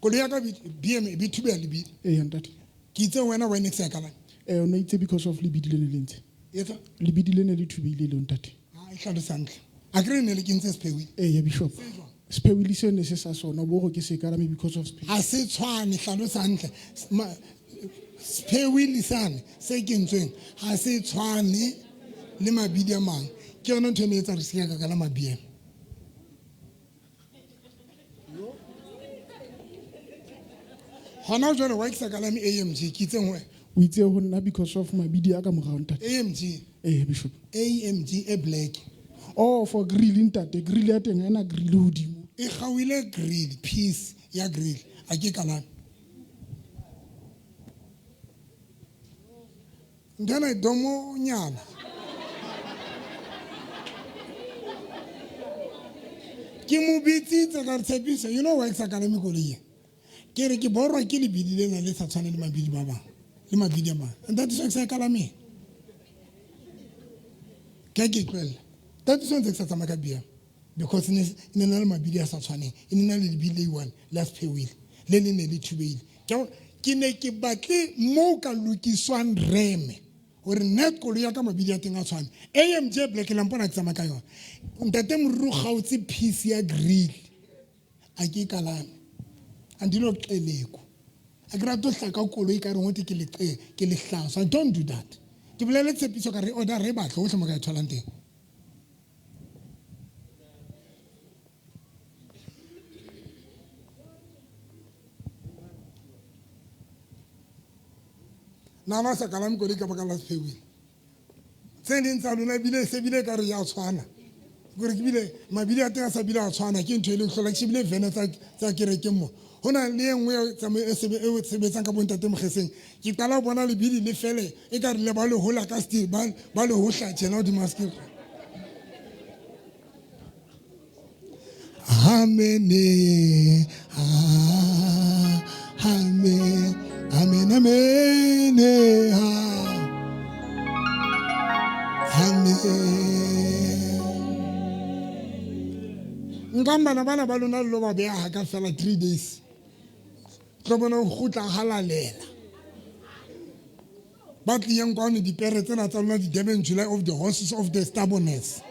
Koloi ya ka BM e be thubeha lebidi. Eya ntate. Ke itse wena wena ke sa e kalame. Eh, o ne itse because of lebidi le ne le ntse. Etsa? Lebidi le ne le thubehile leo ntate. Ha e hlalosa hantle. A kere ne le kentse sephewili. Eya bishop. Se jwang? Sephewili seo ne se sa sona bo gore ke se kalame because of sephewili. Ha se tshwane, hlalosa hantle. Sephewili sane se kentsweng ha se tshwane le mabidi a mang. Ke yona ntho e ne etsa re se ke ka kalama BM. Hona jwale wa ke sa kalame AMG, ke itseng ho wena? O itse ho nna because of mabidi a ka morao ntate. AMG. Eh bishop. AMG e black. Oh for grill ntate, grill ya teng ha ena grill hodimo. E kgaohile grill, piece ya grill, a ke kalame. Ntho ena e domonyana. Ke mo bitsitse ka re tshepiso, you know why ke sa kalame koloi e? Ke re ke borwa ke lebidi lena le sa tshwane le mabidi ba bang, le mabidi a mang. Ntate so ke sa e kalameng. Ke ke tlohella. Ntate so ntse ke sa tsamaya ka BM because ne ne na le mabidi a sa tshwaneng. E ne na le lebidi le one le a sephewile, le le ne le thubehile. Ke ne ke batle moo ka lokiswang reme hore nna koloi ya ka mabidi a teng a tshwane. AMG Black la mpona ke tsamaya ka yona. Ntate Moruru kgaotse piece ya grill. A ke kalame. Andilo xeleko. A ke rate ho hlaka koloi ka re hote ke leqe ke lehlaswa. Don't do that. Ke bolele tshepiso ka re order re batle hohle mo ka e tholang teng. Nana sa kalame koloi ka baka la sephewile. Tse ding tsa lona ebile se bile ka re ya tshwana. Gore ke bile mabidi a teng a sa bile a tshwana ke ntho e leng hlola ke shebile vene tsa kerekeng mo. Ho na le e nngwe e e sebetsang ka bontate Mokgeseng. Ke qala ho bona lebidi le fele e ka re le ba le hola ka steel ba le hohla tjena hodima steel. Amen. Amen. Amen. Amen. Amen. Nkang bana bana ba lona le lo ba beha ka fela 3 days. Tlo bona ho kgutla halalela. Ba tliyeng kwano dipere tsena tsa lona di-Durban July of the horses of the stubbornness.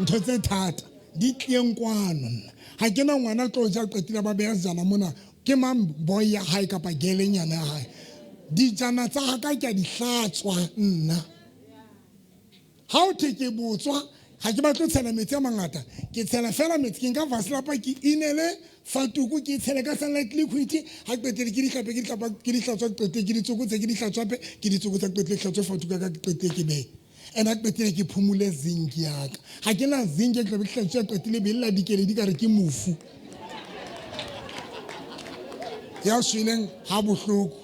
Ntho tse thata di tliyeng kwano nna. Ha ke na ngwana tlo ja qetile ba beha sejana mona ke mang boy ya hae kapa gelenyana ya hae. Dijana tsa ha ka ke a di hlatswa nna. Ha o thwe ke botswa ha ke batle ho tshela metsi a mangata, ke tshela fela metsi, ke nka vaselapa ke inele fatuku ke tshele ka sunlight liquid, ha ke qetile ke di hlape ke di hlapa ke di hlatswa ke qetile ke di tsokotse ke di hlatswape ke di tsokotsa ke qetile ke hlatswe fatuku ya ka ke qetile ke behe. And ha ke qetile ke phumule zinc ya ka. Ha ke na zinc e tlabe ke hlatswa qetile be lla dikeledi ka re ke mofu. Ya shweleng ha bohloko.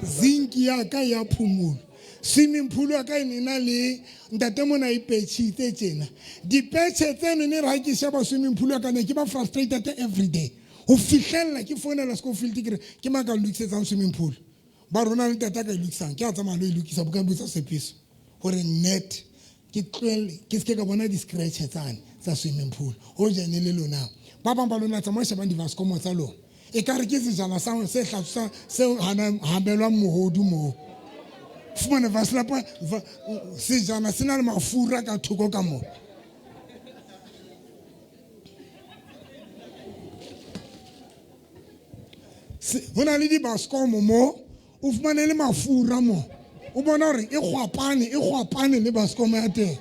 Zinc ya ka ya phumulo. Swimming pool ya ka e ne na le ntate mona e petšhitse tjena. Dipetšhe tseno ne re ha ke sheba swimming pool ya ka ne ke ba frustrated every day. Ho fihlella ke founela Schofield ke re ke mang ka lokisetsang swimming pool. Ba rona le ntate a ka e lokisang. Ke a tsamaya lo e lokisa bo ka botsa Sepiso hore net ke tlohelle ke seke ka bona di-scratch tsane tsa swimming pool ho jane le lona. Ba bang ba lona tsamaya shebang di-vascomo tsa lona. E ka re ke sejana sa se hlatswa se hana hamelwang mohodu moo. Fumane vaslapa sejana se na le mafura ka thoko ka moo. Ho na le di-bascomo mo o fumane le mafura mo o bona hore e kgwapane e kgwapane le bascomo ya teng.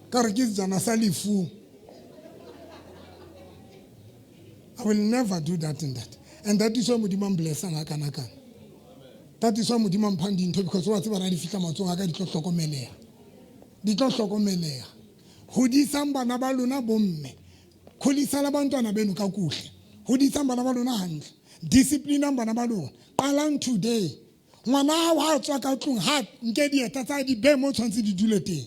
Ka re ke sejana sa lefu. I will never do that and that. And that is why Modimo a mblessang hakana kana. That is why Modimo a mphang dintho because wa tseba ra di fihla matsohong a ka di tlo hlokomeleha. Di tlo hlokomeleha. Hodisang bana ba lona bomme. Khulisang bantwana beno ka kuhle. Hodisang bana ba lona hantle. Disciplinang bana ba lona. Qalang today. Ngwana hao ha a tswa ka tlung ha nke dieta tsa di be mo tshwanetse di dule teng.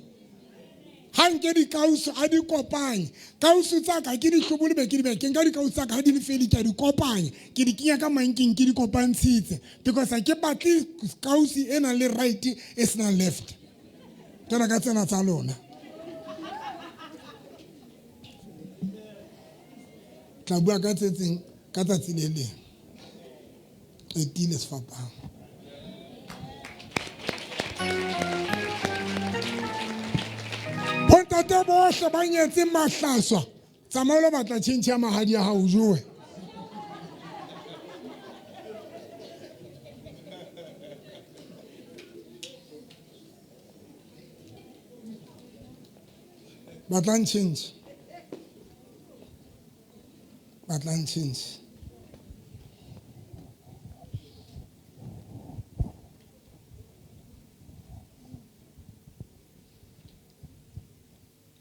Ha nke dikausu a di kopanye. Kausu tsa ka ke di hlobole be ke di be ke nka dikausu tsa ka ha di le feli ke a di kopanya. Ke di kenya ka manking ke di kopantshitse because ha ke batle kausi e nang le right e senang left. Jwalo ka tsena tsa lona. Tla bua ka tse tseng ka tsatsi le leng. Qetile sefapano. Bontate bohle ba nyetseng mahlaswa, tsamaya o lo batla tjhentjhe ya mahadi ya hao jowe. Batlang tjhentjhe. Batlang tjhentjhe.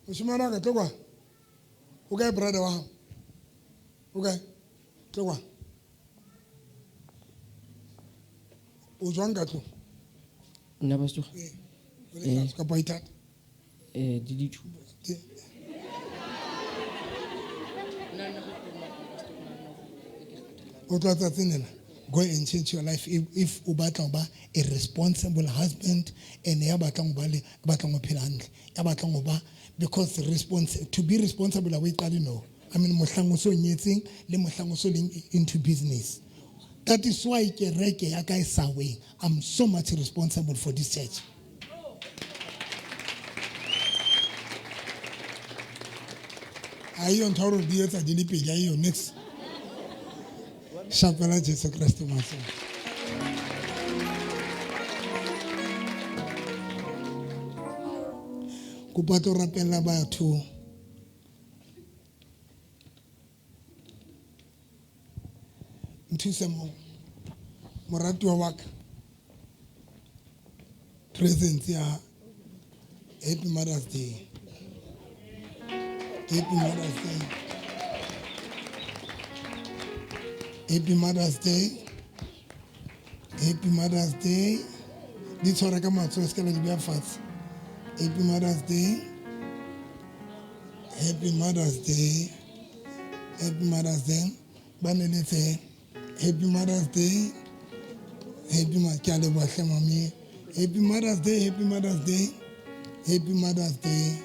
Moshimane wa ka tlo kwa. O kae brother wa hao? O kae? Tlo kwa. O jwang ka tlung? Nna pastor. Eh, o le tlase kapa o ithata? Di dithupa. O tloha tsatsing lena, go and change your life if o batla ho ba a responsible husband and ya batlang ho ba le, batlang ho phela hantle, ya batlang ho ba, because to be responsible ha o e qale no. I mean mohlang o so nyetseng le mohlang o so leng into business. That is why kereke ya ka e sa weng. I'm so much responsible for this church. Ha eyo ntho ya hore di etsa di le pedi, ha eyo next. Shapela Jesu Kreste matsoho. Kopa tlo rapella batho. Nthuse mo. Moratuwa wa ka. Presence ya Happy Mother's Day. Happy Mother's Day. Happy Mother's Day. Happy Mother's Day. Di tshwara ka matsoho se ka la di beha fatshe. Happy Mother's Day. Happy Mother's Day. Happy Mother's Day. Ba neletse Happy Mother's Day. Happy Ma, ke a leboha hle mami. Happy Mother's Day, Happy Mother's Day. Happy Mother's Day.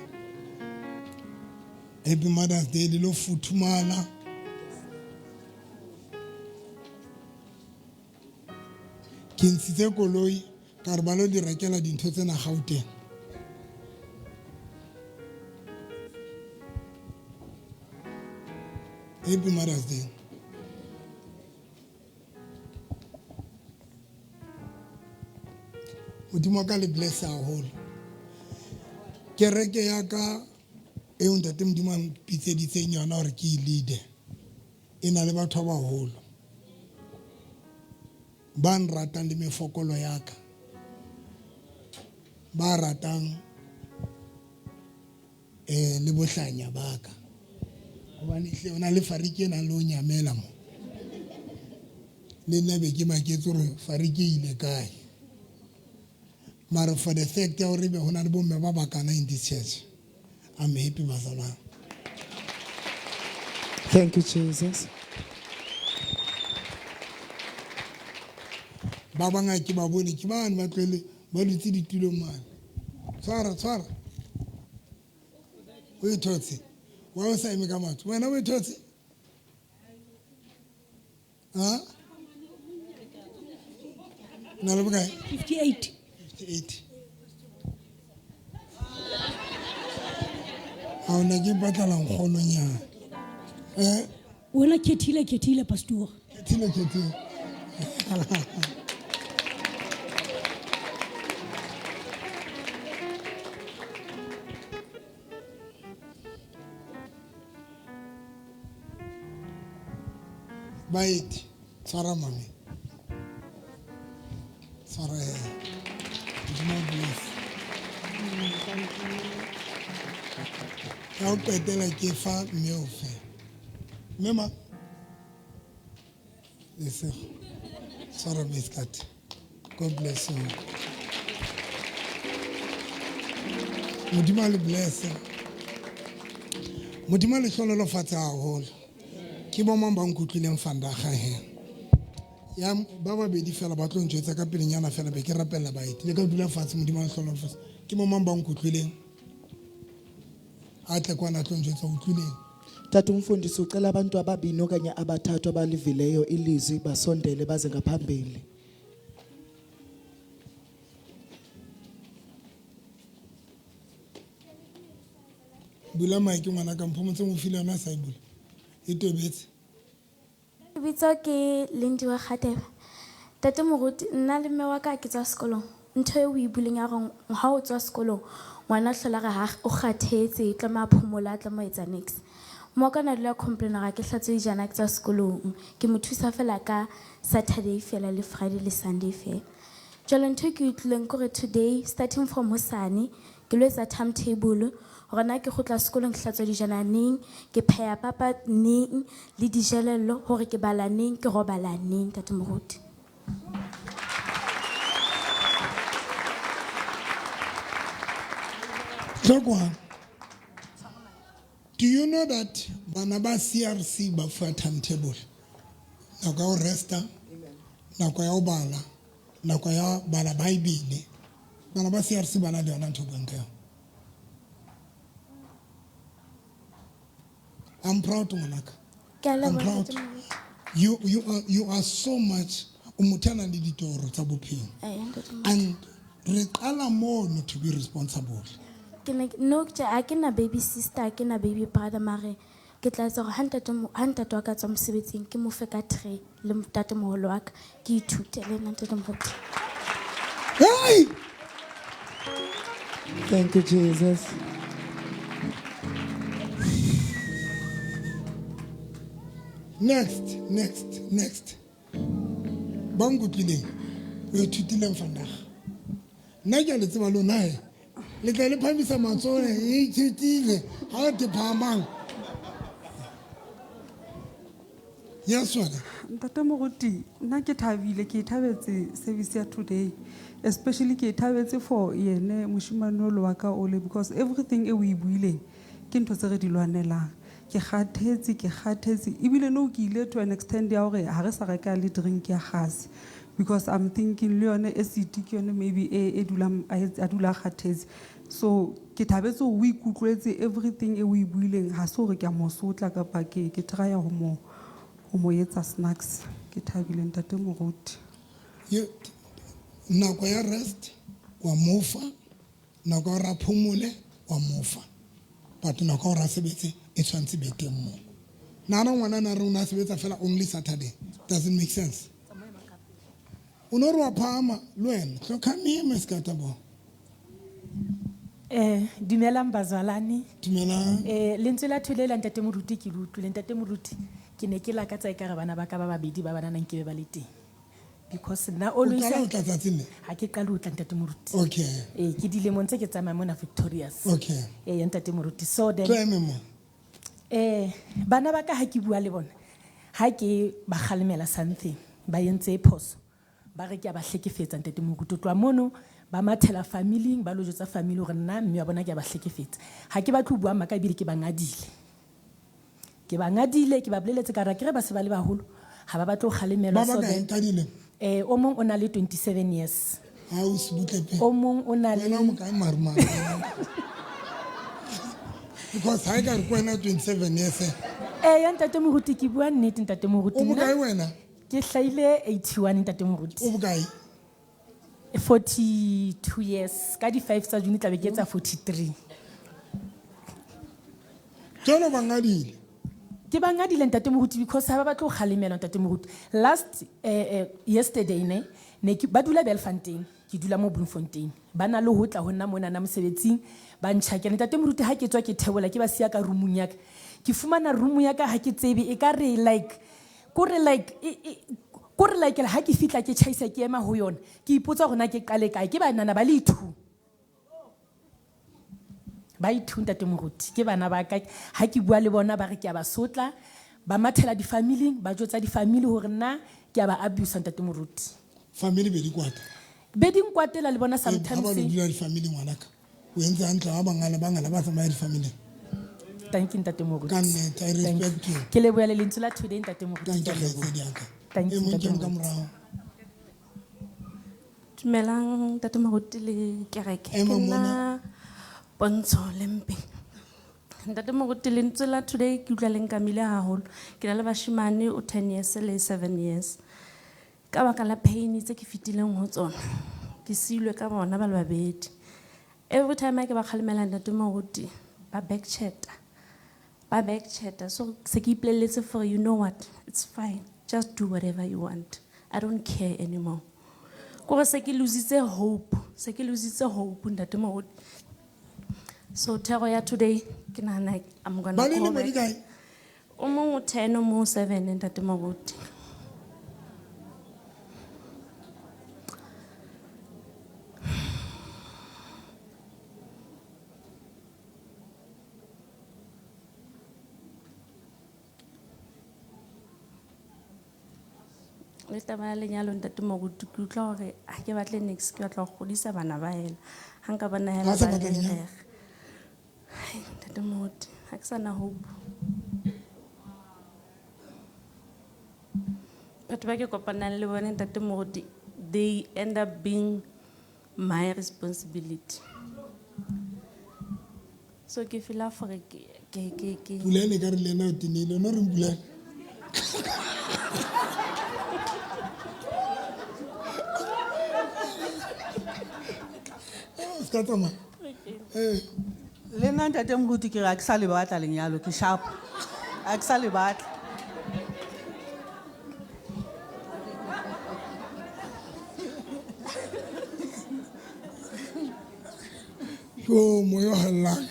Happy Mother's Day le lo futhumala. Ke ntshitse koloi ka re ba lo di rekela dintho tsena Gauteng. Happy Mother's Day. Modimo wa ka le bless haholo. Kereke ya ka Eo ntate Modimo a mpitseditseng yona hore ke e lead-e. E na le batho ba baholo ba nratang le mefokolo ya ka, ba ratang le bohlanya ba ka. Hobane hle o na le fariki e nang le ho nyamela mo. Le nna be ke maketse hore fariki e ile kae. Mara for the fact ya hore ebe ho na le bomme ba bakana in this church, I'm happy, bazalwane. Thank you, Jesus. Ba bang ke ba bone ke bane ba tlohele ba dutse ditulong mane. Tshwara, tshwara. O e thotse. Wa o sa eme ka maoto. Wena o e thotse? Ha? Na le bokae? 58. 58. Ha ona ke batla nkgononyana. Wena khethile, khethile, pastor. Khethile, khethile. Baeti, tshwara mame. Tshwara he. Modimo bless. Ya ho qetela ke fa mme o fe. Mme ma. Lesego. Tshwara biscuit. God bless you. Modimo a le bless. Modimo a le hlohonolofatse haholo. Ke bo mang ba nkutlwileng vandag he? Ya ba babedi fela ba tlo ntjwetsa ka pelenyana fela be ke rapella baeti. Le ka dula fatshe, Modimo a le hlohonolofatse. Ke bo mang ba nkutlwileng? A tle kwana a tlo ntjwetsa utlwileng. Tata umfundisi ucela abantu ababini okanye abathathu abalivileyo ilizwi basondele baze ngaphambili. Bula mic ngwana ka mpho motse mo file yona sa e bula. E tobetse. Lebitso ke Lindiwe Kgatebe. Ntate Moruti, nna le mme wa ka ke tswa sekolong. Ntho e o e buileng ya hore ha o tswa sekolong, ngwana hlola re ha o kgathetse, tlameha a phomola, tlameha ho etsa niks. Mme wa ka na dula a complain hore ha ke hlatswe dijana ke tswa sekolong. Ke mo thusa fela ka Saturday fela le Friday le Sunday fela. Jwale ntho e ke utlwileng ke hore today, starting from hosane, ke lo etsa timetable hore na ke kgutla sekolong ke hlatswa dijana neng, ke pheha papa neng, le dijelello hore ke bala neng, ke robala neng, Ntate Moruti. Tlhokwa. Do you know that bana ba CRC ba fuwa timetable? Nako ya ho resta, nako ya ho bala, nako ya bala Bible. Bana ba CRC ba na le yona ntho e buang ka yona. I'm proud, ngwanaka. Ke a I'm leboha, proud. Ntate Moruti. You are so much o motho a nang le ditoro tsa bophelo. Ntate Moruti. And re qala mono to be responsible. Ke ne ke, no, ke tje, ha ke na baby sister, ha ke na baby brother, mare ke tla etsa hore ha ntate mo-, ha ntate wa ka tswa mosebetsing, ke mo fe ka tray le ntatemoholo wa ka, ke ithute le nna, Ntate Moruti. Hey! Thank you, Jesus. Next, next, next. Ba nkutlwileng, o ithutileng vandag. Nna ke a le tseba lona he. Le tla le phamisa matsoho, e ithutile. Ha o te phahamang. Yes, wena. Ntate Moruti, nna ke thabile, ke thabetse service ya today. Especially ke thabetse for yene moshimane o le wa ka ole, because everything e o e buileng ke ntho tse re di lwanelang. Ke kgathetse, ke kgathetse. Ebile nou ke ile to an extent ya hore ha re sa reka le drink ya gase. Because I'm thinking le yone acid ke yone maybe e dulang, a e, a dula a kgathetse. So ke thabetse hore o ikutlwetse everything e o e buileng, ha se hore ke a mo sotla kapa ke try ho mo, ho mo etsa snacks. Ke thabile Ntate Moruti. Ye, nako ya rest wa mofa, nako ya hore a phomole wa mofa. But nako ya hore a sebetse e tshwanetse be teng moo. Nahana ngwana na re o na sebetsa fela only Saturday. Doesn't make sense. O no re wa phahama le wena. Tlo come here, Miss Katabo. Dumelang bazalwane. Dumelang. Lentswe la thole la ntate Moruti ke le utlwile. Ntate Moruti, ke ne ke lakatsa ekare bana ba ka ba babedi ba banana nkebe ba le teng. Because nna O always qala ho tla tsatsing le? Ha ke qale ho tla ntate Moruti. Okay. Ke dilemong tse ke tsamaya mona Victorious. Okay. Ntate Moruti. So then Tlo eme mo. Bana ba ka ha ke bua le bona, ha ke ba kgalemela something, ba entse phoso. Ba re ke a ba hlekefetsa ntate Moruti. Ho tloha mono ba mathela family-ing, ba lo jwetsa family hore nna mme wa bona ke a ba hlekefetsa. Ha ke batle ho bua maka ebile ke ba ngadile. Ke ba ngadile, ke ba boleletse ka re akere ba se ba le baholo, ha ba batle ho kgalemelwa. Ba ba So kae then ka dilemo? O mong o na le 27 years. Ha o se butle pele. O mong o na le Wena o mokae mare mare? Because ha e ka re ke wena 27 years. Ya ntate Moruti, ke bua nnete ntate Moruti. O bokae Nna wena? Ke hlahile 81 ntate Moruti. O bokae? 42 years. Ka di 5 tsa June tla be ke etsa 43. Jwalo ba ngadile. Ke ba ngadile ntate Moruti because ha ba batle ho kgalemelwa ntate Moruti. Last yesterday ne ke ba dula Belfontein, ke dula mo Bloemfontein. Ba na le ho tla ho nna mona na mosebetsing ba ntjhakela. Ntate Moruti ha ke tswa ke theola ke ba siya ka roomong ya ka. Ke fumana room ya ka ha ke tsebe e ka re like kore like e, e, kore like ha ke fihla ke tjhaisa ke ema ho yona. Ke ipotsa hore na ke qale kae. Ke banana ba le 2. Ba ithu ntate Moruti, ke bana ba ka. Ha ke bua le bona ba re ke a ba sotla, ba mathela di-family-ing, ba jwetsa di-family hore nna ke a ba abuse ntate Moruti. Family be di kwata? Be di nkwatela le bona Ha ba lo sometimes. dula di-family ngwanaka. O entse hantle ha bangala bangala ba tsamaya di-family. Thank you ntate Moruti. Ka nnete, I Thank you. respect you. Ke leboha le lentswe la today ntate Moruti. Thank you, Ke a leboha. kgaitsedi ya ka. Thank you, E mong ntate ke mo ka Moruti. morao. Dumelang ntate Moruti le kereke. Ema Ke mona. nna Pontsho Lempe. Ntate Moruti, lentswe la today ke utlwa le nkamile haholo. Ke na le bashemane o 10 years le 7 years. Ka baka la pain tse ke fetileng ho tsona, ke siilwe ka bona ba le babedi. Every time ha ke ba kgalemela ntate Moruti, ba back chat-a. Ba back chat-a. So se ke ipolelletse for you know what, it's fine. Just do whatever you want. I don't care anymore. Kore se ke lositse hope. Se ke lositse hope ntate Moruti. So thero ya today ke nahana I'm going to Ba le call dilemo di back. kae? O mong o 10, o mong o 7 ntate Moruti. Le taba ya lenyalo ntate Moruti, ke utlwa hore ha ke batle niks, ke batla ho kgodisa bana ba hela. Ha nka bona hela Ha o sa ba batla lenyalo? lelera. Hai, ntate Moruti, ha ke sa na hope. Batho ba ke kopanang le bone ntate Moruti, they end up being my responsibility. So ke feel-a gore ke Pulane ka re le ena o tenehile, o no reng Pulane? Oh, se ka tsamaya. Le nna ntate Moruti ke re ha ke sa le batla lenyalo, ke sharp. Ha ke sa le batla. Yo, moya o hallang.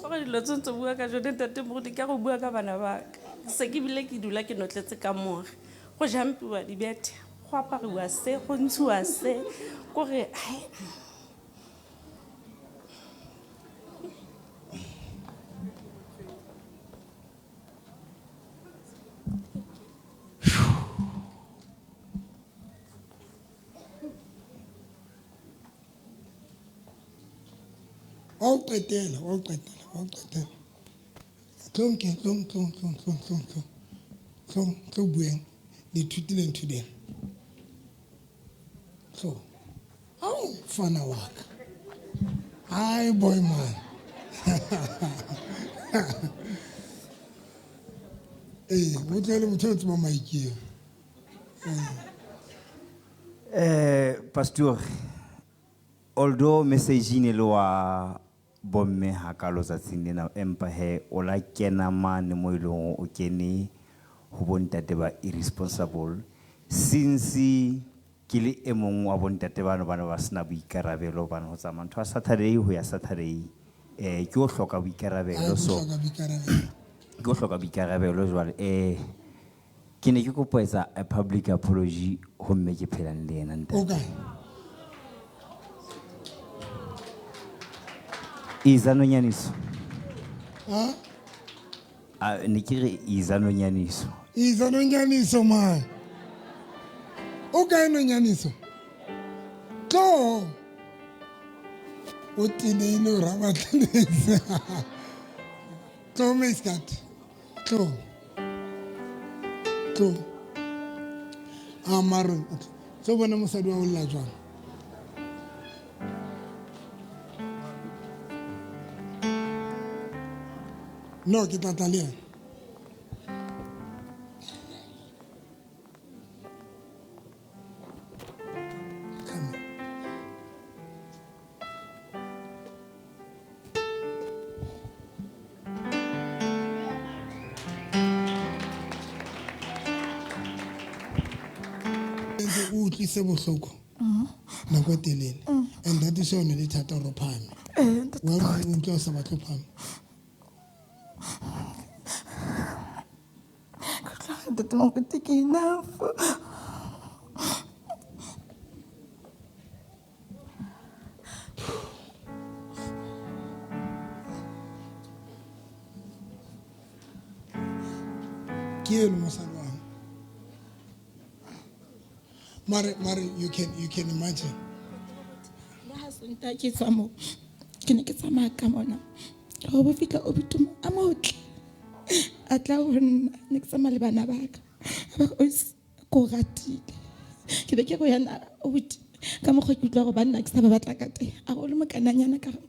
Gore dilo tse ntse bua ka jone ntate Moruti, ke a go bua ka bana ba ka. Se ke bile ke dula ke notletse ka more. Go jampiwa dibethe, go apariwa se, go ntshiwa se. Kore, hai. Wa o qetela, wa o qetela, wa o qetela. Tlong ke, tlong, tlong, tlong, tlong, tlong, tlong. Tlong, tlo bueng. Le ithutile ntho dena. Tlo. Au, mfana wa ka. Hi boy man. O tlele motho o tsebang maikeo. Pastor, although message ne le wa bomme hakalo tsatsing lena, empa he o la kena mane mo e leng o kene ho bontate ba irresponsible. Since Ke le e mong wa bontate bano ba ne ba sena boikarabelo hobane ho tsamaya ntho ya Saturday ho ya Saturday ke ho hloka boikarabelo so hloka boikarabelo. Ke ho hloka boikarabelo jwale ke ne ke kopa etsa a public apology ho mme ke phelang le yena ntate. O kae? Iza nonyaniso. Ha? A ne ke re iza nonyaniso. Iza nonyaniso man. O kae nonyaniso? Tlo. O tineile o rabatleletse. Tlo Meskat. Tlo. Tlo. A mare tlo bona mosadi wa o lla jwang. No, ke tla tla le yena. Come here. Ntse o utlwise bohloko nako e telele. And that is why o ne le thata hore o phahame. Ntate Wa Moruti. o utlwa o sa batle ho phahama. Ke utlwa ntate Moruti ke enough. Ke eno mosadi wa hao. Mare, mare, you can imagine. Le ha Sontaha ke tswa moo, ke ne ke tsamaya ka mona. Ho bo fihla o bituma a motle. A tla ho nna, ne ke tsamaya le bana ba ka. A ba re, Ausi, ke o ratile. Ke be ke re ho yena, abuti, ka mokgwa ke utlwa hore banna ke sa ba batla ka teng. A re o le mokananyana ka re,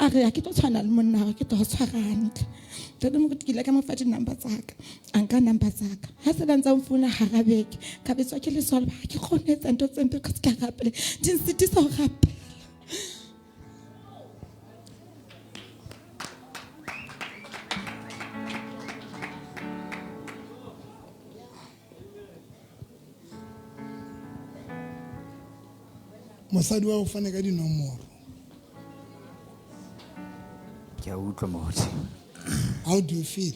a re, ha ke tlo tshwana le monna wa hao, ke tlo o tshwara hantle. Ntate Moruti, ke ile ka mo fa di-number tsa ka. A nka number tsa ka. Ha se ba ntse a nfouna hara beke, ka betswa ke letswalo, ha ke kgone ho etsa ntho tse mpe because ke a rapela. Di nsitisa ho rapela. Mosadi wa o fane ka dinomoro. Ke a utlwa Moruti. How do you feel?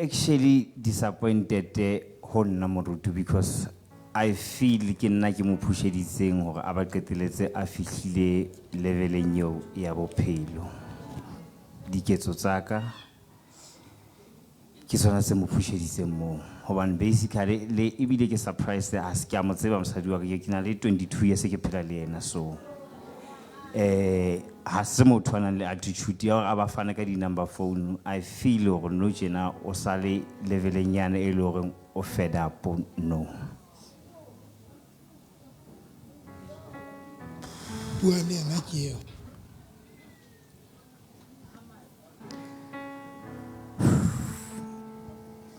Actually disappointed ho nna Moruti because I feel ke nna ke mo pusheditseng hore a ba qeteletse a fihlile leveleng eo ya bophelo. Diketso tsa ka ke tsona tse mo pusheditseng moo. Hobane basically le ebile ke surprised ha se ke a mo tseba mosadi wa ka, ke na le 22 years ke phela le yena so. Ha se motho a nang le attitude ya hore a ba fane ka di-number phone. I feel hore no tjena o sa le leveleng yane e le horeng o fed up, no. Bua le yena ke eo.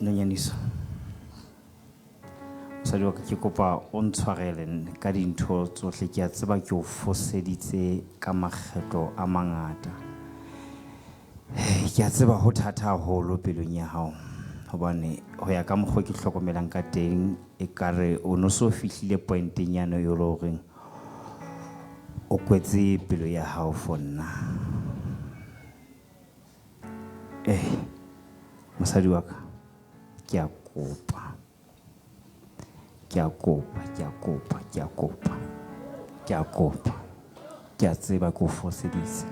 Nonyaniso. Mosadi wa ka, ke kopa o ntshwarele ka dintho tsohle. Ke a tseba ke o foseditse ka makgetlo a mangata. Ke a tseba ho thata haholo pelong ya hao. Hobane ho ya ka mokgwa ke hlokomelang ka teng, ekare o no so fihlile pointeng yane e le horeng o kwetse pelo ya hao for nna. Mosadi wa ka, ke a kopa. Ke a kopa, ke a kopa, ke a kopa. Ke a kopa. Ke a tseba ke o foseditse.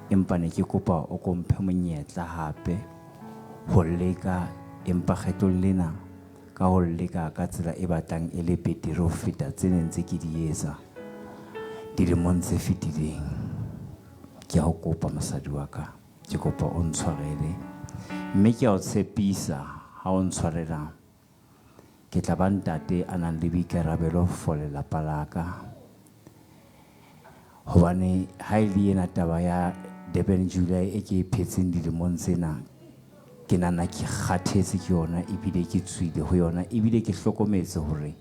Empa ne ke kopa o ko mphe monyetla hape ho leka, empa kgetlong lena ka ho leka ka tsela e batlang e le betere ho feta tse neng tse ke di etsa dilemong tse fetileng. Ke a o kopa mosadi wa ka, ke kopa o ntshwarele. Mme ke a o tshepisa ha o ntshwarela, ke tla ba ntate a nang le boikarabelo for lelapa la ka. Hobane ha e le ena taba ya Durban July e ke e phetseng dilemong tsena, ke nahana ke kgathetse ke yona ebile ke tswile ho yona, ebile ke hlokometse hore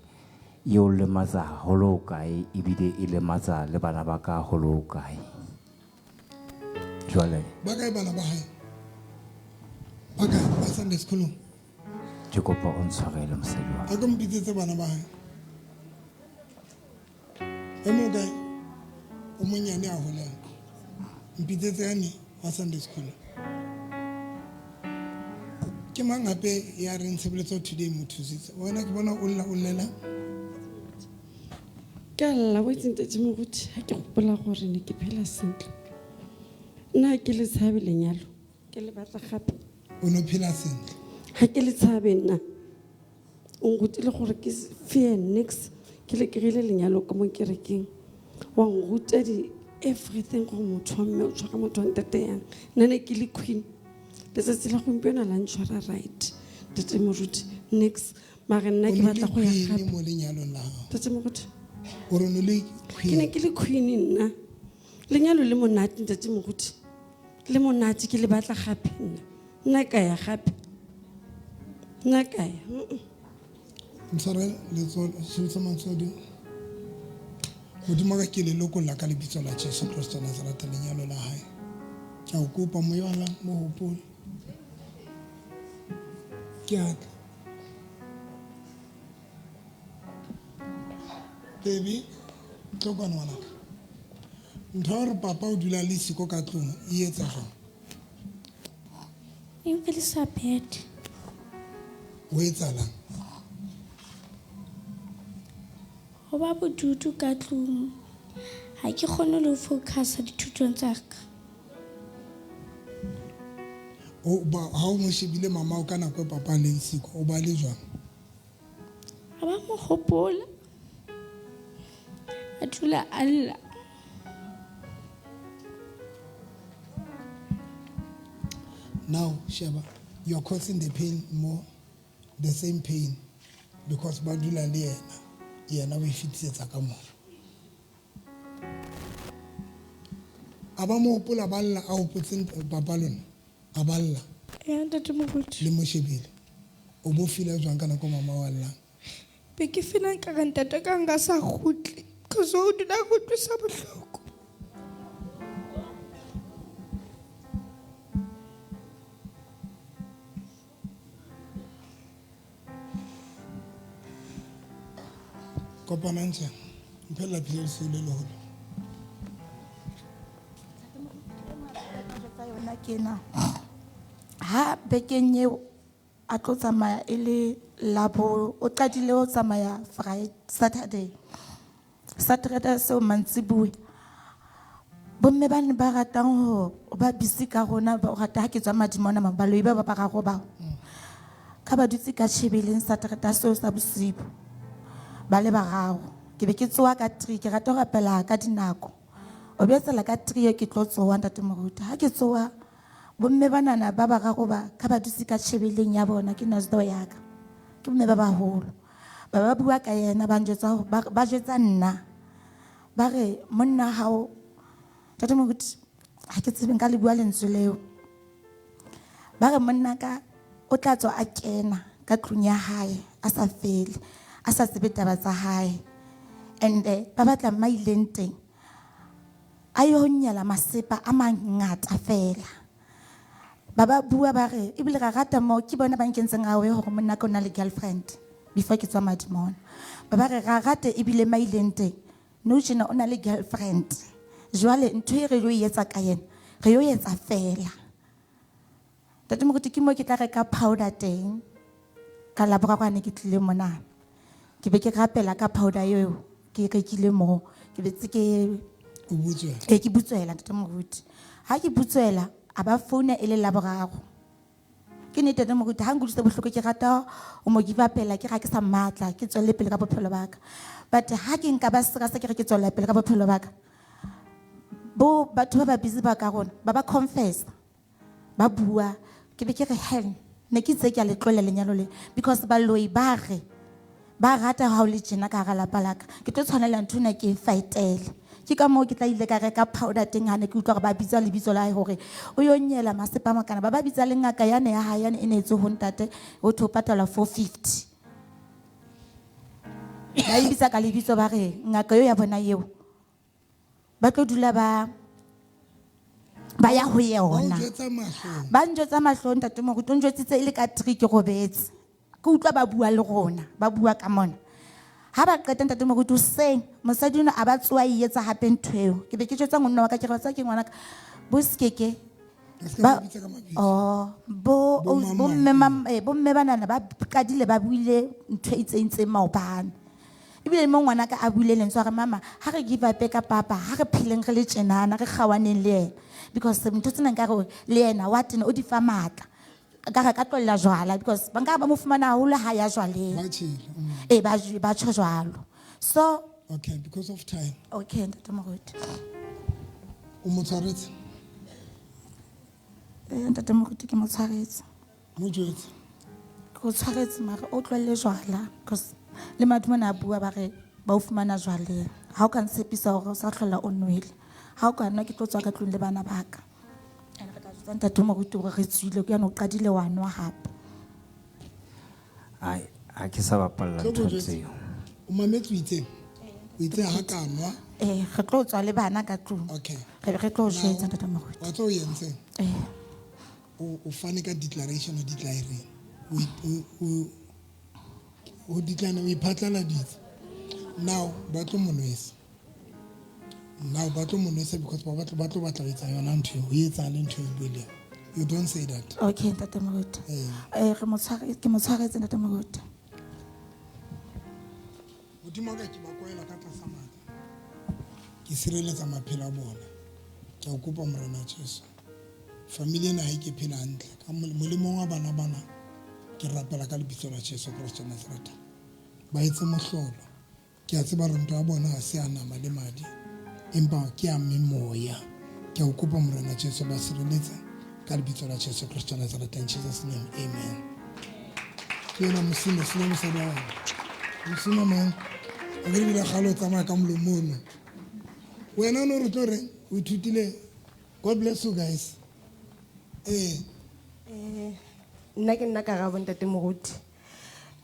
e o lematsa haholo ho kae, ebile e lematsa le bana ba ka haholo ho kae. Jwale Ba kae bana ba hae? Ba kae? Ba Sunday school-ong? Ke kopa o ntshwarele mosadi wa A ko mpitsetse bana ba hae. E mong kae? O monyane a holang. Mpitsetse yane wa Sunday school. Ke mang hape ya reng tshebeletso today mo thusitse? Wena ke bona o lla o llela. Ke a lla o itse ntate moruti ha ke gopola gore ne ke phela sentle. Nna ha ke le tshabe lenyalo, ke le batla gape. O no phela sentle. Ha ke le tshabe nna. O nrutile gore ke fear nix, ke le kry-ile lenyalo ka mo kerekeng. Wa nruta di everything gore motho wa mme o tshwara motho wa ntate yang. Nna ne ke le queen. Letsatsi la gompieno la ntshwara right. Ntate moruti, nix. Mare nna O ke ne batla le go ya queen gape. mo lenyalong la hao. Ntate moruti. O re o ne le Ke ne queen. ke le queen nna. Lenyalo le monate ntate moruti. Le monate ke le batla gape nna. Nna ka ya gape. Nna ka ya. Ntshware letsoho, sebetsa matsoho hodimo. Modimo wa ka ke le lokolla ka lebitso la Jesu Kristo wa Nazareth lenyalo la hae. Ke a o kopa moya wa la mo hopole. Ke a tla. Baby, tlo kwano ngwanaka. Ntho ya hore papa o dula le siko ka tlung e etsa jwang? E mfedisa bad. Ho etsahalang? Ho ba bodutu ka tlung. Ha ke kgone le ho focus-a dithutong tsa ka. O ba ha o mo shebile mama o ka nako e papa a leng siko, o ba le jwang? Ha ba mo hopola. A dula a lla. Now, Sheba, you are causing the pain more, the same pain, because ba dula le yena, yena o e fetisetsa ka mona. A ba mo hopola ba lla, a hopotse papa lona, a ba lla. Ya, ntate moruti. Le mo shebile. O bo feel-a jwang ka nako mama wa llang? Be ke feel-a nkare ntate ka nka sa kgutle, because o dula a utlwisa bohloko. Kopanang tjena. Mphe lelapile le seo le leholo. Yona ke ena. Ha bekeng eo a tlo tsamaya e le labo, o qadile ho tsamaya Friday, Saturday. Saturday seo mantsibuya. Bomme ba ne ba ratang ho ba busy ka rona, ba rata ha ke tswa madimona ma baloi ba ba bararo bao. Ka ba dutse ka tjhebeleng Saturday seo sa bosibu. Ba le bararo. Ke be ke tsoha ka 3, ke rata ho rapela ka dinako. O be tsela ka 3 eo ke tlo tsoha ntate moruti. Ha ke tsoha, bomme banana ba bararo ba, ka ba dutse ka tjhebeleng ya bona, ke next door ya ka. Ke bomme ba baholo. Ba ba bua ka yena, ba njwetsa hore, ba, ba jwetsa nna. Ba re, monna hao, ntate moruti, ha ke tsebe nka le bua lentswe leo. Ba re monna ka o tla tswa a kena ka tlung ya hae, a sa fele, a sa tsebe taba tsa hae. And ba batla ma ileng teng, a yo nyela masepa a mangata fela. Ba ba bua ba re, ebile ra rata moo, ke bona ba nkentseng a we hore monna ka o na le girlfriend before ke tswa madimona. Ba ba re ra rata ebile ma ileng teng, nou tjena o na le girlfriend. Jwale ntho e re yo e etsa ka yena, re yo etsa fela. Ntate moruti, ke moo ke tla reka powder teng, ka Laboraro ha ne ke tlile mona. Ke be ke rapela ka powder eo ke e rekile moo. Ke be tse ke O butswela? Ee, ke butswela ntate moruti. Ha ke butswela, a ba founa e le Laboraro. Ke nnete ntate moruti, ha nkutlwisa bohloko ke rata ho mo give up-ela, ke re ha ke sa mmatla, ke tswelle pele ka bophelo ba ka. But ha ke nka ba serious ke re ke tswella pele ka bophelo ba ka, bo batho ba ba busy ba ka rona, ba ba confess, ba bua, ke be ke re hell, ne ke itse ke a le tlohela lenyalo le, because baloi ba re, ba rata ha o le tjena ka hara lapa la ka, ke tlo tshwanela ntho ena ke e fight-ele. Ke ka moo ke tla ile ka reka powder teng ha ne ke utlwa hore ba bitsa lebitso la hae hore o yo nyela masepa a makana. Ba ba bitsa le ngaka yane ya hae yane e ne etse ho ntate, ho thwe o patala 450. Ba e bitsa ka lebitso ba re ngaka eo ya bona eo, ba tlo dula ba ya ho yona. Ba o jwetsa mahlong. Ba njwetsa mahlong, ntate moruti, o njwetsitse e le ka 3 ke robetse. Ke utlwa ba bua le rona, ba bua ka mona. Ha ba qeta ntate moruti hoseng, mosadi ona a ba tsoha e etsa hape ntho eo. Ke be ke jwetsa ngwana wa ka ke re wa tseba ke ngwana ka, bo sekeke. Ba oh, bo bo mme bo mme banana ba qadile ba buile ntho e itseng itseng maobane. Ebile mo ngwana ka a buile lentswe a re mama, ha re give up ka papa, ha re pheleng re le tjenana, re kgaohaneng le yena. Because ntho tsena nkare le yena wa tena o di fa matla. Ka re ka tlohella jwala because ba nka ba mo fumana haholo ha ya jwaleng. Ba tjhele. Ee, ba ba tjho jwalo. So Okay, because of time. Okay, ntate moruti. O mo tshwaretse? Eh, ntate moruti ke mo tshwaretse. Mo jwetse. Ke o tshwaretse mara o tlohelle jwala because le madimo a bua ba re ba o fumana jwaleng. Ha o ka ntshepisa hore o sa hlola o nwele. Ha o ka nwa ke tlo tswa ka tlung le bana ba ka. And re tla jwetsa ntate moruti hore re tswile ke yana o qadile wa nwa hape. Ai, ha ke sa bapalla Tlo ntho ko jwetse. tseo. O mametse o itseng? O itse ha ka nwa? Eh, re tlo tswa le bana ka tlung. Okay. Re be re tlo jwetsa ntate moruti. Wa tswa o entseng? Eh. O fane ka declaration o declareng. O declare o iphatlaladitse. Now ba tlo mo nwesa. Now ba tlo mo nwesa because ba batla ba tlo batla ho etsa yona ntho eo, ho etsahale ntho e buileng. You don't say that. Okay, ntate moruti. Eh. Eh, re mo tshware ke mo tshwaretse ntate moruti. Modimo wa ka ke ba kwaela ka tlasa matla. Ke sireletsa maphelo a bona. Ke a o kopa Morena Jesu. Family ena ha e ke phela hantle. Ka molemong wa bana bana ke rapela ka lebitso la Jesu Kreste wa Nazareth. Ba etse mohlolo. Ke a tseba hore ntwa ya bona ha se ya nama le madi, empa ke ya memoya. Ke a o kopa Morena Jesu ba sireletse ka lebitso la Jesu Kreste wa Nazareth. In Jesus name, amen. Ke ena mosime, sena mosadi wa hao. Mosime mang? A ke re bile kgale o tsamaya ka molomo ono. Wena o no re tlo reng? O ithutile. God bless you guys. Eh. Eh, nna ke nna Karabo ntate moruti.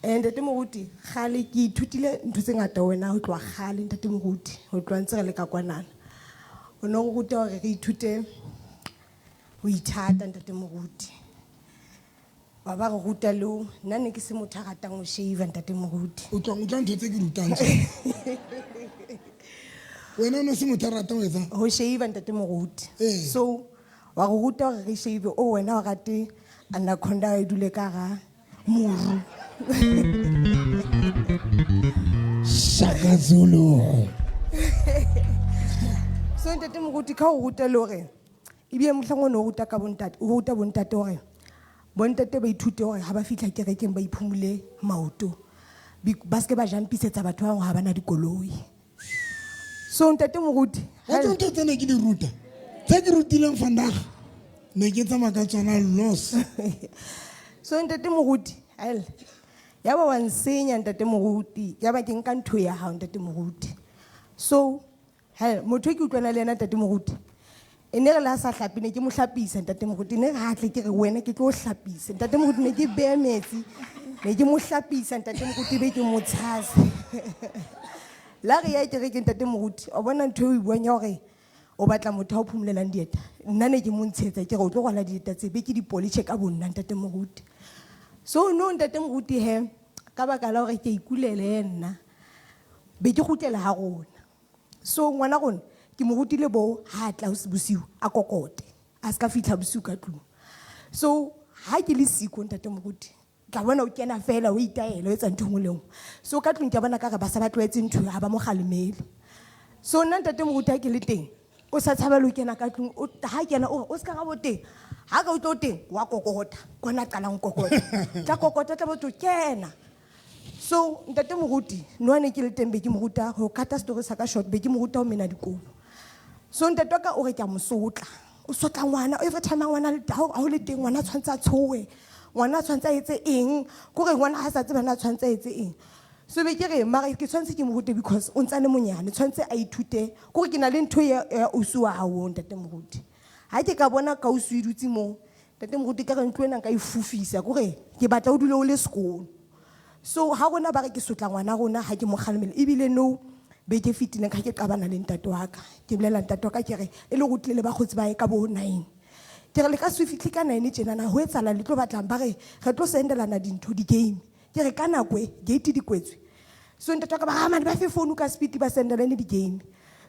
Eh, ntate moruti, kgale ke ithutile ntho tse ngata ho wena ho tloha kgale ntate moruti, ho tloha ntse re le ka kwanana. O no re ruta hore re ithute ho ithata ntate moruti. Wa ba re ruta le ho, nna ne ke se motho a ratang ho shave ntate moruti. O utlwa ntho tse ke rutang tsona. Wena o no se motho a ratang ho etsang? Ho shave ntate moruti. Eh. So wa re ruta hore re shave, o wena o rate anaconda e dule ka hara moru. Shaka Zulu. So ntate moruti ka o ruta le hore ebile mohlang o no ruta ka bontate, o ruta bontate hore bontate ba ithute hore ha ba fihla kerekeng ba iphumule maoto. Ba seke ba jampisetsa batho ba bang ha bana dikoloi. So ntate moruti, Wa tseba ntho tsena ke di ruta. Tse ke rutileng vandag, ne ke tsamaya ka tsona loss. So ntate moruti, hel, ya ba wa nsenya ntate moruti, ya ba ke nka ntho ya hao ntate moruti. So hel, motho e ke utlwana le yena ntate moruti, e ne re le ha sa hlape ne ke mo hlapisa ntate moruti, ne re ha tle ke re wena ke tlo o hlapisa. Ntate moruti ne ke beha metsi, ne ke mo hlapisa ntate moruti be ke mo tshasa. La re ya kerekeng ntate moruti, o bona ntho eo o e buang ya hore o batla motho a o phomolelang dieta. Nna ne ke mo ntshetsa ke re o tlo rwala dieta tse be ke di polishe ka bo nna ntate moruti. So no ntate moruti he, ka baka la hore ke a ikulele nna, be ke kgutlela ha rona. So ngwana rona ke mo rutile bo ha tla bosiu a kokote, a ska fihla bosiu ka tlung. So ha ke le siko ntate moruti, tla bona o kena fela o itaela o etsa ntho e nngwe le nngwe. So ka tlung ke bona ka re ba sa ba tlwaetse ntho ha ba mo kgalemele. So nna ntate moruti ha ke le teng, o sa tshaba le ho kena ka tlung, o ha kena o re o ska ra bo teng. Ha ka utlwa o teng, wa kokota, kona qalang ho kokota. Tla kokota tla botho kena. So ntate moruti, no ne ke le teng be ke mo ruta ho kata story sa ka short, be ke mo ruta ho mena dikobo. So ntate wa ka o re ke a mo sotla. O sotla ngwana, every time ngwana le ha o le teng ngwana tshwantse a tshohe. Ngwana tshwantse a etse eng? Kore ngwana ha sa tsebe na tshwantse a etse eng. So be ke re mara ke tshwantse ke mo rute because o ntse a le monyane, tshwantse a ithute. Kore ke na le ntho ya ausi wa hao ntate moruti. Ha ke ka bona ka ausi o dutse moo, ntate moruti ka re ntlo ena nka e fofisa, kore ke batla o dule o le sekolo. So ha rona ba re ke sotla ngwana rona ha ke mo kgalemele, ebile no beke e fetileng ha ke qabana le ntate wa ka. Ke bolela ntate wa ka ke re e le hore o tlile le bakgotsi ba hae ka bo 9. Ke re le ka se fihle ka 9 tjenana, ho etsahala le tlo batlang ba re re tlo sendelana dintho di-game. Ke re ka nako e gate di kwetswe. So ntate wa ka ba re, "Ah, man ba fe phone ka speed ba sendelane di-game.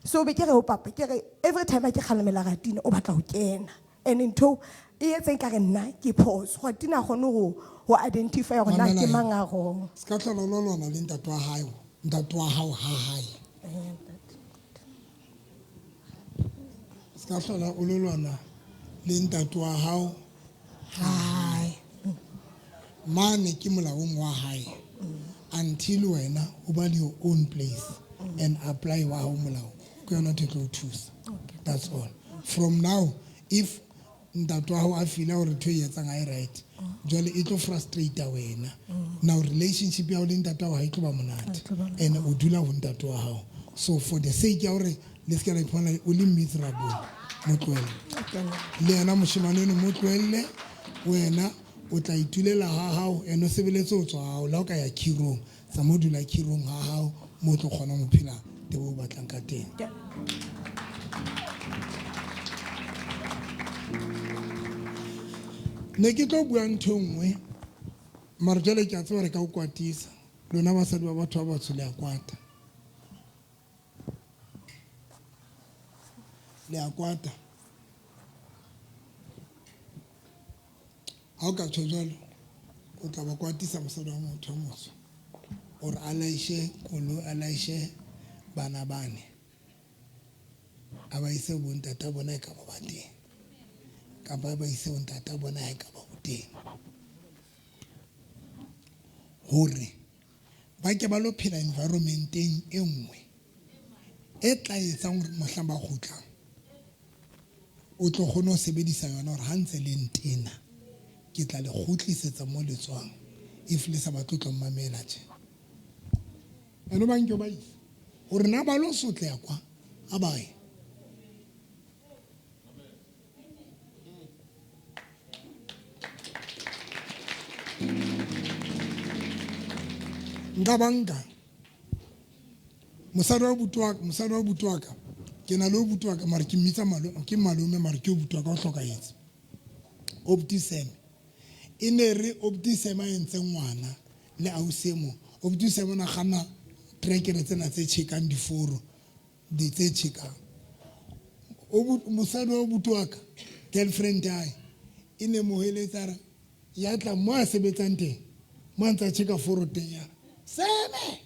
So be ke re ho papa ke re every time a ke kgalemela Ratina o batla ho kena. And ntho e etseng ka re nna ke phoso. Ratina ha kgone ho identify hore na ke Mamela mang a wrong. Se ka hlola o lo lwana le ntate wa hae, ntate wa hao ha hae. Se ka hlola o lo lwana le ntate wa hao ha hae. Mane ke molaong wa hae. Until wena o ba le your own place and apply wa hao molao. Ke yona ntho e tlo o thusa. That's all. From now, if ntate wa hao a feel hore ntho e etsang ha e right, jwale e tlo frustrate wena. Now relationship ya hao le ntate wa hao ha e tlo ba monate. And o dula ho ntate wa hao. So for the sake ya hore le se ke la iphumana o le miserable, mo tlohelle. Le yena moshemane eno mo tlohelle, wena o tla itulela ha hao, and o sebeletse ho tswa hao. Le ha o ka ya khirong, tsa mo dula khirong ha hao, mo tlo kgonang ho phela the way o batlang ka teng. Ne ke tlo bua ntho e nngwe, mara jwale ke a tseba re ka o kwatisa. Lona basadi ba batho ba batsho le a kwata. Le a kwata. Ha o ka tjho jwalo, o tla ba kwatisa mosadi wa motho o motsho. Hore a laishe koloi, a laishe bana bane. A ba ise bo ntata bona e ka ba ba teng. Kapa ba ise bo ntata bona ha e ka ba bo teng. Hore ba ke ba lo phela environmenteng e nngwe e tla etsang hore mohlang ba kgutlang o tlo kgone ho sebedisa yona hore ha ntse le ntena ke tla le kgutlisetsa mo le tswang if le sa batle ho tlo mmamela tje. Ene ba nke ba ise hore na ba lo sotleha kwa a ba ye. Nka banka mosadi wa abuti wa ka, mosadi wa abuti wa ka, ke na le abuti wa ka, mara ke mmitsa malome, ke malome, mara ke abuti wa ka o hlokahetse. Abuti Sam. E ne re abuti Sam a entse ngwana le ausi e mong. Abuti Sam o na kganna trekere tsena tse tjhekang diforo, di tse tjhekang. Mosadi wa abuti wa ka, girlfriend ya hae, e ne mo heletsa re, ya tla mo a sebetsang teng, mo a ntsa tjheka foro teng ya re, Seme!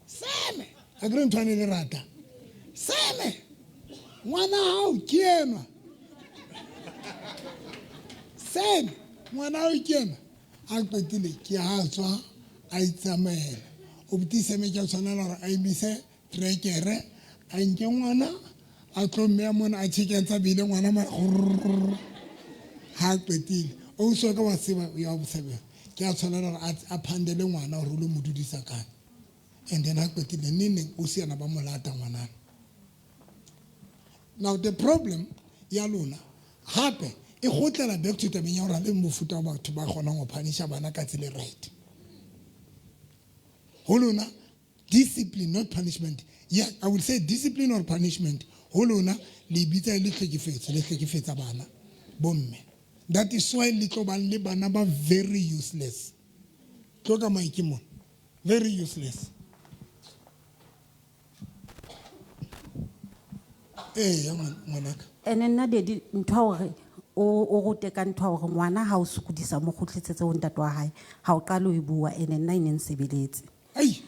Seme! A kere ntho a ne le rata. Seme! Ngwana hao ke enwa. Seme! Ngwana hao ke enwa. A qetile ke ha tswa a itsamaela. Abuti Seme ke a tshwanela hore a emise trekere, a nke ngwana, a tlo mmeya mona, a tjheke a ntsa beile ngwana mara grrrr. Ha qetile. Ausi wa ka wa tseba ya bosebela. Ke a tshwanela hore a phandele ngwana hore o lo mo dudisa kae. And then ha qetile neng neng o siana ba mo lata ngwanana. Now the problem ya lona hape e kgutlela back to tabeng ya hore ha le mofuta wa batho ba kgonang ho punisha bana ka tsela e right. Ho lona discipline, not punishment. Yeah, I will say discipline or punishment. Ho lona le bitsa e le hlekefetso, le hlekefetsa bana bomme. That is why le tlo bang le bana ba very useless. Tlo ka mic mona. Very useless. Eh, ya ngwanaka. Ene nna daddy ntho ya hore o rute ka ntho ya hore ngwana ha o sokodisa mo kgutlisetse ho ntate wa hae, ha o qale ho e bua, ene nna e ne nsebeletse. Ai!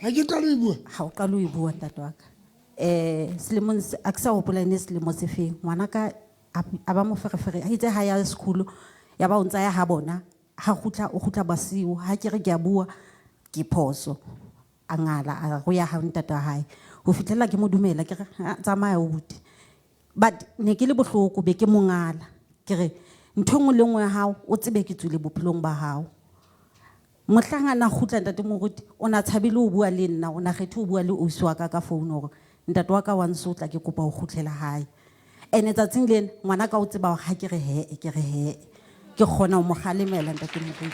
Ha ke qale ho e bua? Ha o qale ho e bua ntate wa ka. Selemong se, ha ke sa hopola e ne selemo se feng, ngwanaka a ba moferefere, a itse ha ya sekolo, ya ba o ntsa ya ha bona, ha kgutla, o kgutla bosiu, ha ke re ke a bua, ke phoso. A ngala, a re ho ya ha ntate wa hae. Ho fihlella ke mo dumela, ke re, ha, tsamaya o buti. But ne ke le bohloko, be ke mo ngala. Ke re, ntho e nngwe le nngwe ya hao, o tsebe ke tswile bophelong ba hao. Mohlang a na kgutla ntate Moruti, o na tshabile ho bua le nna, o na kgethe ho bua le ausi wa ka ka phone hore ntate wa ka wa nsotla, ke kopa ho kgutlela hae. Ene tsatsing lena, ngwana ka o tseba hore ha ke re he, ke re he. Ke kgona ho mo kgalemela ntate Moruti.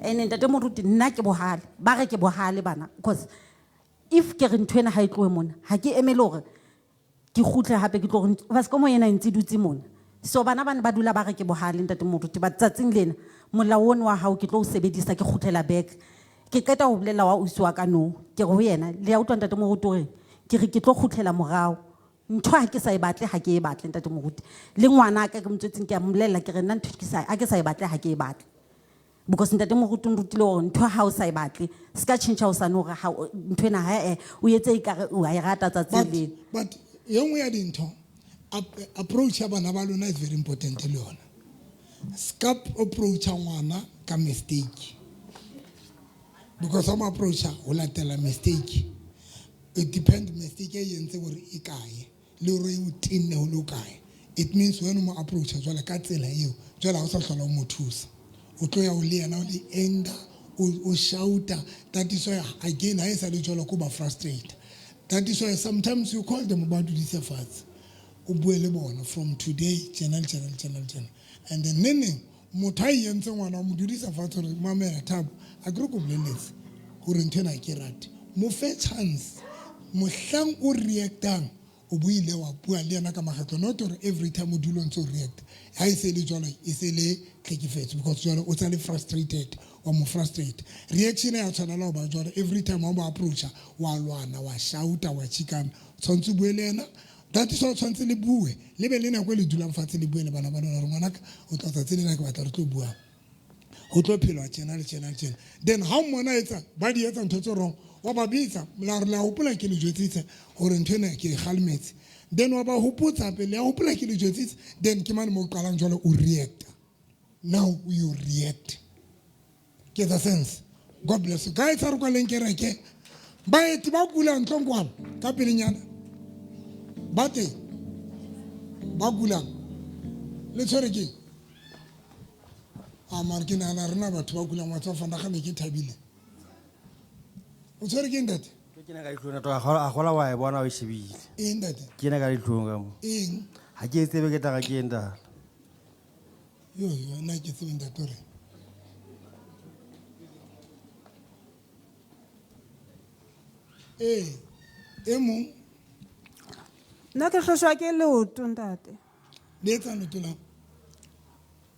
Ene ntate Moruti, nna ke bohale, ba re ke bohale bana, because if ke re ntho ena ha e tlohe mona, ha ke emele hore Ke kgutle hape ke tlo re Vasco mo ena e ntse dutse mona. So bana bana ba dula ba re ke bohale ntate moruti ba tsatsing lena molao ono wa hao ke tlo o sebedisa ke kgutlela back. Ke qeta ho bolella wa ausi wa ka no ke re ho yena le ya utlwa ntate moruti hore ke re ke tlo kgutlela morao. Ntho ha ke sa e batle ha ke e batle ntate moruti. Le ngwana ka ke mo tswetseng ke a mmolella ke re nna ntho ke sa ha ke sa e batle ha ke e batle. Because ntate moruti o nrutile hore ntho ha o sa e batle se ka tjhentjha o sane hore ha ntho ena ha e o etse ekare o a e rata tsatsi But lena. but e nngwe ya dintho approach ya bana ba lona is very important le yona. Ska approacha ngwana ka mistake. Because ha mo approacha ho latela mistake. It depend mistake e entse hore e kae le hore e o tenne ho le ho kae. It means when o mo approacha jwale ka tsela eo jwale ha o sa hlola o mo thusa. O tlo ya o le yena o le anger o shouta. That is why again ha e sa le jwalo ko ba frustrate. That is why sometimes you call them ba dudise fatshe. O bue le bona from today tjena le tjena le tjena le tjena. And then neneng motho a e entse ngwana o mo dudisa fatshe hore mamela Thabo a ke re ko boleletse hore ntho ena ha ke rate. Mo fe chance mohlang o reactang o buile wa bua le yena ka makgetlo not hore every time o dula o ntse o react. Ha e se le jwalo e se le tlhekefetso because jwale o tsa le frustrated wa mo frustrate. Reaction ya tshwanela ho ba jwalo every time wa mo approacha wa lwana wa shouta wa chikana tshwanetse o bue le yena. That is why o tshwanetse le bue le be le nako e le dulang fatshe le bue le bana ba lona hore ngwanaka o tla tsatsi lena ke batla re tlo bua ho tlo phelwa tjena le tjena le tjena. Then ha o mmona etsa ba di etsa ntho tse wrong wa ba bitsa la re la hopola ke le jwetsitse hore ntho ena ke e kgalemetse. Then wa ba hopotsa hape le a hopola ke le jwetsitse. Then ke mane mo qalang jwale o react. Now you react. Ke etsa sense. God bless you. Guys, ha re kwaleng kereke. Baeti ba kulang ntlong kwano ka pelenyana. Ba teng. Ba kulang. Le tshwere keng? A mare ke nahana rena batho ba kulang wa tswa fana ga ne ke thabile. O tshwere keng ntate? Ke ena ka dihlong ntate, a gola wa e bona o e shebile. Eng ntate? Ke ena ka dihlong ka mo. Eng? Ha ke e tsebe ke tla re ke eng ntate. Yo yo nna ke tsebe ntate hore. Ee, e mong. Nna ke hloshwa ke leoto ntate. Le etsang leoto la?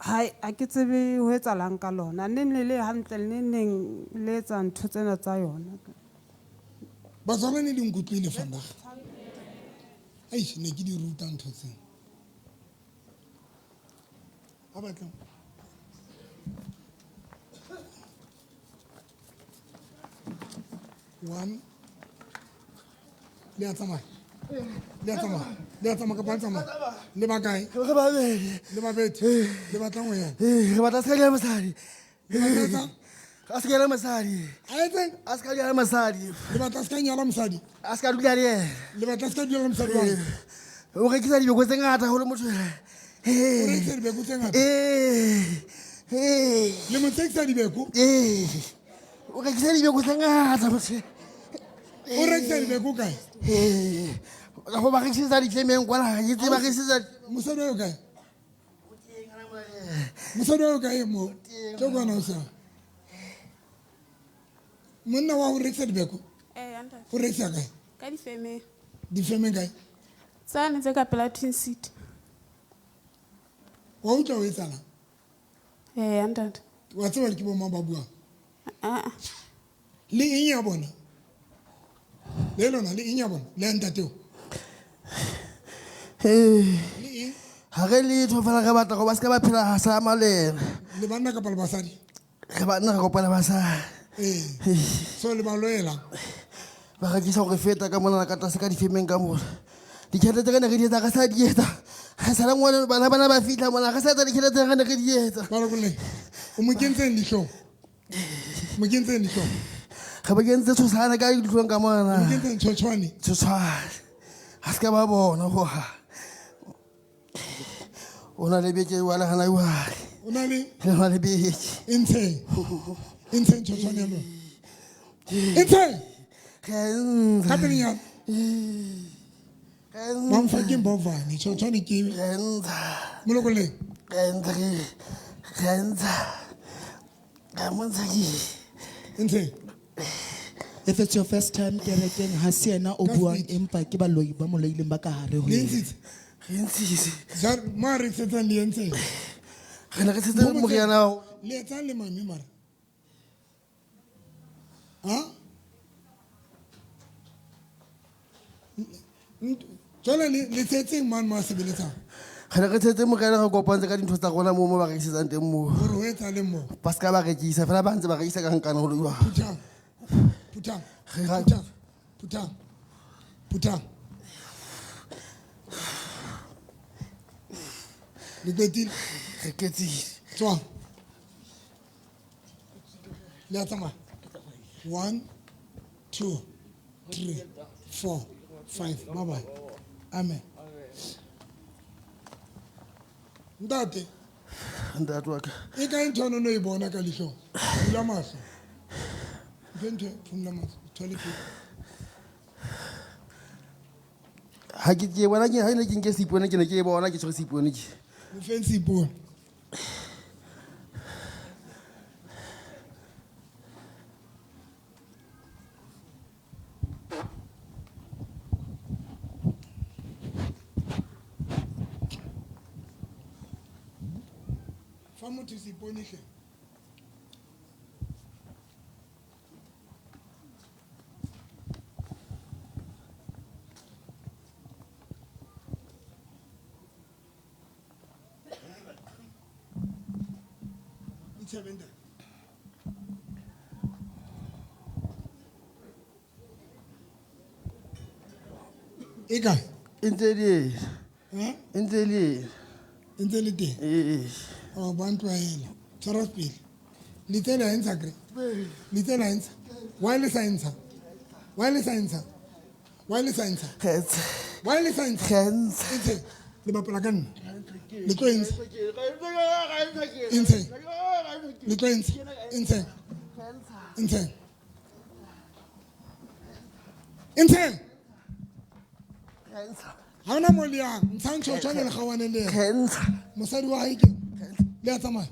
Hai, ha ke tsebe ho etsahalang ka lona. Neng le le hantle, neng neng le etsa ntho tsena tsa yona. Batswana ne le nkutlwile vandag. Eish, ne ke di ruta ntho tsena. Ha batla. One. Le a tsamaya. Le a tsamaya. Le a tsamaya kapa le tsamaya? Le ba kae? Re babedi. Le babedi. Le batlang ho yang? Re batla se ka nyala mosadi. Le batla etsang? A se ka nyala mosadi. A etseng? A se ka nyala mosadi. Le batla se ka nyala mosadi? A se ka dula le yena. Le batla se ka dula le mosadi wa? O rekisa dibeko tse ngata haholo motho. O rekisa dibeko tse ngata? Le mo tsekisa dibeko? O rekisa dibeko tse ngata motho. O rekisa dibeko kae? Ka go ba rekisetsa ditlemeng kwana, ga ke tsebe ba rekisetsa. Mosadi wa kae? Mosadi wa kae mo? Tlo kwana o sa. Monna wa ho rekisa dibeko? Eh, ntate. O rekisa kae? Ka difemeng. Difemeng kae? Tsane tse ka pela Twin City. Wa utlwa o etsahalang? Eh, ntate. Wa tseba ke bo mang ba buang? Ah. Le eng ya bona? Le lona le eng ya bona? Le ya ntate o? Le eng? Ha re letho fela re batla go ba se ka ba phela ha sa malena. Le banna kapa le basadi? Re banna re kopana basadi. Ee. So le ba loela? Ba rekisa hore feta ka mona ka tlase ka difemeng ka mona. Ditjhelete tse re ne re di etsa re sa di etsa. Re sa le ngwana bana bana ba fihla mona re sa etsa ditjhelete tse re ne re di etsa. Ba lokolle. O mo kentseng dihlong? Mo kentseng dihlong? Re mo kentse tshosane ka dihlong ka mona. Mo kentseng tshotshwane? Tshotshwane. Ha se ka ba bona ho ha. O na le beke wa le hana jwale. O na le? O na le beke. E ntsheng. E ntsheng tshotshwane ya lona. E ntsheng. Re a e ntsha. Ka pelenyana. Re a e ntsha. Ba mfa ke mbovane, tshotshwane ke. Re a e ntsha. Molokolleng. Re a e ntsha, re a e ntsha. Re a mo ntsha ke. E ntsheng. If it's your first time kerekeng ha se yena o Ka buang speed. empa ke baloi ba mo loileng ba ka hare ho Le yena. ntshitse? Re ntshitse. Jwale mo a rekisetsang le entseng? Re ne re tshetse moriana wa- Le etsang le mami mara? Ha? Jwale le tshetseng mane mo a sebeletsang? Re ne re tshetse moriana re kopantse ka dintho tsa rona moo mo ba rekisetsang teng moo. Hore ho etsahaleng moo? Ba ska ba rekisa fela ba ntse ba rekisa ka nkane ho loiwa. Phuthang. Phuthang. Phuthang. Phuthang. Phuthang. Le qetile? Re qetile. Tswang. Le a tsamaya. 1, 2, 3, 4, 5. Bye bye. Amen. Ntate. Ntate wa ka. E kae ntho eno no e bona ka leihlong? Bula mahlo. Ntho ntho, phumula mahlo. Thole pele. Ha ke ke bona ke ha ne ke nke seipone ke ne ke e bona ke tshwere seipone ke. Mo feng seipone. Fa motho seipone hle. Itjhebe ntate. E kae? E ntse e le ena. Eh? E ntse e le ena. E ntse e le teng? Ee. Oh, ba ntlwaela. Tshwara pele. Litse le a e ntsha kere? Litse le a e ntsha? Why le sa e ntsha? Why le sa e ntsha? Why le sa e ntsha? Why le sa e ntsha? E ntshe. Le bapala ka nna. Le tlo e ntsha. E ntshe. Le tlo e ntsha. E ntshe. E ntshe. E ntshe. Ha hona mo le yang. Ntshang tjhotjhwane le kgaohane le yena. Mosadi wa hae ke. Le a tsamaya.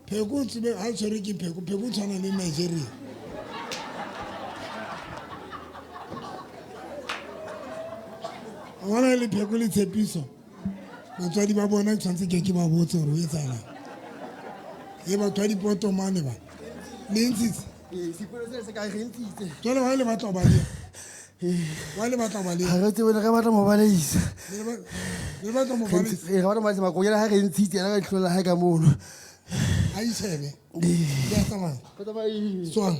Pheko o tsebe ha o tshwerwe ke pheko, pheko o tshwana le Nigeria. Wa bona le pheko le tshepiso. Batswadi ba bona ke tshwanetse ke ba botse hore ho etsahalang. E batho ba dipoto mane ba. Le ntshitse? Ee, seipone sena se kae re ntshitse. Jwale wa le batla ho baleha? Wa le batla ho baleha? Ha re tsebe re batla mo baleisa. Le batla mo Re baleisa? ntshitse, re batla mo baleisa makonyana ha re ntshitse yena ka lehlong la hae ka mono. A itjhebe. Le a tsamaya. Tswang.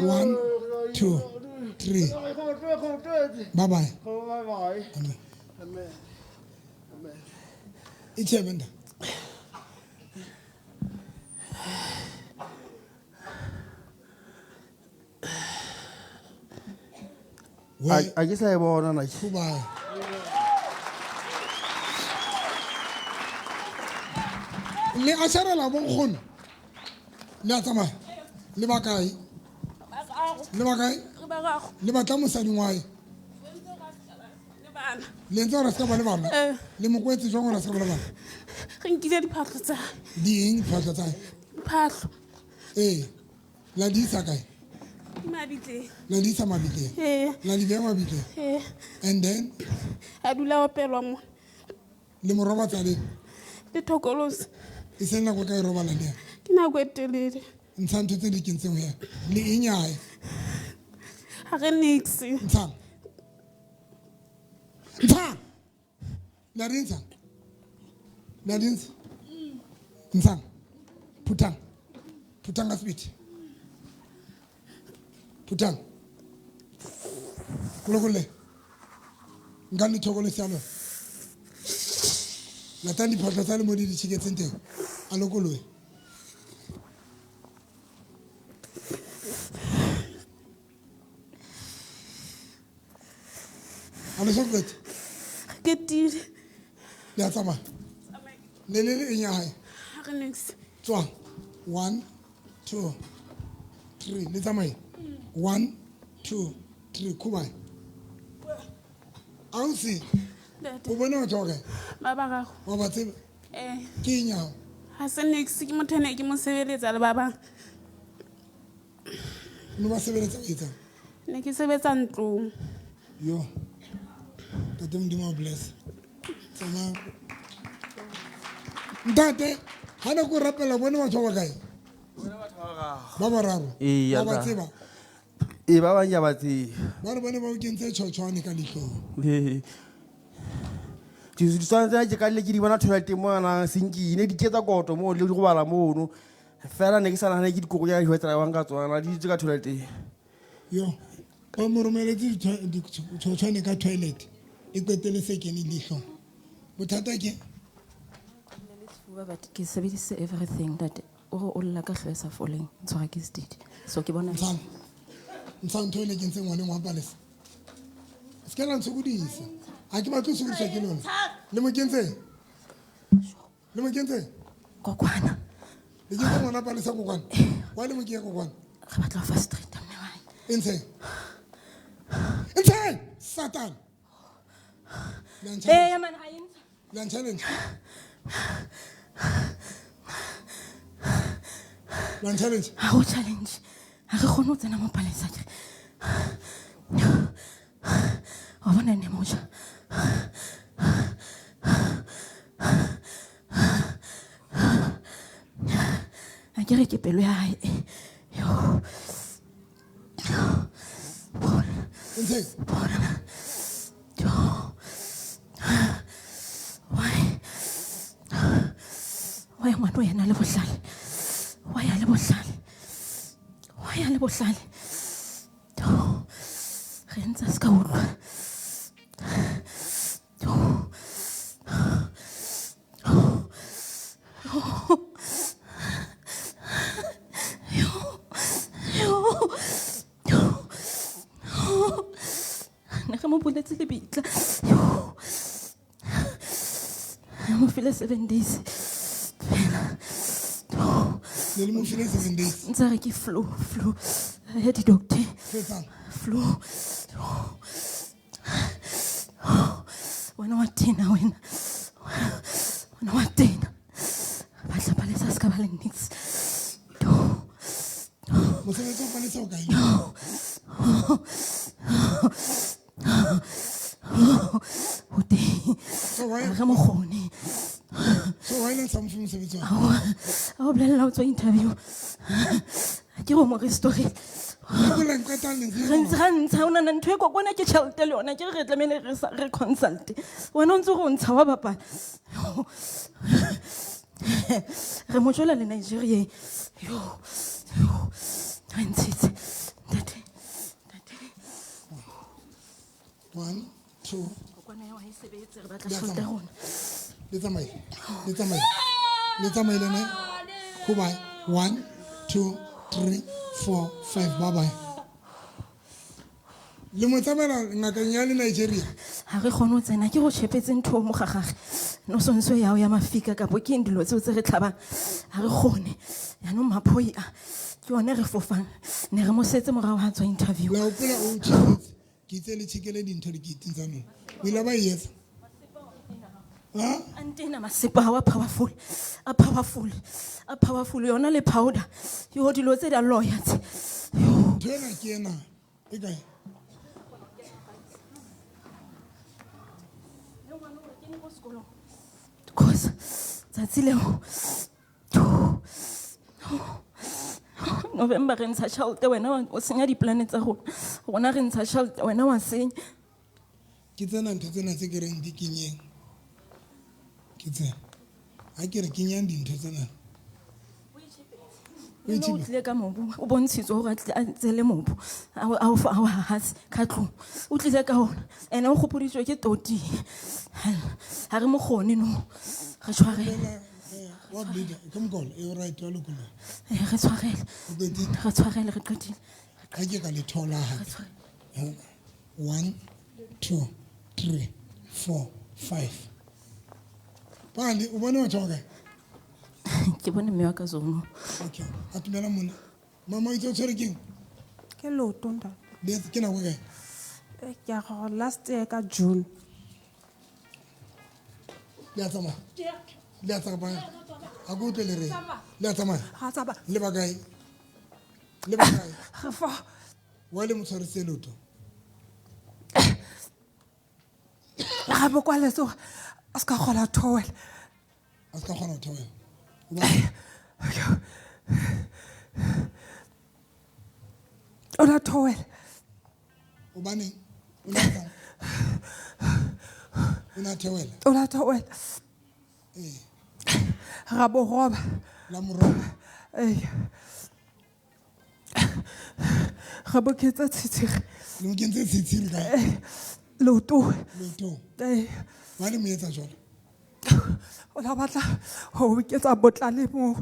1, 2, 3. Bye bye. Amen. Amen. Amen. Itjhebe ntate. A ke sa e bona nna ke. Goodbye. Le a sharela bo nkgono. Le a tsamaya. Le ba kae? Le ba kae? Le batla mosading wa hae? Le ntse hore a se ka ba le bana? Le mo kwetse jwang hore a se ka ba le bana? Re nkile diphahlo tsa hae. Di eng diphahlo tsa hae? Diphahlo. Ee. La di isa kae? Di mabitleng. La di isa mabitleng? Ee. La di beha mabitleng? Ee. And then? A dula a opelwa mo. Le mo robatsa leng? Le thokolosi. E se nako ka e robala le yena? Ke nako e telele. Ntsha ntho tse di kentseng ho yena. Le eng ya hae? Ha re niks. Ntshang. Ntshang. La di ntsha? La di ntsha? Ntshang. Phuthang. Phuthang ka sebete. Phuthang. Kolokolle. Nka le thokolosi ya lona. Latang diphahlo tsa le mo di di tjheketseng teng. A lokolohe. A le so qete? Re qetile. Le a tsamaya? Le le le eng ya hae? Ha re niks. Tswang. 1, 2, 3. Le tsamaye. 1, 2, 3. Khubae. Ausi. Ntate. O bone batho ba kae? Ba bararo. Wa ba tseba? Eh. Ke eng ya hao? Ga se nix ke motho ene ke mo sebeletsa le ba bang. Ne ba sebeletsa o etsang? Ne ke sebetsa ntlong. Yo. Ntate Modimo a o bless. Tsamaya. Ntate, ha ne ko rapela bone batho ba bakae? Ba bararo. Ee, Wa ba ntate. tseba? Ee, ba bang ke a ba tseba. Ba re bone ba o kentse tjhotjhwane ka leihlong. Ee. Ditshwana tsena ke kadile ke di bona toileteng monana senkine di ketsa koto moo le di robala mono. Fela ne ke sa nahane ke dikokonyana di hwetsela jwang ka tsona di dutse ka toileteng. Yo, ba mo romeletse ditshotshwane ka toilet e qetelle se kene leihlong. Bothata ke? Sefuba, but ke sebedisitse everything that o re o lla ka hlooho e sa foleng, tshwara ke sedidi. So ke bona Ntshang. Ntshang ntho e le kentseng ngwaneng wa Palesa. Se ke la ntshokodisa. Ha ke batle ho sokodiswa ke lona. Le mo kentseng? Le mo kentseng? Kokwana. Le kentse ngwana Palesa kokwana? Wa le mo kenya kokwana? Re batla ho frustrate mme wa hae. E ntsheng. E ntsheng! Satan! Le a nchallenge. Ee, man, ha e ntsha. Le a nchallenge. Le a nchallenge. Ha ho challenge. Ha re kgone ho tsena mo Palesa ke. Wa bona ne moja. A ke re ke pelo ya hae. Yo. Ntsheng. Bona. Yo. Why? Why ngwana o yena le bohlale? Why a le bohlale? Why a le bohlale? Yo. Re ntse a se ka utlwa. Yo. Yo. Yo. Yo. Yo. Ne re mo buletse lebitla. Yo. Re mo file 7 days. Fela. Le le mo file 7 days. Ntse a re ke flu, flu. Ya di-doctor. Fetsang. Flu. Wena wa tena wena. Wena wa tena. Batla Palesa se ka ba le nix. Mosebetsi wa Palesa o kae? O teng. So why? Re mo kgone. So why le sa mo fe mosebetsi wa? A o bolella o tswa interview. Ha ke re o mo restore. Re ntse ra ntsha, o nahana ntho e kokwana ke tjhelete le yona, ke re re tlamehile re sa, re consult. Wena o ntse o re o ntsha wa bapala. Re mo jwela le Nigeria. Yo, yo, re ntshitse. Ntate, ntate. 1, 2. Kokwana ya wa e sebetse, re batla tjhelete ya rona. Le tsamaye, le tsamaye. Le tsamaye le ne. Goodbye. 1, 2, 3, 4, 5. Bye bye. Le mo tsamaela ngakeng ya le Nigeria. Ha re kgone ho tsena, ke go tjhepetse ntho mo gagage. No sonso ya ho ya mafika kapo ke eng dilo tseo tse re tlhabang. Ha re kgone. Yaanong maphoi a ke one re fofang. Ne re mo setse morao ha tswa interview. La hopola o tjhepetse. Ke itse le tjhekele dintho diketeng tsa lona. O ile ba e etsa? Ha? Antena masepa wa powerful. A powerful. A powerful yona le powder. Yo dilo tse di a loya tse. Ntho ena ke ena. E kae? Because tsatsi leo, November re ntsha tjhelete, wena o senya di-plan tsa rona. Rona re ntsha tjhelete, wena wa senya. Ke tsena ntho tsena tse ke reng di kenyeng. Ke tsena. Ha ke re kenyang dintho tsena. O o tlile ka mobu, o bontshitswe hore a tle a tsele mobu, a o, a o fa, a o hahatse ka tlung. O tlile ka ona. Ene o kgopoditswe ke toti. Ha re mo kgone no. Re tshwarele. Wa bleeder, ke mokolo, e o right wa lokoloha. Re tshwarele. O qetile? Re tshwarele, re qetile. Ha ke ka le thola hape. Re tshwarele. 1, 2, 3, 4, 5. Pale, o bone batho ba kae? Ke bone mme wa ka zono. Okay, a tumela mona. Mama o itse o tshwere keng? Ke leoto, ntate. Le ke nako e kae? Ke a go last year ka June. Le a tsamaya? Le a tsamaya? A ke utlwe le reng? Le a tsamaya? Ga tsamaya. Le ba kae? Le ba kae? Re fa. Wa le mo tshwarisitse leoto? Ga bo kwaletse gore a se ka kgona ho theohela. A se ka kgona ho theohela. O la theohela. Hobaneng? O na etsang? O na theohela? O la theohela. Ee. Ra bo roba. La mo roba. Ee. Ra bo ketsa tshitshiri. Le mo kentse tshitshiri kae? Leotong. Leotong. Ee. Wa le mo etsa jwalo? O la batla ho iketsa motlale moo.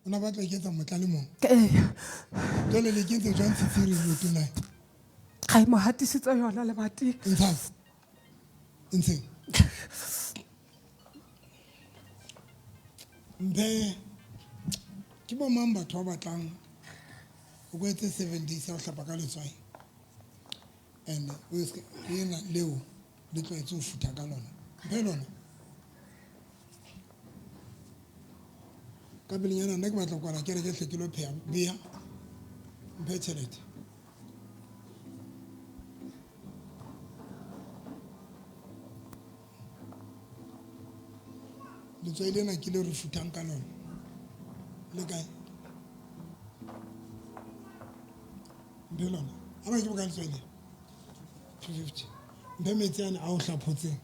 O na batla ho iketsa motlale moo? Ee. Jwale le kentse jwang tshitshiri leotong la hae? Ga e mo hatisitse yona lebating. Ntshang. Ntsheng. Mphe ke bo mang batho ba batlang o ko etse 7 days ya ho hlapa ka letswai. And o ena leo le tlwaetse ho futha ka lona. Mphe lona. Ka pelenyana nna ke batla ho kwala kereke hle ke lo pheha bea. Mphe tjhelete. Letswai lena ke le re futhang ka lona. Le kae? Mphe lona. A ba ke bokae letswai le? 250. Mphe metsi ane a o hlaphotseng.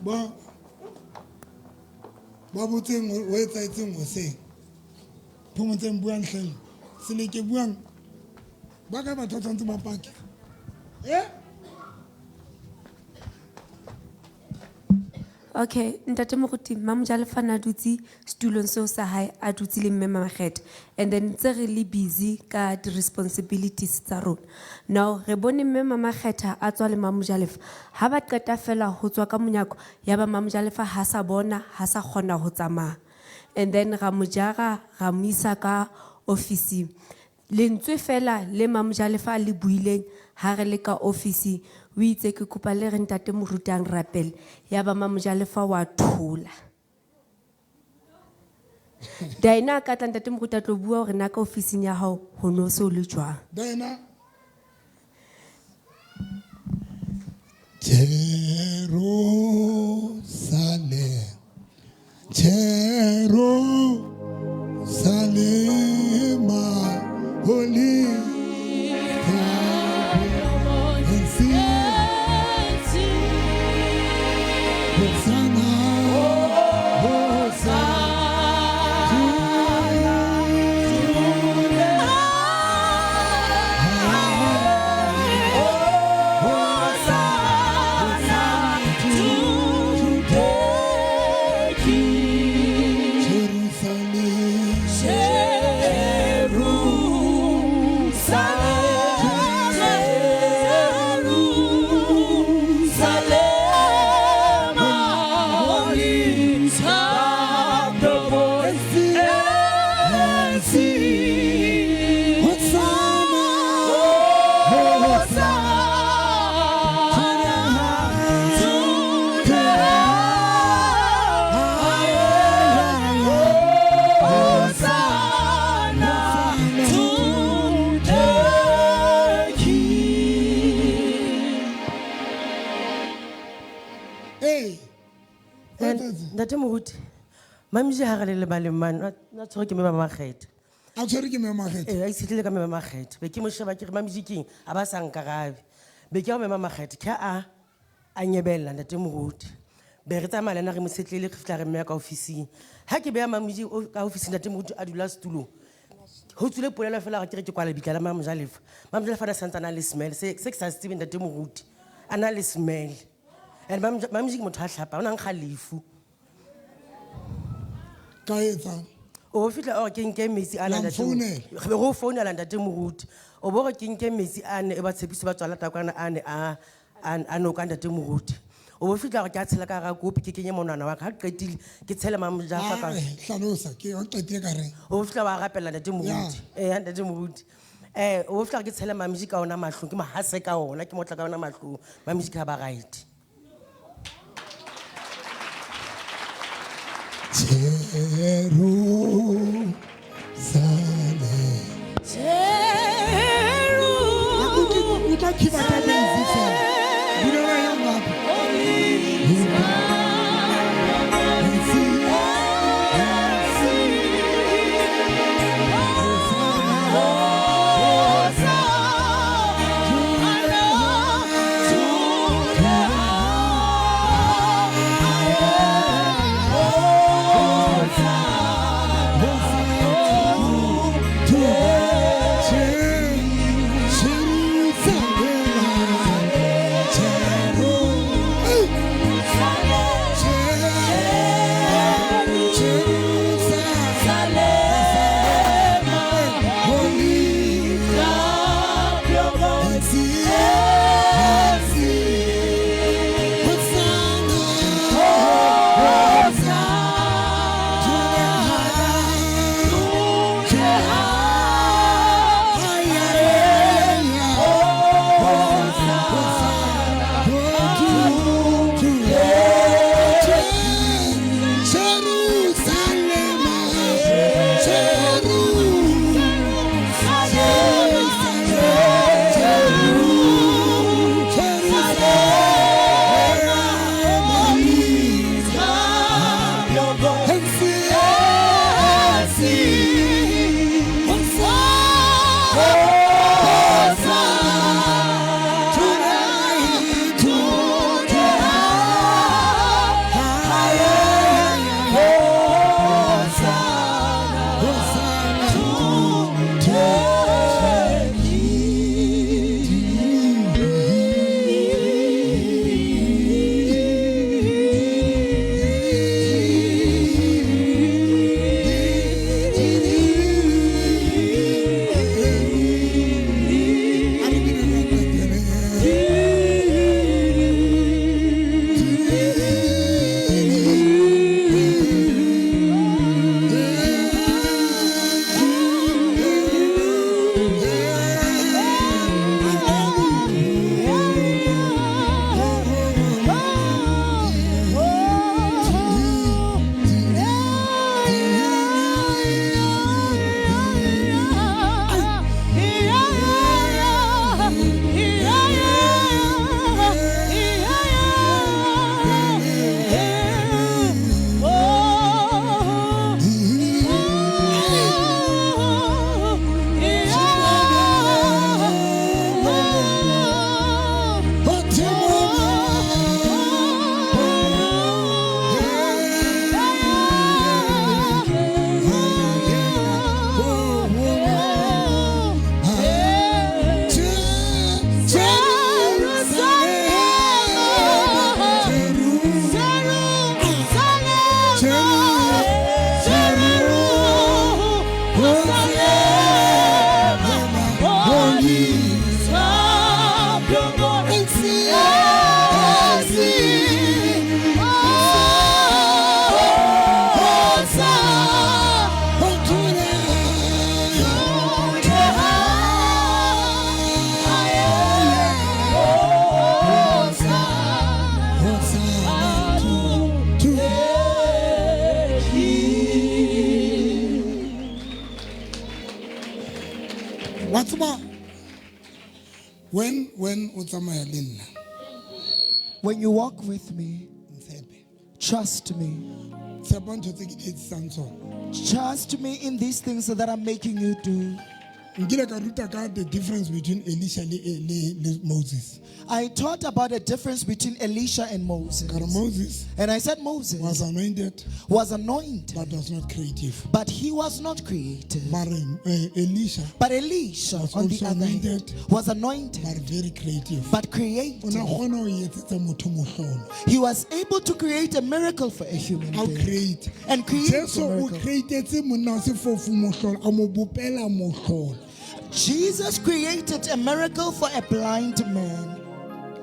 Ba botseng ho etsahetseng hoseng. Phomotseng buang hle. Seleke buang. Ba kae batho ba tshwanetse ba pake? Eh? Okay, Ntate Moruti, Mamojalefa na dutse setulong seo sa hae, a dutse le mme Mamakgetha. And then ntse re le busy ka di-responsibilities tsa rona. Now, re bone mme Mamakgetha a tswa le Mamojalefa. Ha ba qeta fela ho tswa ka monyako, ya ba Mamojalefa ha sa bona, ha sa kgona ho tsamaya. And then ra mo jara, ra mo isa ka ofising. Lentswe fela le Mamojalefa a le buileng ha re le ka ofising, o itse ke kopa le re ntate Moruti a nrapele. Ya ba Mamojalefa wa thola. Diana a ka tla ntate Moruti a tlo bua hore na ka ofising ya hao ho no se o le jwang. Diana. Jerusalem, Jerusalem, holy. Ntate Moruti, Mamji ha re le lebaleng mane, na tshwere ke mme ba Makgetha. A tshwere ke mme Makgetha? Ee, a itshetlile ka mme ba Makgetha. Be ke mo sheba ke re Mamji keng, a ba sa nkarabe. Be ke ya ho mme ba Makgetha, ke ha a nyebella Ntate Moruti. Be re tsamaya le ena re mo tshetlile, re fihla re mmeya ka ofising. Ha ke beha Mamji ka ofising, Ntate Moruti a dula setulong. Ho tswile polelo fela hore ke re ke kwala lebitla la Mamojalefa. Mamojalefa a santsane a le smell, se ke sa se tsebeng Ntate Moruti. A na le smell. And Mamji ke motho a hlapa, o na nkga lefu. Ka etsang? O fihla o re ke nke metsi a La ntate Moruti. mfounela? Re be re o founela Ntate Moruti. O bo re ke nke metsi a ne e ba tshepise ba tswala takwana a ne a noka Ntate Moruti. O bo fihla hore ke a tshela ka hara kopi, ke kenye monwana wa ka. Ha ke qetile, ke tshele Mamojafa ka- Ah, hlalosa, ke o qetile ka reng? O bo fihla wa rapela Ntate Moruti. Ya. Eh, Ntate Moruti. O bo fihla hore ke tshele Mamji ka ona mahlong, ke mo hase ka ona, ke motla ka ona mahlong. Mamji ka ba right. O tla khiba ka base fela. Bulela ya ngapi? Wa tseba, when o tsamaya le nna, When you walk with me, trust me. Tshepa ntho tse ke di etsisang tsona. Trust me in these things that I'm making you do. Nkile ka ruta ka the difference between Elisha le Moses. I taught about the difference between Elisha and Moses. Ka re Moses And I said Moses was anointed, was anointed, but was not creative. But he was not creative. Mare, Elisha But Elisha, was on the also other hand, anointed, was anointed, but very creative. but creative. O ne a kgona ho etsetsa motho mohlolo. He was able to create a miracle for a human How being. create. And create a Jesu o miracle. createtse monna wa sefofu mohlolo, a mo bopela mohlolo. Jesus created a miracle for a blind man.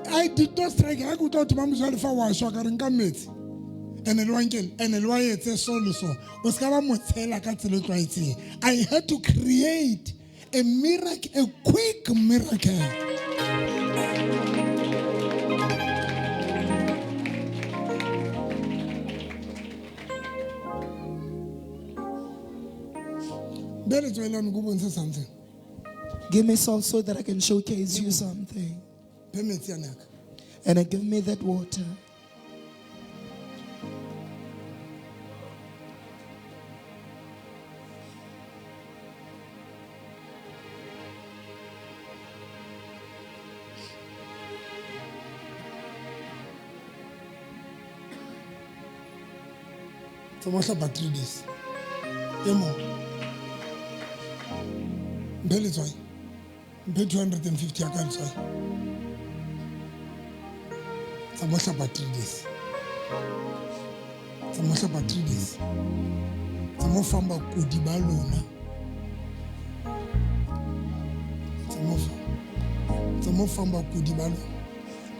I did not strike. Ha ke utlwa ho thwe Mamojalefa wa shwa, ka re nka metsi. Ene le wa nkele, ene le wa etse so le so. O ska ba mo tshela ka tsela e tlwaetseng. I had to create a miracle, a quick miracle. Be letswai lane ko bontshe something. Give me salt so that I can showcase you something. Phe metsi ane aka. And I give me that water. Tsamaya hlapa 3 days. E mong. Mphe letswai. Mphe 250 ya ka letswai. Tsamaya hlapa 3 days. Tsamaya hlapa 3 days. Tsamaya fang bakudi ba lona. Tsamaya fa. Tsamaya fang bakudi ba lona.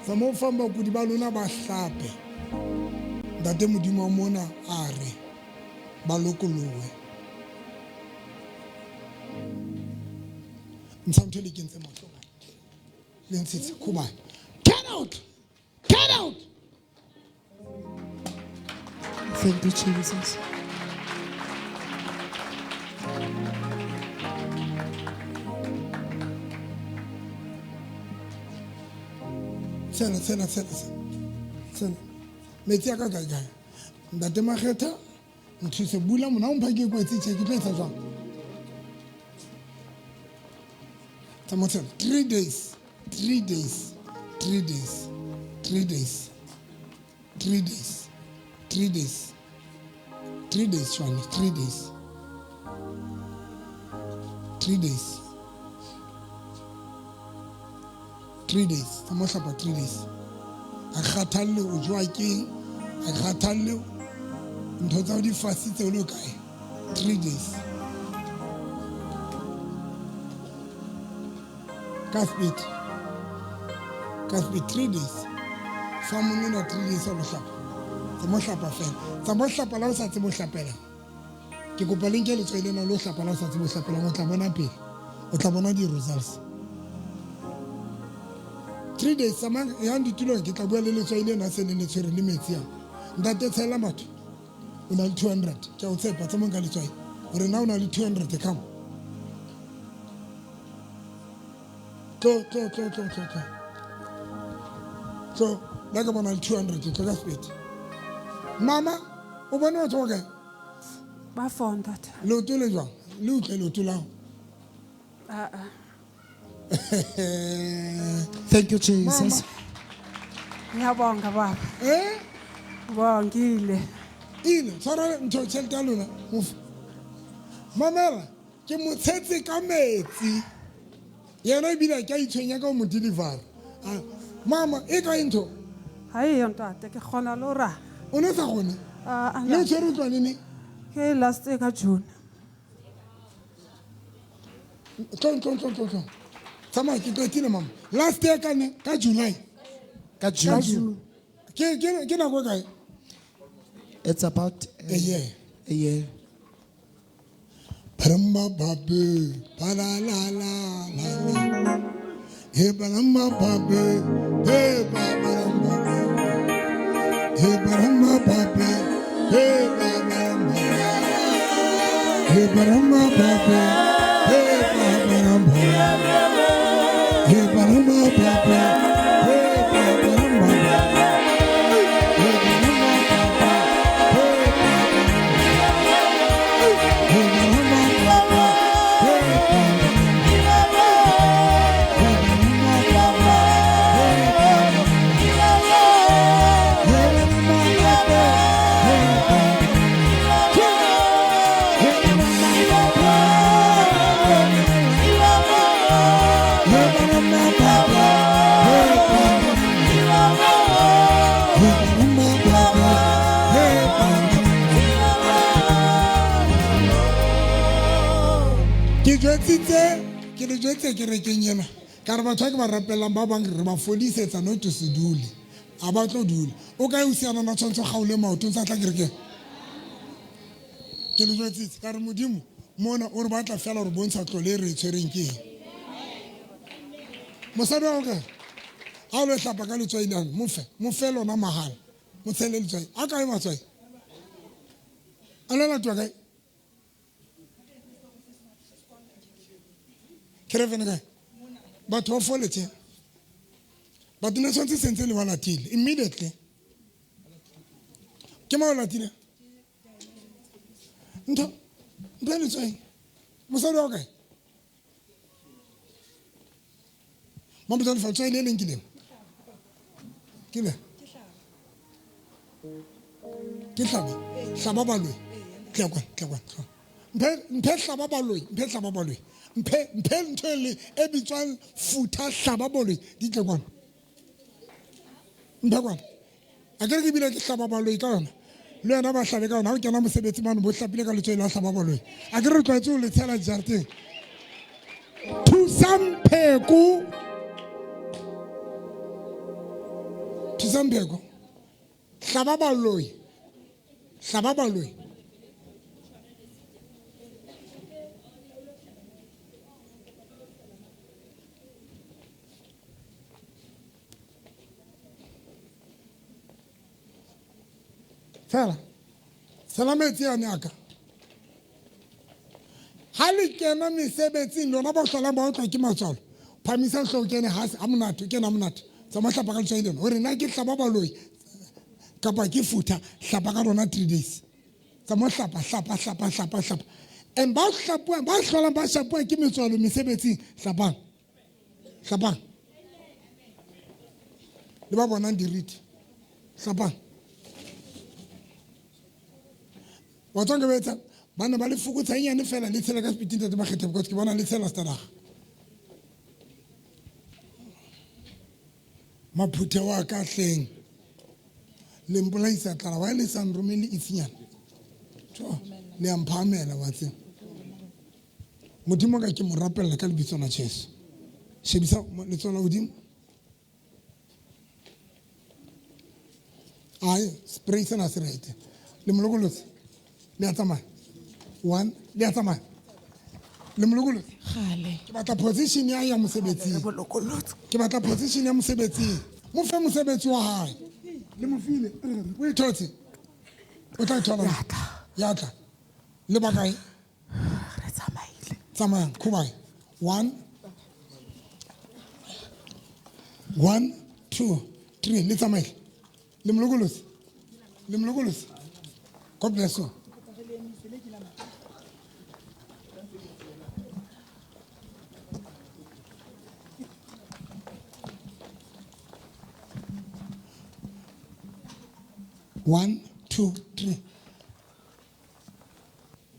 Tsamaya fang bakudi ba lona ba hlape. Ntate Modimo wa mona a re ba lokolohe. Ntsha ntho e le kentse mahlo bana. Le ntshitse khobane. Get out! Get out! Thank you, Jesus. Tshela, tshela, tshela, tshela. Tshela. Metsi a ka kae kae? Ntate Makgetha, nthuse bula mona o mpha ke kwetse tjhe ke tlo etsa jwang? Tsamaya tshela. 3 days. 3 days. 3 days. 3 days. 3 days. 3 days. 3 days, Shwane. 3 days. 3 days. 3 days. Tsamaya hlapa 3 days. A kgathalle o jowa keng, a kgathalle ntho tsa ho di fasitse o le kae. 3 days. Ka speed. Ka speed 3 days. Fa monna 3 days o lo hlapa. Tsamaya hlapa fela. Tsamaya hlapa la o sa tsebe ho hlapela. Ke kopa le nke letswai lena o lo hlapa la o sa tsebe ho hlapela o tla bona pele. O tla bona di-results. 3 days tsamayang yang ditulong ke tla bua le letswai lena se le le tshwere le metsi a. Ntate tshela batho. O na le 200. Ke a o tshepa tsamayang ka letswai. Hore na o na le 200 come. Tlo tlo tlo tlo tlo tlo. Tlo la ka bona le 200 tlo ka speed. Mama o bone batho ba kae? Ba four ntate. Leoto le jwang? Le utlwe leoto la hao. Ah ah. Thank you, Jesus. Ngiyabonga baba. Eh? Bongile. Ile tshwara ntho tjhelete ya lona mofe. Mamela ke mo tshetse ka metsi. Yena ebile ke a itshwenya ka ho mo deliver. Ah, mama e kae ntho? Ha eyo ntate ke kgona le ho raha. O ne sa kgone? Ah, ah, Le o tshwere o tloha neneng? Ke last year ka June. Tlo tlo tlo tlo tlo. Tsamaya ke qetile mama. Last year ka ne ka July. Ka June. Ke nako e kae? It's about A year. A year. Brahma babu, ba la la la la la. He Brahma babu, he ba Brahma babu. He Brahma babu, he ba Brahma. He Brahma babu, he ba Brahma. He Brahma babu, he ba Brahma. He Brahma babu, he ba He Brahma babu, he ba He Brahma babu, he ba He Brahma babu, he ba He Brahma babu, He Brahma babu, he ba He Brahma babu, he ba Ke jwetsitse ke le jwetse kerekeng ena ka re batho ba ke ba rapelang ba bang re ba fodisetsa no to se dule a ba tlo dula o kae o siana na tshwanetse o gaole maoto o ntse a tla kerekeng ke le jwetsitse ka re modimo mona o re batla fela gore bontsha tlole e re e tshwereng ke eng mosadi wa ka a o lo hlapa ka letswai lane mo fe mo fe lona mahala mo tshele letswai a kae matswai a lo latiwa kae Caravan kae? Batho ba fole tje. Batho ne tshwanetse sentse le ba latile immediately. Ke mang o latile? Ntho ntho e letsweng. Mosadi wa kae? Mamotsa lefatshe le leng ke leng. Ke le. Ke hlaba. Hlaba baloi. Tla kwa, tla kwa. Tla. Mphe mphe hlaba baloi, mphe hlaba baloi. Mphe mphe ntho e le e bitswang futha hlaba baloi di tle kwana. Mphe kwana. A kere ke bile ke hlaba baloi ka yona. Le wena ba hlabe ka yona ha o kena mosebetsi mane bo hlapile ka letswai la hlaba baloi. A kere re tlwaetse ho le tshela jarateng. Thusang pheko. Thusang pheko. Hlaba baloi. Hlaba baloi. Fela. Tshela metsi ane a ka. Ha le kena mesebetsing lona ba hlolang ba otlwa ke matswalo. Phamisa hlooho kene ha ha monate, kena monate. Tsamaya hlapa ka letswai lena. Hore na ke hlaba baloi kapa ke futha, hlapa ka lona 3 days. Tsamaya hlapa, hlapa, hlapa, hlapa, hlapa. And ba hlapuang, ba hlolang ba shapuang ke metswalo mesebetsing, hlapang. Hlapang. Le ba bonang diriti. Hlapang. Wa tswa nka ba etsang? Ba ne ba le fokotsa nyane fela le tshela ka sepiti ntate Makgethe because ke bona le tshela stadaga. Maphuthe wa ka hleng. Le mpolaisa tlala wa le sa nromele itsinyana. Tjo, le a mphahamela wa tseba. Modimo ka ke mo rapella ka lebitso la Jesu. Shebisa letsoho la hodimo. Ai, spray sena se right. Le mo lokolotse. Le a tsamaya. One, le a tsamaya. Le mo lokolotse. Gale. Ke batla position ya ya mosebetsing. Ke batla position ya mosebetsing. Mo fe mosebetsi wa hae. Le mo file. O e thotse. O tla e thola. Ya tla. Ya tla. Le ba kae? Re tsamaile. Tsamayang, khubae. 1 1 2 3 le tsamaile. Le mo lokolotse. Le mo lokolotse. God bless you. One, two, three.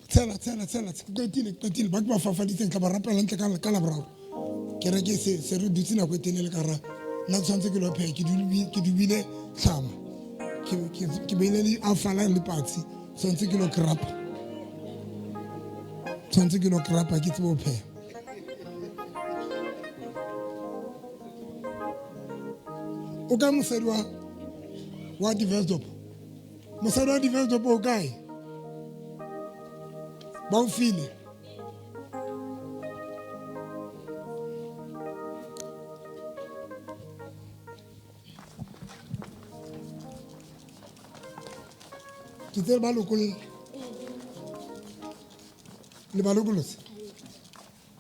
Tshela, tshela, tshela. Ke qetile, ke qetile. Ba ke ba fafaditseng, tla ba rapela ntle ka Laboraro. Kereke se re dutse nako e telele ka ra. Nna tshwanetse ke lo pheha, ke dubile tlhama. Ke beile le afala le patsi. Tshwanetse ke lo krapa. Tshwanetse ke lo krapa ke tsebe ho pheha. O kae mosadi wa Diversdorp? Mosadi wa Diversdorp o kae? Ba o file. Ke tsere ba lokolle. Le ba lokolotse.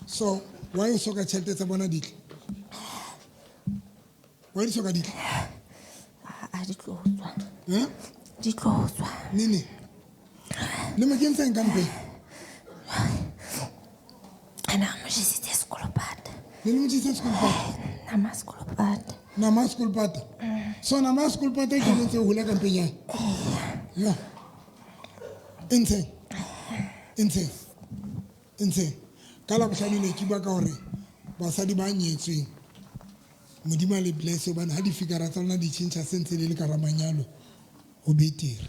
So, why o soka tjhelete tsa bona di tle? Why di soka di tle? A di tlo tswa. Eh? Di tlo tswa. Nini? Le mo kentseng ka mpeng? Ana mo jesitse sekolopata. Le mo jesitse sekolopata? Nama sekolopata. Nama sekolopata? So nama sekolopata ke ntse hula ka mpeng ya? Ya. Ntse. Ntse. Ntse. Ka la bohlano ne ke bua ka hore basadi ba nyetsweng Modimo a le bless hobane ha difikara tsa lona di tjhentjha se ntse le le ka ra manyalo ho betere.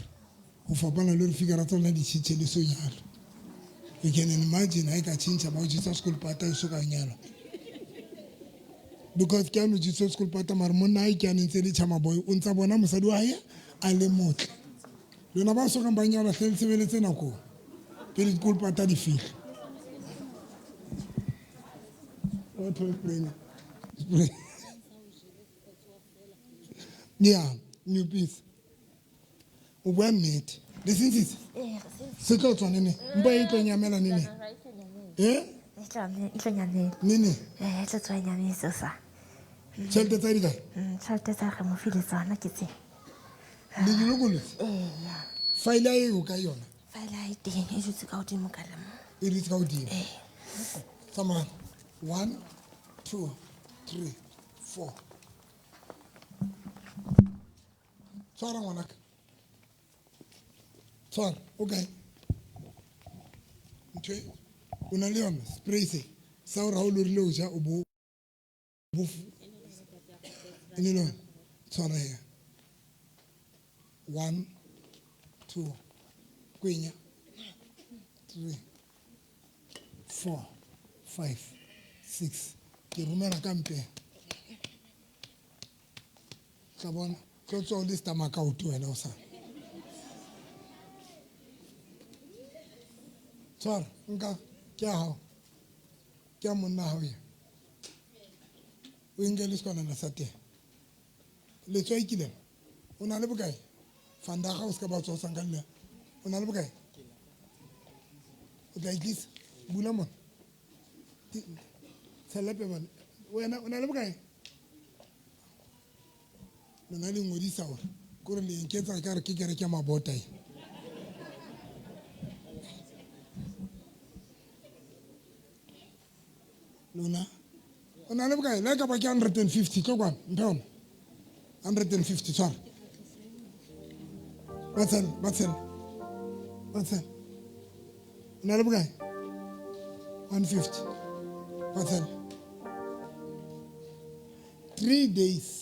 Ho fapana le hore fikara tsa lona di tjhentjhe le so nyalwa. You can imagine ha e ka tjhentjha ba o jesa sekolopata o so ka nyalwa. Because ke a no jesa sekolopata mare monna ha e ke a ntse le chama boy o ntsa bona mosadi wa hae a le motle. Lona ba sokang ba nyalwa hle le sebeletse nako pele dikolopata di fihla. Yeah, new piece. O bua nnete. Le sentse? Se tlo tswa nene. Mpa e tlo nyamela nene. Eh? E tlo nyamela. Nene? E tlo tswa e nyametse sa. Tšhelete tsa di kae? Tšhelete tsa re mo file tsona ke tse. Le di lokolotse? Eya. Faele e o ka yona? Faele e teng, e dutse ka godimo ka le mo. E dutse ka godimo? Tsamaya. 1 2 3 4. Tshwara ngwanaka. Tshwara, o kae? Ntho e, o na le yona spray se sa gore ga o lorile o ja o bo e le lona. Tshwara here. 1 2 kwenya 3 4 5 6. Ke romela ka mpeng. Tla bona tlo tswa o le stomach out wena o sa. Tshwara, nka ke ya hao. Ke ya monna hao ya. O nke le sekwanana sa teng. Letswai ke lena. O na le bokae? Vandag o se ka ba tswa o sa nka le. O na le bokae? O tla itlisa. Bula mona. Tshelepe bana. Wena o na le bokae? Lona le ngodisa hore kore le nketsa ka re ke kereke ya mabota e. Lona o na le bokae? Le ka ba ke 150 tlo kwana, mphe yona. 150 tshwara. Ba tshela, ba tshela. Ba tshela. O na le bokae? 150. Ba tshela. 3 days.